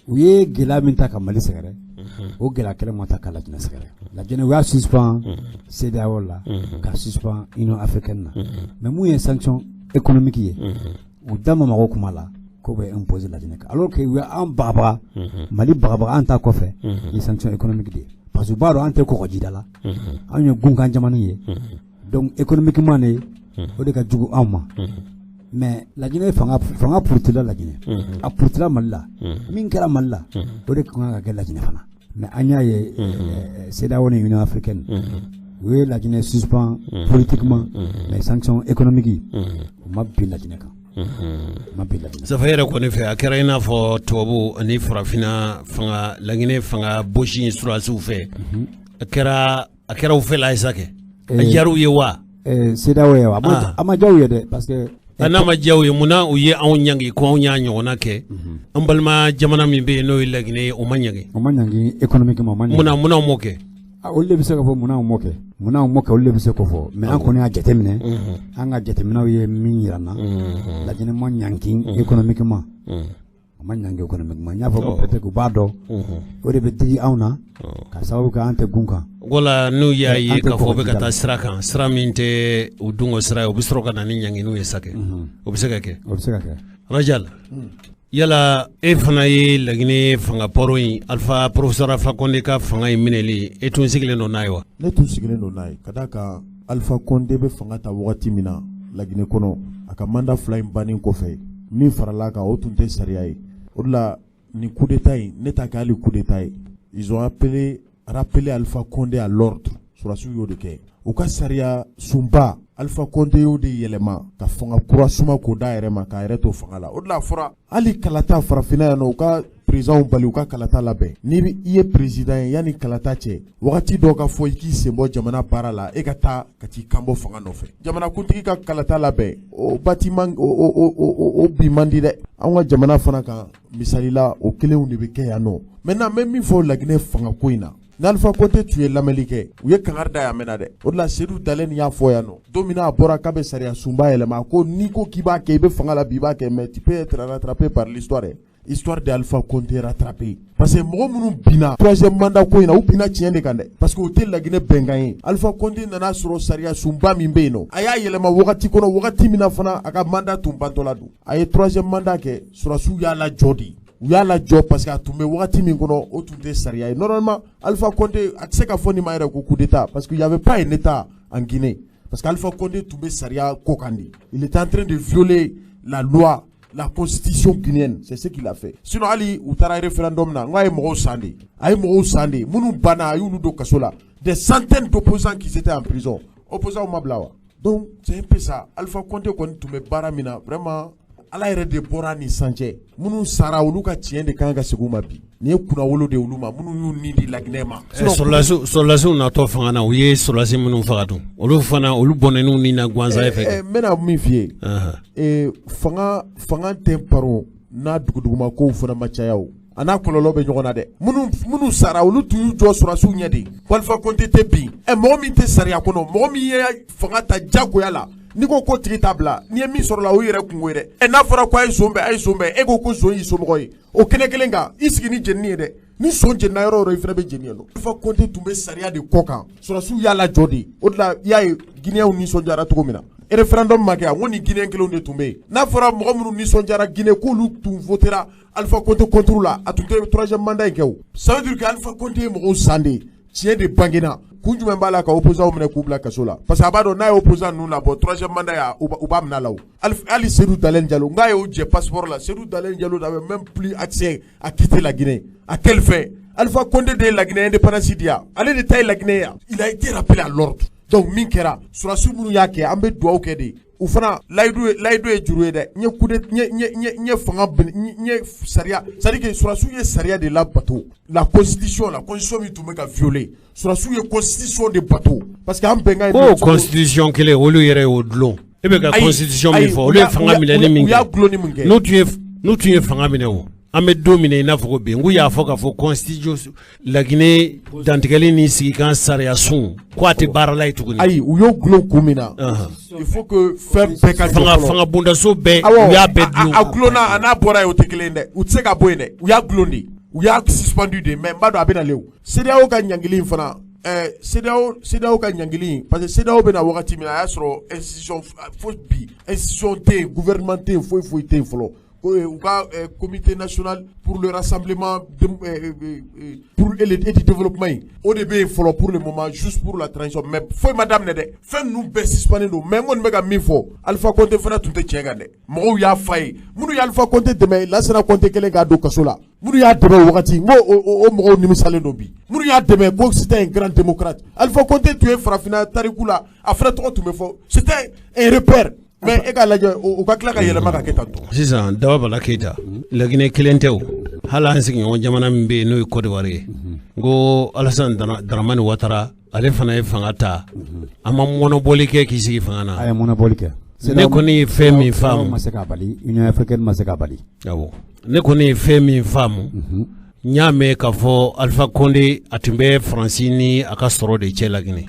U ye gɛlɛya min ta ka Mali sɛgɛrɛ, o gɛlɛya kelen ma ta ka Laginɛ sɛgɛrɛ. Laginɛ, u y'a suspend CEDEAO la, ka suspend Union africaine na. Mais mun ye sanction économique ye, u da ma mago kuma la k'o bɛ imposer Laginɛ kan, alors que u y'an bagabaga, Mali bagabaga an ta kɔfɛ ni sanction économique de ye, parce que u b'a dɔn an tɛ kɔgɔjida la, anw ye gunkan jamana ye. Donc économiquement de, o de ka jugu anw ma. Mais Laginɛ fanga purutila Laginɛ, a purutila Mali la. Min kɛra Mali la, o de kan ka kɛ Laginɛ fana. Mais an y'a ye, CEDEAO ni Union africaine, u ye Laginɛ suspend politiquement, mais sanction économique, u ma bin Laginɛ kan, u ma bin Laginɛ. Safa yɛrɛ kɔni fɛ, a kɛra i n'a fɔ tubabu ani farafinna fanga, Laginɛ fanga bosi surasiw fɛ, a kɛra u fɛla ye sa kɛ, a diyara u ye wa? CEDEAO ye wa, a ma diya u ye dɛ, parce que n'a ma diya u ye, munna u ye anw ɲangi ko anw y'a ɲɔgɔnna kɛ? An balima jamana min bɛ yen, n'o ye Laginɛ ye, o ma ɲangi. O ma ɲangi économiquement, o ma ɲangi. Munna u m'o kɛ? Olu de bɛ se ka fɔ munna u m'o kɛ. Munna u m'o kɛ, olu de bɛ se k'o fɔ. Mais an kɔni y'a jateminɛ, an ka jateminɛw ye min yira n na, Laginɛ ma ɲangi économiquement. A ma ɲangi économiquement. N y'a fɔ ko peut-être u b'a dɔn, o de bɛ digi anw na ka sababu kɛ an tɛ gun kan. Wala n'u y'a ye An tɛ k'a fɔ u bɛ ka kɔgɔji da taa la. sira kan, sira min tɛ u dungo sira ye, u bɛ sɔrɔ ka na ni ɲanginiw ye sa kɛ. O bɛ se ka kɛ. O bɛ se ka kɛ. Rajal, yala e fana ye Laginɛ fanga pɔrɔ in, Alpha, professeur Alpha Condé ka fanga in minɛli, e tun sigilen don n'a ye wa? Ne tun sigilen don n'a ye, ka d'a kan Alpha Condé bɛ fanga ta wagati min na Laginɛ kɔnɔ, a ka mandat 2 in bannen kɔfɛ, min farala kan, o tun tɛ sariya ye. O de la nin coup d'état in, ne t'a kɛ hali coup d'état ye. Ils ont appelé, rappelé Alpha Condé à l'ordre. Sɔrɔdasiw y'o de kɛ. U ka sariya sunba, Alpha Condé y'o de yɛlɛma ka fanga kura suma k'o d'a yɛrɛ ma, k'a yɛrɛ to fanga la. O de la a fɔra hali kalata farafinna yan nɔ, u ka présidentw bali u ka kalata labɛn. N'i i ye président ye, yanni kalata cɛ wagati dɔw ka fɔ i k'i sen bɔ jamana baara la, e ka taa ka t'i kanbɔ fanga nɔfɛ. Jamanakuntigi ka kalata labɛn, o bati man o bi man di dɛ. An ka jamana fana kan, misali la, o kelenw de bɛ kɛ yan nɔ. Maintenant, n bɛ min fɔ Laginɛ fanga ko in na, n'Alpha Condé tun ye lamɛnli kɛ, u ye kangari da yan mɛnna dɛ. O de la Seydou Dalen y'a fɔ yan nɔ, don min na a bɔra k'a bɛ sariya sunba yɛlɛma, a ko n'i ko k'i b'a kɛ, i bɛ fanga la bi, i b'a kɛ, mais tu peux être rattrapé par l'histoire. Histoire de Alpha Condé rattrapé, parce que mɔgɔ minnu binna troisième mandat ko in na, u binna tiɲɛ de kan dɛ, parce que o tɛ Laginɛ bɛnkan ye. Alpha Condé nana sɔrɔ sariya sunba min bɛ yen nɔ, a y'a yɛlɛma wagati kɔnɔ, wagati min na fana a ka mandat tun bantɔla don, a ye troisième mandat kɛ. Sɔrɔdasiw y'a lajɔ de, u y'a lajɔ parce que a tun bɛ wagati min kɔnɔ, o tun tɛ sariya ye. Normalement, Alpha Condé, a tɛ se ka fɔ nin ma yɛrɛ ko coup d'état, parce qu'il y avait pas un état en Guinée, parce que Alpha Condé tun bɛ sariya kɔ kan de. Il était en train de violer la loi, la constitution guinéenne, c'est ce qu'il a fait. Sinon hali u taara référendum na, n ko a ye mɔgɔw san de, a ye mɔgɔw san de. Minnu banna, a y'olu don kaso la, des centaines d'opposants qui étaient en prison, opposants ma bila wa? Donc c'est un peu ça. Alpha Condé kɔni tun bɛ baara min na, vraiment, Ala yɛrɛ de bɔra ni san cɛ. Minnu sara, olu ka tiɲɛ de kan ka segin u ma bi. Nin ye kunnawolo de olu ma, minnu y'u ni di Laginɛ ma. Sɔrɔdasiw natɔ fanga na, u ye sɔrɔdasi minnu faga dun, olu fana, olu bɔnɛn'u ni na gansan ye fɛ. N bɛna min f'i ye, fanga tɛ paro n'a duguduguma kow fana ma caya, o a n'a kɔlɔlɔ bɛ ɲɔgɔn na dɛ. Minnu sara, olu tun y'u jɔ sɔrɔdasiw ɲɛ de ko Alpha Condé tɛ bin. Mɔgɔ min tɛ sariya kɔnɔ, mɔgɔ min ye fanga ta jagoya la, n'i ko ko tigi t'a bila, n'i ye min sɔrɔ la, o yɛrɛ kungo ye dɛ. N'a fɔra ko a ye son bɛɛ, a ye son bɛɛ, e ko ko son y'i somɔgɔ ye, o kɛnɛ kelen kan, i sigi ni jenini ye dɛ. Ni son jenina yɔrɔ o yɔrɔ, i fana bɛ jeni yen nɔ. Alpha Condé tun bɛ sariya de kɔ kan, sɔrɔdasiw y'a lajɔ de. O de la i y'a ye Guinéenw nisɔndiyara cogo min na, référendum ma kɛ yan, ko nin Guinéen kelenw de tun bɛ yen. N'a fɔra mɔgɔ minnu nisɔndiyara Guinée k'olu tun votera Alpha Condé contre la, a tun tɛ troisième mandat in kɛ o. Ça veut dire que Alpha Condé ye mɔgɔw san de, tiɲɛ de bangena. Kun jumɛn b'a la ka opposant minɛ k'u bila kaso la? Parce que a b'a dɔn n'a ye opposant ninnu labɔ, troisième mandat ya, u b'a minɛ a la o. Hali Seydou Dalen Diallo, n k'a y'o jɛ passeport la, Seydou Dalen Diallo n'avait même plus accès à quitter la Guinée. À quelle fin? Alpha Condé de ye Laginɛ indépendance di yan, ale de ta ye Laginɛ yan. Il a été rappelé à l'ordre. Donc min kɛra, sɔrɔdasi minnu y'a kɛ, an bɛ dugawu kɛ de. U fana layidu ye juru ye dɛ. N ye coup de n ye fanga, n ye sariya, c'est à dire que sɔrɔdasiw ye sariya de labato, la constitution, la constitution min tun bɛ ka violer, sɔrɔdasiw ye constitution de bato, parce que an bɛnkan ye. Ko constitution kelen, olu yɛrɛ y'o dulon. E bɛ ka constitution min fɔ, olu ye fanga minɛli min kɛ, u y'a dulonni min kɛ, n'u tun ye fanga minɛ, o an bɛ don min na i n'a fɔ ko bi, n k'u y'a fɔ k'a fɔ constitution Laginɛ dantigɛli ni sigikan sariya sun ko a tɛ baara la yen tuguni. Ayi, u y'o dulon kun min na, il faut que fɛn bɛɛ ka jɔ fɔlɔ. Fanga bondaso bɛɛ, u y'a bɛɛ dulon. A dulonna, a n'a bɔra yen, o tɛ kelen ye dɛ. U tɛ se ka bɔ yen dɛ. U y'a dulon de, u y'a suspendu de, mais n b'a dɔn a bɛ nalen o. CEDEAO ka ɲangili in fana, CEDEAO ka ɲangili, parce que CEDEAO bɛ na wagati min na, a y'a sɔrɔ institution fo bi, institution tɛ yen, gouvernement tɛ yen, foyi foyi tɛ yen fɔlɔ. U ka comité national pour le rassemblement pour et du développement in, o de bɛ yen fɔlɔ pour le moment, juste pour la transition, mais foyi ma daminɛ dɛ. Fɛn ninnu bɛɛ suspendu don. Mais n kɔni bɛ ka min fɔ, Alpha Condé fana tun tɛ tiɲɛ kan dɛ. Mɔgɔw y'a fa ye, minnu ye Alpha Condé dɛmɛ, Lansana Conté kɛlen k'a don kaso la, minnu y'a dɛmɛ o wagati, n ko o mɔgɔw nimisalen don bi. Minnu y'a dɛmɛ ko c'était un grand démocrate, Alpha Condé tun ye farafinna tariku la, a fana tɔgɔ tun bɛ fɔ, c'était un repère, mais e k'a lajɛ, u ka tila ka yɛlɛma ka kɛ tan tɔ. Sisan, Daba Bala Keyita, Laginɛ kelen tɛ o, hali an sigiɲɔgɔn jamana min bɛ yen n'o ye Côte d'Ivoire ye, n ko Alassane Dramane Ouattara, ale fana ye fanga ta, a ma mɔnɔbɔli kɛ k'i sigi fanga na. A ye mɔnɔbɔli kɛ. Ne kɔni ye fɛn min faamu, ma se k'a bali, Union africaine ma se k'a bali. Awɔ, ne kɔni ye fɛn min faamu, n y'a mɛn k'a fɔ Alpha Condé, a tun bɛ Faransi ni a ka sɔrɔ de cɛ Laginɛ.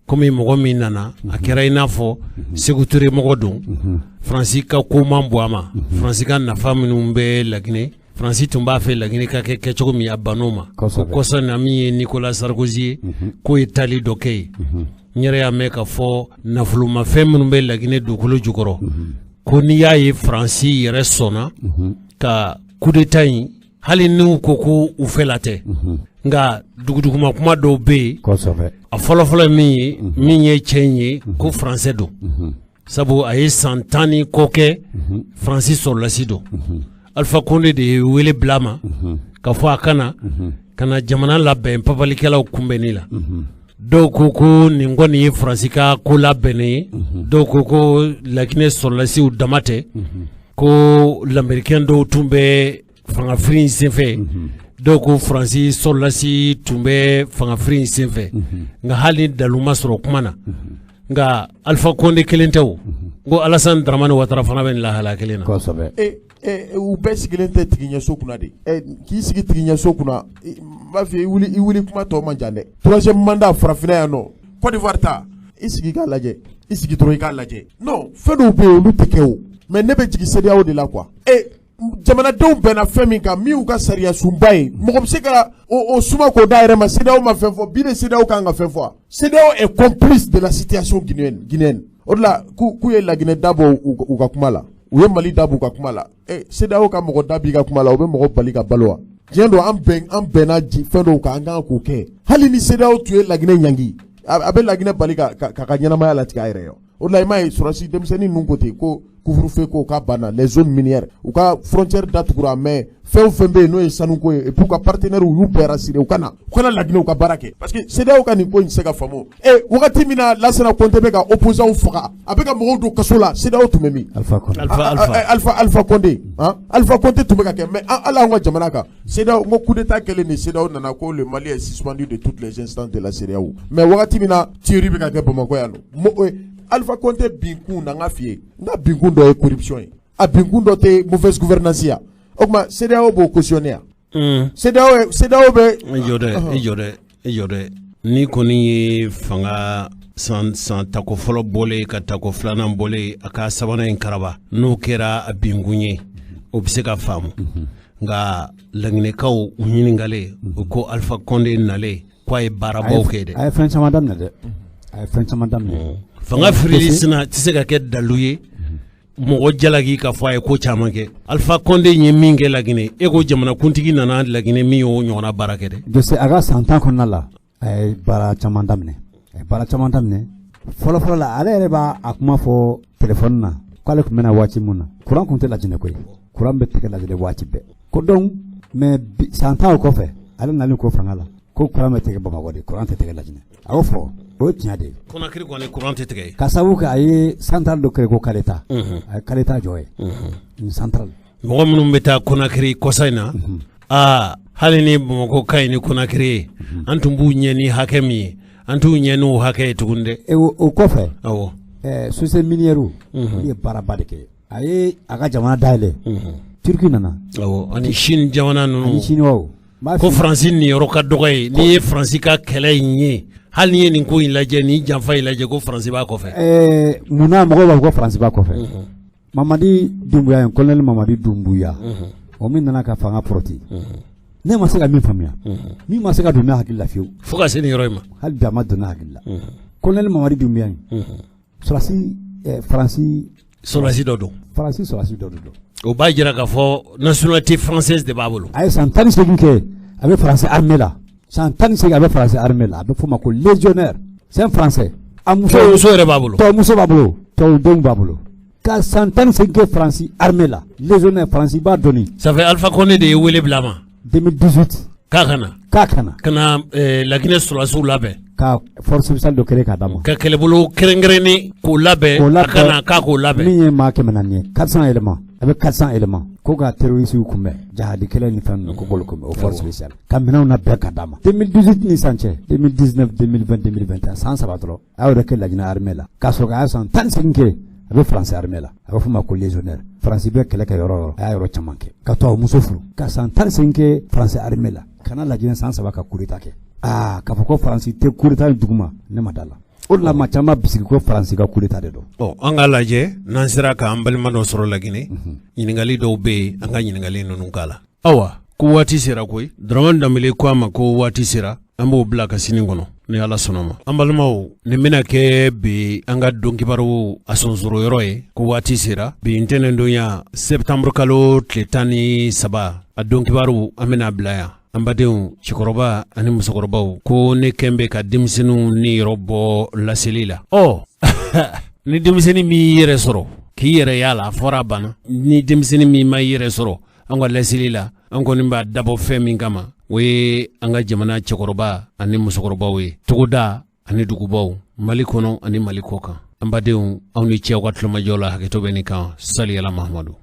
Komi mɔgɔ min nana a kɛra i n'a fɔ Sékou Touré mɔgɔ don, Faransi ka ko man bon a ma, Faransi ka nafa minnu bɛ Laginɛ, Faransi tun b'a fɛ Laginɛ ka kɛ kɛcogo min, a ban'o ma. O kɔsɔn na min ye Nicolas Sarkozy ye, k'o ye taali dɔ kɛ yen. N yɛrɛ y'a mɛn k'a fɔ nafolomafɛn minnu bɛ Laginɛ dugukolo jukɔrɔ, ko n'i y'a ye Faransi yɛrɛ sɔnna ka coup d'état in, hali n'u ko ko u fɛla tɛ, nka duguduguma kuma dɔw bɛ yen. A fɔlɔfɔlɔ ye min ye cɛ in ye, ko faransɛ don, sabu a ye san 10 ni kɔ kɛ Faransi sɔrɔlasi don. Alpha Condé de ye wele bila a ma ka fɔ a kana ka na jamana labɛn papalikɛlaw kunbɛnni la. Dɔw ko ko nin kɔni ye Faransi ka ko labɛnnen ye, dɔw ko ko Laginɛ sɔrɔlasiw dama tɛ, ko lamɛrikɛn dɔw tun bɛ fangafiri in senfɛ, dɔw ko Faransi sɔrɔlasi tun bɛ fangafiri in senfɛ. Nka hali ni dalu ma sɔrɔ kuma na, nka Alpha Condé kelen tɛ, o ko Alassane Dramane Ouattara fana bɛ nin lahalaya kelen na. Kosɛbɛ. U bɛɛ sigilen tɛ tigiɲɛso kunna de. K'i sigi tigiɲɛso kunna, n b'a f'i ye, i wuli kuma tɔ man jan dɛ. Troisième mandat farafinna yan nɔ, Côte d'Ivoire ta, i sigi k'a lajɛ, i sigi dɔrɔn i k'a lajɛ. Non, fɛn dɔw bɛ yen, olu tɛ kɛ o, mais ne bɛ jigin CEDEAO de la quoi. Jamanadenw bɛnna fɛn min kan, min y'u ka sariya sunba ye, mɔgɔ bɛ se ka o suma k'o da yɛrɛ ma. CEDEAO ma fɛn fɔ bi de, CEDEAO kan ka fɛn fɔ. CEDEAO est complice de la situation guinéenne. O de la k'u ye Laginɛ da bɔ u ka kuma la, u ye Mali da b'u ka kuma la. CEDEAO ka mɔgɔ da b'i ka kuma la, o bɛ mɔgɔ bali ka balo wa? Diɲɛ don, an bɛnna fɛn dɔw kan, an kan k'o kɛ. Hali ni CEDEAO tun ye Laginɛ ɲangi, a bɛ Laginɛ bali ka ka ɲɛnamaya latigɛ a yɛrɛ ye. O de la i m'a ye sɔrɔsi denmisɛnnin ninnu ko ten ko couvre-feu ko k'a banna, les zones minières, u ka frontière datugura, mais fɛn o fɛn bɛ yen n'o ye sanuko ye, et puis u ka partenaires u y'u bɛɛ rassurer, u ka na Laginɛ u ka baara kɛ, parce que CEDEAO ka nin ko in tɛ se ka faamu. Wagati min na Lassana Conté bɛ ka opposants faga, a bɛ ka mɔgɔw don kaso la, CEDEAO tun bɛ min? Alpha Condé, han, Alpha Condé tun bɛ ka kɛ, mais hali anw ka jamana kan, CEDEAO, n ko coup d'état kɛlen de, CEDEAO nana ko le Mali est suspendu de toutes les instances de la CEDEAO. Mais wagati min na tuerie bɛ ka kɛ Bamakɔ yan nɔ, Alpha Condé binkun na, n ka f'i ye, n ka binkun dɔ ye corruption ye, a binkun dɔ tɛ mauvaise gouvernance ya. O tuma CEDEAO b'o cautionner yan? CEDEAO bɛ. I jɔ dɛ, i jɔ dɛ, i jɔ dɛ. Ni kɔni ye fanga san tako fɔlɔ bɔlen ka tako filanan bɔlen, a ka sabanan in karaba, n'o kɛra a binkun ye, o bɛ se ka faamu. Nka Laginɛkaw u ɲininkalen, u ko Alpha Condé nalen k'a ye baarabaw kɛ dɛ. A ye fɛn caman daminɛ dɛ, a ye fɛn caman daminɛ. Fanga firili sina tɛ se ka kɛ dalu ye mɔgɔ jalaki ka fɔ a ye ko caman kɛ. Alpha Condé ye min kɛ Laginɛ, e ko jamanakuntigi nana Laginɛ min y'o ɲɔgɔnna baara kɛ dɛ. Jose, a ka san 10 kɔnɔna la, a ye baara caman daminɛ, a ye baara caman daminɛ. Fɔlɔfɔlɔ la, ale yɛrɛ b'a a kuma fɔ téléphone na k'ale tun bɛna waati min na, courant tun tɛ Laginɛ koyi, courant bɛ tigɛ Laginɛ waati bɛɛ. Ko donc, mais san 10 o kɔfɛ, ale nalen ko fanga la, ko courant bɛ tigɛ Bamakɔ de, courant tɛ tigɛ Laginɛ. A y'o fɔ, o ye tiɲɛ de ye. Conakry kɔni courant tɛ tigɛ. Ka sababu kɛ a ye centrale dɔ créé ko Kaleta. A ye Kaleta jɔ ye. Une centrale. Mɔgɔ minnu bɛ taa Conakry kɔsa in na, aa, hali ni Bamakɔ ka ɲi ni Conakry ye, an tun b'u ɲɛ ni hakɛ min ye, an t'u ɲɛ n'o hakɛ ye tuguni dɛ. O kɔfɛ. Awɔ. Société minière, olu ye baaraba de kɛ. A ye a ka jamana dayɛlɛ. Turki nana. Awɔ, ani Chine jamana ninnu. Ani Chinois. Ko Faransi niyɔrɔ ka dɔgɔ ye, n'i ye Faransi ka kɛlɛ in ye, hali n'i ye nin ko in lajɛ, nin janfa in lajɛ, ko Faransi b'a kɔfɛ. Munna mɔgɔw b'a fɔ ko Faransi b'a kɔfɛ? Mamadi Doumbouya ye, colonel Mamadi Doumbouya, o min nana ka fanga pɔrɔti, ne ma se ka min faamuya, min ma se ka don ne hakili la fiyewu. Fo ka se nin yɔrɔ in ma. Hali bi a ma don ne hakili la. Colonel Mamadi Doumbouya in, sɔrɔsi Faransi. Sɔrɔsi dɔ don. Faransi sɔrɔsi dɔ don. O b'a jira k'a fɔ nationalité française de b'a bolo. A ye san 18 kɛ, a bɛ Faransi armée la. San 18 a bɛ Faransi armée la, a bɛ f'o ma ko légionnaire. C'est un français. A muso yɛrɛ b'a bolo. Tubabumuso b'a bolo, tubabudenw b'a bolo. Ka san 18 kɛ Faransi armée la, légionnaire, Faransi b'a dɔn. Ça fait Alpha Condé de ye wele bila a ma. 2018. K'a ka na. K'a ka na. Ka na Laginɛ sɔrɔdasiw labɛn. Ka force spéciale dɔ créer k'a d'a ma. Ka kɛlɛbolo kɛrɛnkɛrɛnnen k'o labɛn, a ka na k'a k'o labɛn. Min ye maa 400 ye, 400 éléments, a bɛ 400 éléments ko ka terroriste kunbɛn, jahadi kɛlɛ ni fɛn ninnu, ko k'olu kunbɛn, o force spéciale. Ka minɛnw labɛn ka d'a ma. 2018 ni sisan cɛ, 2019, 2020, 2021, san 3 dɔrɔn, a y'o de kɛ Laginɛ armée la. K'a sɔrɔ k'a san 18 kɛ, a bɛ Faransi armée la. A bɛ f'o ma ko légionnaire. Faransi bɛ kɛlɛ kɛ yɔrɔ o yɔrɔ, a y'a yɔrɔ caman kɛ. Ka tubabumuso furu, ka san 18 kɛ Faransi armée la, ka na Laginɛ san 3 ka coup d'état kɛ. Aa, k'a fɔ ko Faransi tɛ coup d'état in duguma, ne ma da la. O de la maa caman bisigi ko Faransi ka coup d'état de don. Ɔ, an k'a lajɛ n'an sera k'an balima dɔ sɔrɔ Laginɛ, ɲininkali dɔw bɛ yen, an ka ɲininkali ninnu k'a la. Awa, ko waati sera koyi. Dramane Danbele ko a ma ko waati sera, an b'o bila ka sini kɔnɔ ni Ala sɔnna ma. An balimaw, nin bɛna kɛ bi an ka don kibaru a sonsoro yɔrɔ ye. Ko waati sera bi, ntɛnɛndonya, septembre kalo tile 13, a don kibaru an bɛna bila yan. An badenw, cɛkɔrɔba ani musokɔrɔbaw, ko ne kɛn bɛ ka denmisɛnninw ni yɔrɔ bɔ laseli la. Ɔ, ni denmisɛnnin min y'i yɛrɛ sɔrɔ k'i yɛrɛ y'a la, a fɔra a banna. Ni denmisɛnnin min ma i yɛrɛ sɔrɔ an ka laseli la, an kɔni b'a dabɔ fɛn min kama, o ye an ka jamana cɛkɔrɔba ani musokɔrɔbaw ye, togoda ani dugubaw, Mali kɔnɔ ani Mali kɔ kan. An badenw, aw ni cɛw ka tulomajɔ la, hakɛto bɛ nin kan. Saliyala Mahamadu.